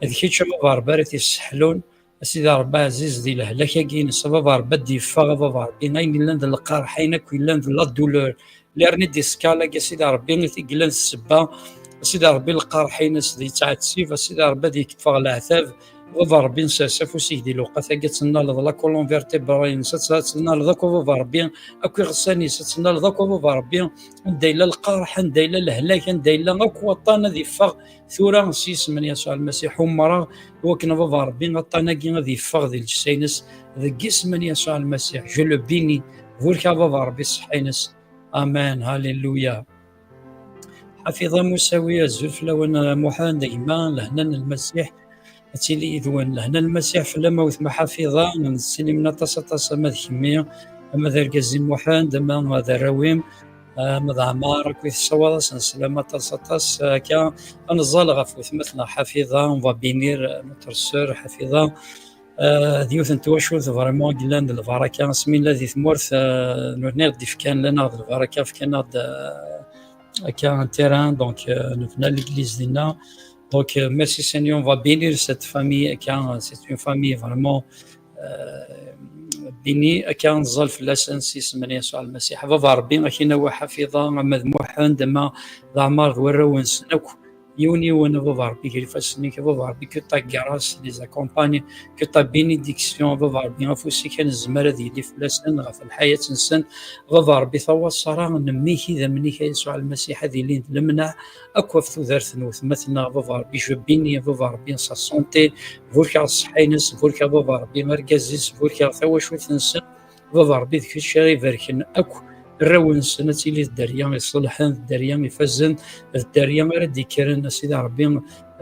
D kečč a baba Ṛebbi ara t-isseḥlun. A Sidi Ṛebbi ɛziz, di lehlak-agi-ines, a baba Ṛebbi ad d-yeffeɣ, a baba Ṛebbi, ayen yellan d lqerḥ, ayen akk yellan d la douleur, l'hernie discale-agi, a Sidi Ṛebbi, i t-yellan d ssebba, a Sidi Ṛebbi, lqerḥ-ines d yettɛettib, a Sidi Ṛebbi, ad yekfeɣ leɛtab, a baba Ṛebbi, nsers afus-ik di lewqat-agi, ad tennaleḍ la colonne vertébrale-ines, ad, ad tennaleḍ akk, a baba Ṛebbi, akk iɣsan-is, ad tennaleḍ akk, a baba Ṛebbi, anda yella lqerḥ, anda yella lehlak, anda yella akk waṭṭan, ad yeffeɣ tura s yisem n Yasuɛ Lmasiḥ. Umreɣ i wakken a baba Ṛebbi aṭṭan-agi ad yeffeɣ di lǧessa-ines deg yisem n Yasuɛ Lmasiḥ. Je le bénis. Burkeɣ a baba Ṛebbi ṣṣeḥḥa-ines. Amen. Halleluya. Ḥafiḍa Musawi, azul fell-awen, a Muḥend, a gma, lehna n Lmasiḥ ad tili yid-wen. Lehna n Lmasiḥ fell-am a wetma Ḥafiḍa, nettsellim aṭas aṭas ama d kemmi, ama d argaz-im Muḥend, ama d arraw-im, ama d Ɛmar, akkit tessawaḍ-asen sslam aṭas aṭas. Akka ad neẓẓal ɣef wetma-tneɣ Ḥafiḍa, on va bénir notre sœur Ḥafiḍa. Ah, d yiwet n twacult vraiment i yellan d lbaraka, asmi nella di tmurt, ah, nutni i ɣ-d-ifkan, llan-aɣ-d lbaraka, fkan-aɣ-d, ah, akka un terrain, donc, euh, nebna l'église dinna. Donc, euh, merci Seigneur, on va bénir cette famille, car c'est une famille vraiment, euh, bénie, car nẓal fell-asen s yisem n Yasuɛ Lmasiḥ. A Baba Ṛebbi, ad k-in-awi Ḥafiḍa, ama d Muḥend, ama d Ɛmar, d warraw-nsen akk. Yiwen yiwen, a Baba Ṛebbi, ger ifassen-ik, a Baba Ṛebbi, que ta grâce les accompagne, que ta bénédiction, a Baba Ṛebbi, afus-ik anezmar ad yili fell-asen, ɣef lḥayat-nsen, a Baba Ṛebbi, tawaṣṣara n mmi-k, idammen-ik, a Yasuɛ Lmasiḥ, ad ilin d lemneɛ akk ɣef tudert n wetma-tneɣ, a Baba Ṛebbi, je bénis, a Baba Ṛebbi, sa santé, burkeɣ ṣṣeḥḥa-ines, burkeɣ, a Baba Ṛebbi, argaz-is, burkeɣ tawacult-nsen, a Baba Ṛebbi, d kečč ara ibarken akk arraw-nsen, ad tili d dderya iṣelḥen, d dderya ifazen, d dderya ara d-ikkren, a Sidi Ṛebbi,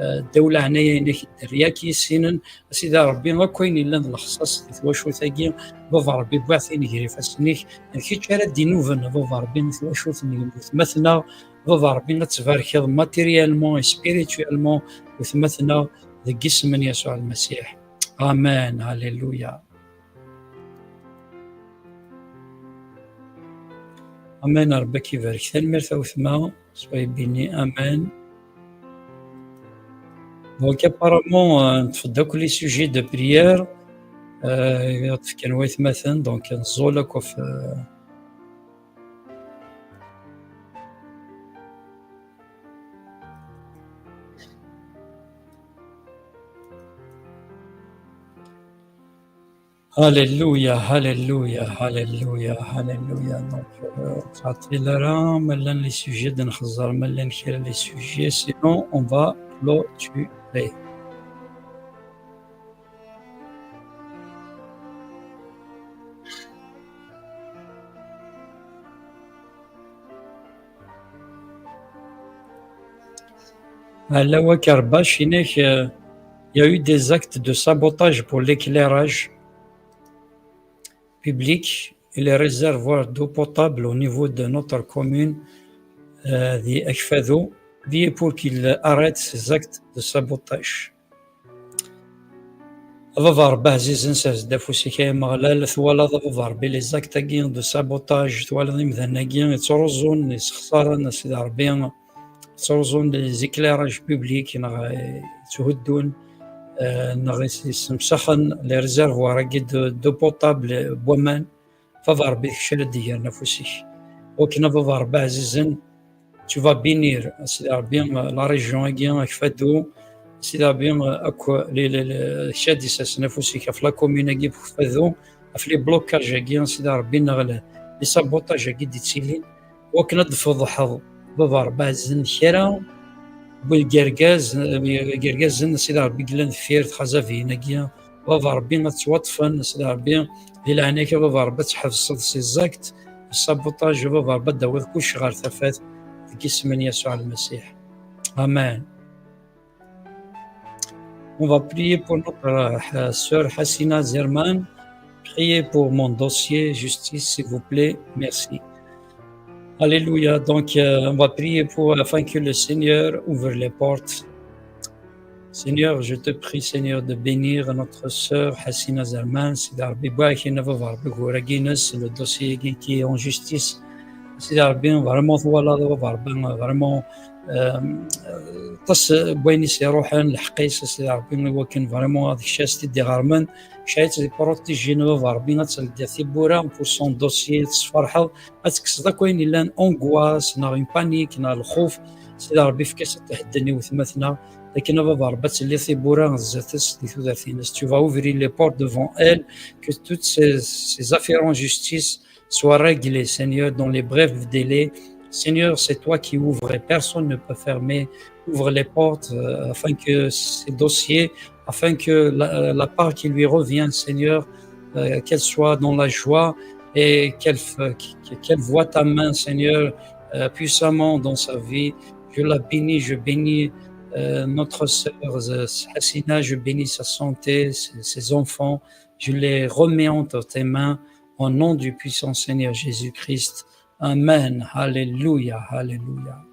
eh, ddaw leɛnaya-inek, d dderya ad k-yissinen, a Sidi Ṛebbi, akk ayen yellan d lexṣaṣ di twacult-agi, Baba Ṛebbi, wwiɣ-t-in gar ifassen-ik, d kečč ara d-inuben, a Baba Ṛebbi, i twacult n yemma-tneɣ, Baba Ṛebbi, ad tbarkeḍ matériellement et spirituellement wetma-tneɣ deg yisem n Yasuɛ Lmasiḥ. Amen. Alléluia. Amen, Ṛebbi ad k-ibarek. Tanemmirt a wetma. Soyez bénis. Amen. Donc, apparemment, euh, neṭṭef-d akk les sujets de prière. Euh, ɣef kan waytmaten, donc, nẓul akk ɣef, euh, Alléluia, alléluia, alléluia, alléluia. Donc, euh, ur ttɛeṭṭil ara, ma llan les sujets, ad nxeẓẓer ma llan kra les sujets, sinon on va clôturer. Ɛella Wakerbac, inek, euh, il y a eu des actes de sabotage pour l'éclairage public et les réservoirs d'eau potable au niveau de notre commune, euh, di Akfadu. Priez pour qu'il arrête ces actes de sabotage. A Baba Ṛebbi ɛzizen, sers-d afus-ik ay Ameɣlal, twalaḍ a Baba Ṛebbi les actes-agi de sabotage, twalaḍ imdanen-agi yettruẓun, yessexṣaren, a Sidi Ṛebbi, yettruẓun les éclairages publics, neɣ, eh, yetthuddun, eh, neɣ yessemsaxen les réservoirs-agi de, d'eau potable, n waman. Baba Ṛebbi, d kečč ara d-igren afus-ik. Wakken a Baba Ṛebbi ɛzizen, tu vas bénir, a Sidi Ṛebbi, la région-agi, Akfadu, a Sidi Ṛebbi, akk les, les, les, d kečč ad d-issersen afus-ik ɣef la commune-agi n Akfadu, ɣef les blocages-agi, a Sidi Ṛebbi, neɣ les, les sabotages-agi d-ittilin, wakken ad d-tfeḍḥeḍ, Baba Ṛebbi ɛzizen, kra n yergazen, yergazen, a Sidi Ṛebbi, yellan deffir txazabiyin-agi, Baba Ṛebbi, ad ttwaṭṭfen, a Sidi Ṛebbi, di leɛnaya-k a Baba Ṛebbi, ad tḥebseḍ ces actes de sabotage, a Baba Ṛebbi, ad d-tawiḍ kullec ɣer tafat, deg yisem n Yasuɛ Lmasiḥ. Amen. On va prier pour notre, euh, sœur Hassina Zerman. Priez pour mon dossier justice, s'il vous plaît. Merci. Alléluia. Donc, euh, on va prier pour, afin que le Seigneur ouvre les portes. Seigneur, je te prie, Seigneur, de bénir notre sœur Hassina Zerman. Sidi Ṛebbi, barak-iten a Baba Ṛebbi, deg wurag-ines, le dossier-agi qui est en justice. Sidi Ṛebbi, vraiment, twalaḍ a Baba Ṛebbi, vraiment, euh, aṭas n wayen i s-iruḥen, lḥeqq-is, Sidi Ṛebbi, i wakken vraiment ad kečč ad s-t-id-iɣermen, kečč ad tt-id-protégin a Baba Ṛebbi, ad teldiḍ tiwwura pour son dossier, ad tt-tesferḥeḍ, ad tekkseḍ akk ayen yellan angoisse, neɣ une panique, neɣ lxuf. Sidi Ṛebbi, efk-as ad thedden i wetma-tneɣ, akken a Baba Ṛebbi ad telli tiwwura zdat-s di tudert-ines. Tu vas ouvrir les portes devant elle, que toutes ces, ces affaires en justice soient réglées, Seigneur, dans les brefs délais. Seigneur, c'est toi qui ouvres et personne ne peut fermer. Ouvre les portes, euh, afin que ces dossiers, afin que la, la part qui lui revient, Seigneur, euh, qu'elle soit dans la joie et qu'elle f-, qu'elle voie ta main, Seigneur, euh, puissamment dans sa vie, Je la bénis, je bénis euh, notre sœur euh, Hassina, je bénis sa santé, ses, ses enfants. Je les remets entre tes mains au nom du puissant Seigneur Jésus-Christ. Amen. Alléluia, alléluia.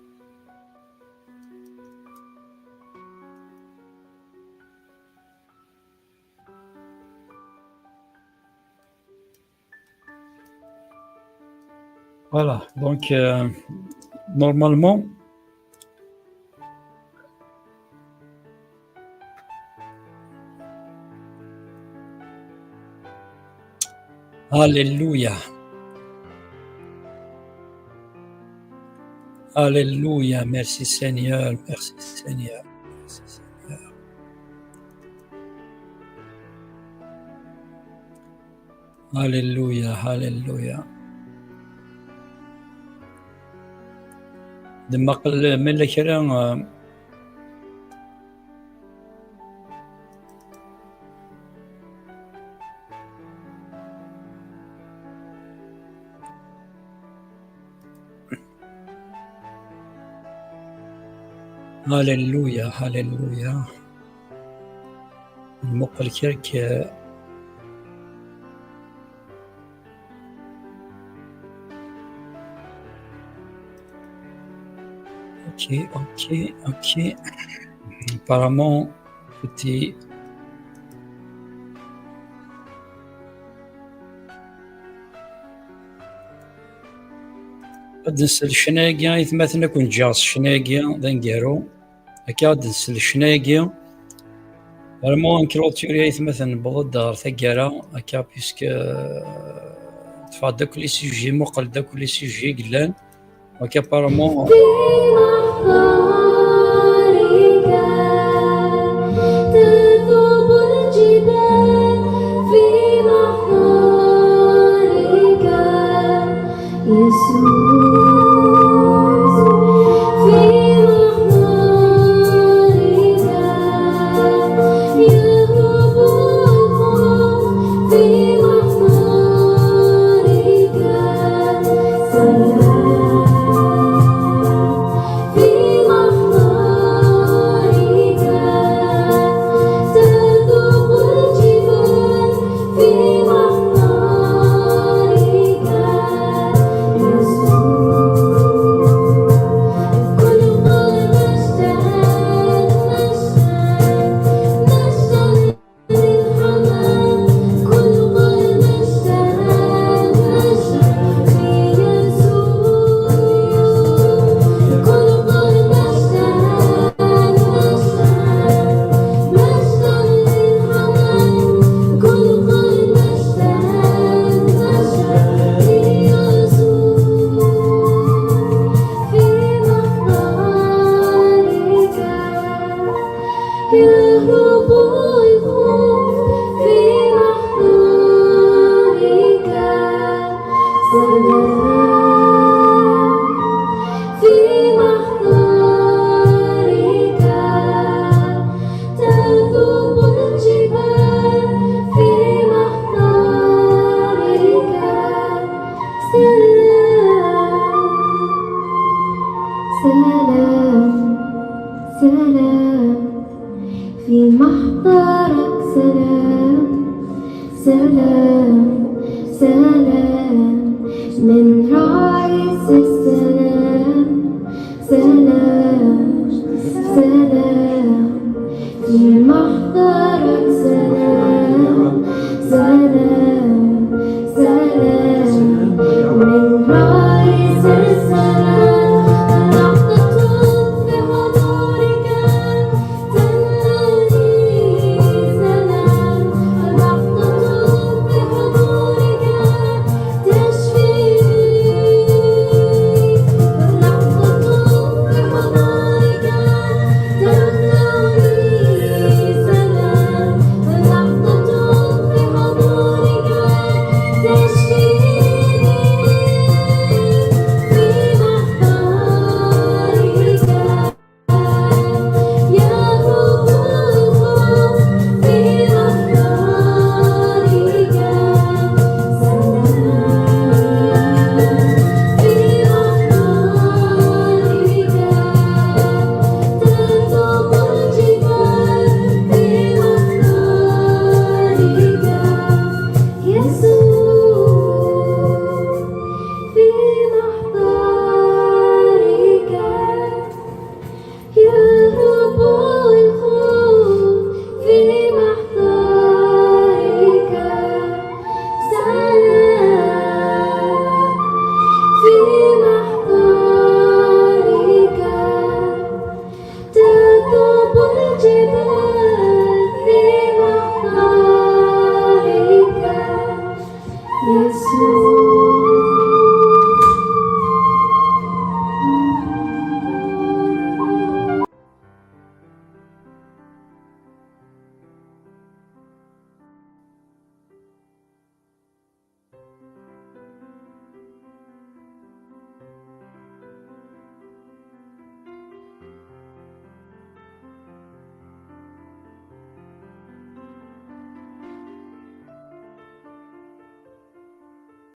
Voilà, donc euh, normalement, Alléluia. Alléluia. Merci Seigneur. Merci Seigneur. Merci Seigneur. Alléluia. Alléluia. Demeqel mela kra. Alléluia, alléluia. Nmuqel kra k-, Ok, ok, ok. Apparemment, c'était ad nsel ccna-agi, aytmaten, ad ken-ǧǧeɣ s ccna-agi d aneggaru. Akka ad nsel ccna-agi. Vraiment, ad nclôture, aytmaten, newweḍ-d ɣer taggara, akka, puisque euh, ṭṭfeɣ-d akk les sujets, muqel-d akk les sujets i yellan. Akka, apparemment. سلام، سلام، سلام، في محضرك سلام، سلام، سلام، من راعي السلام.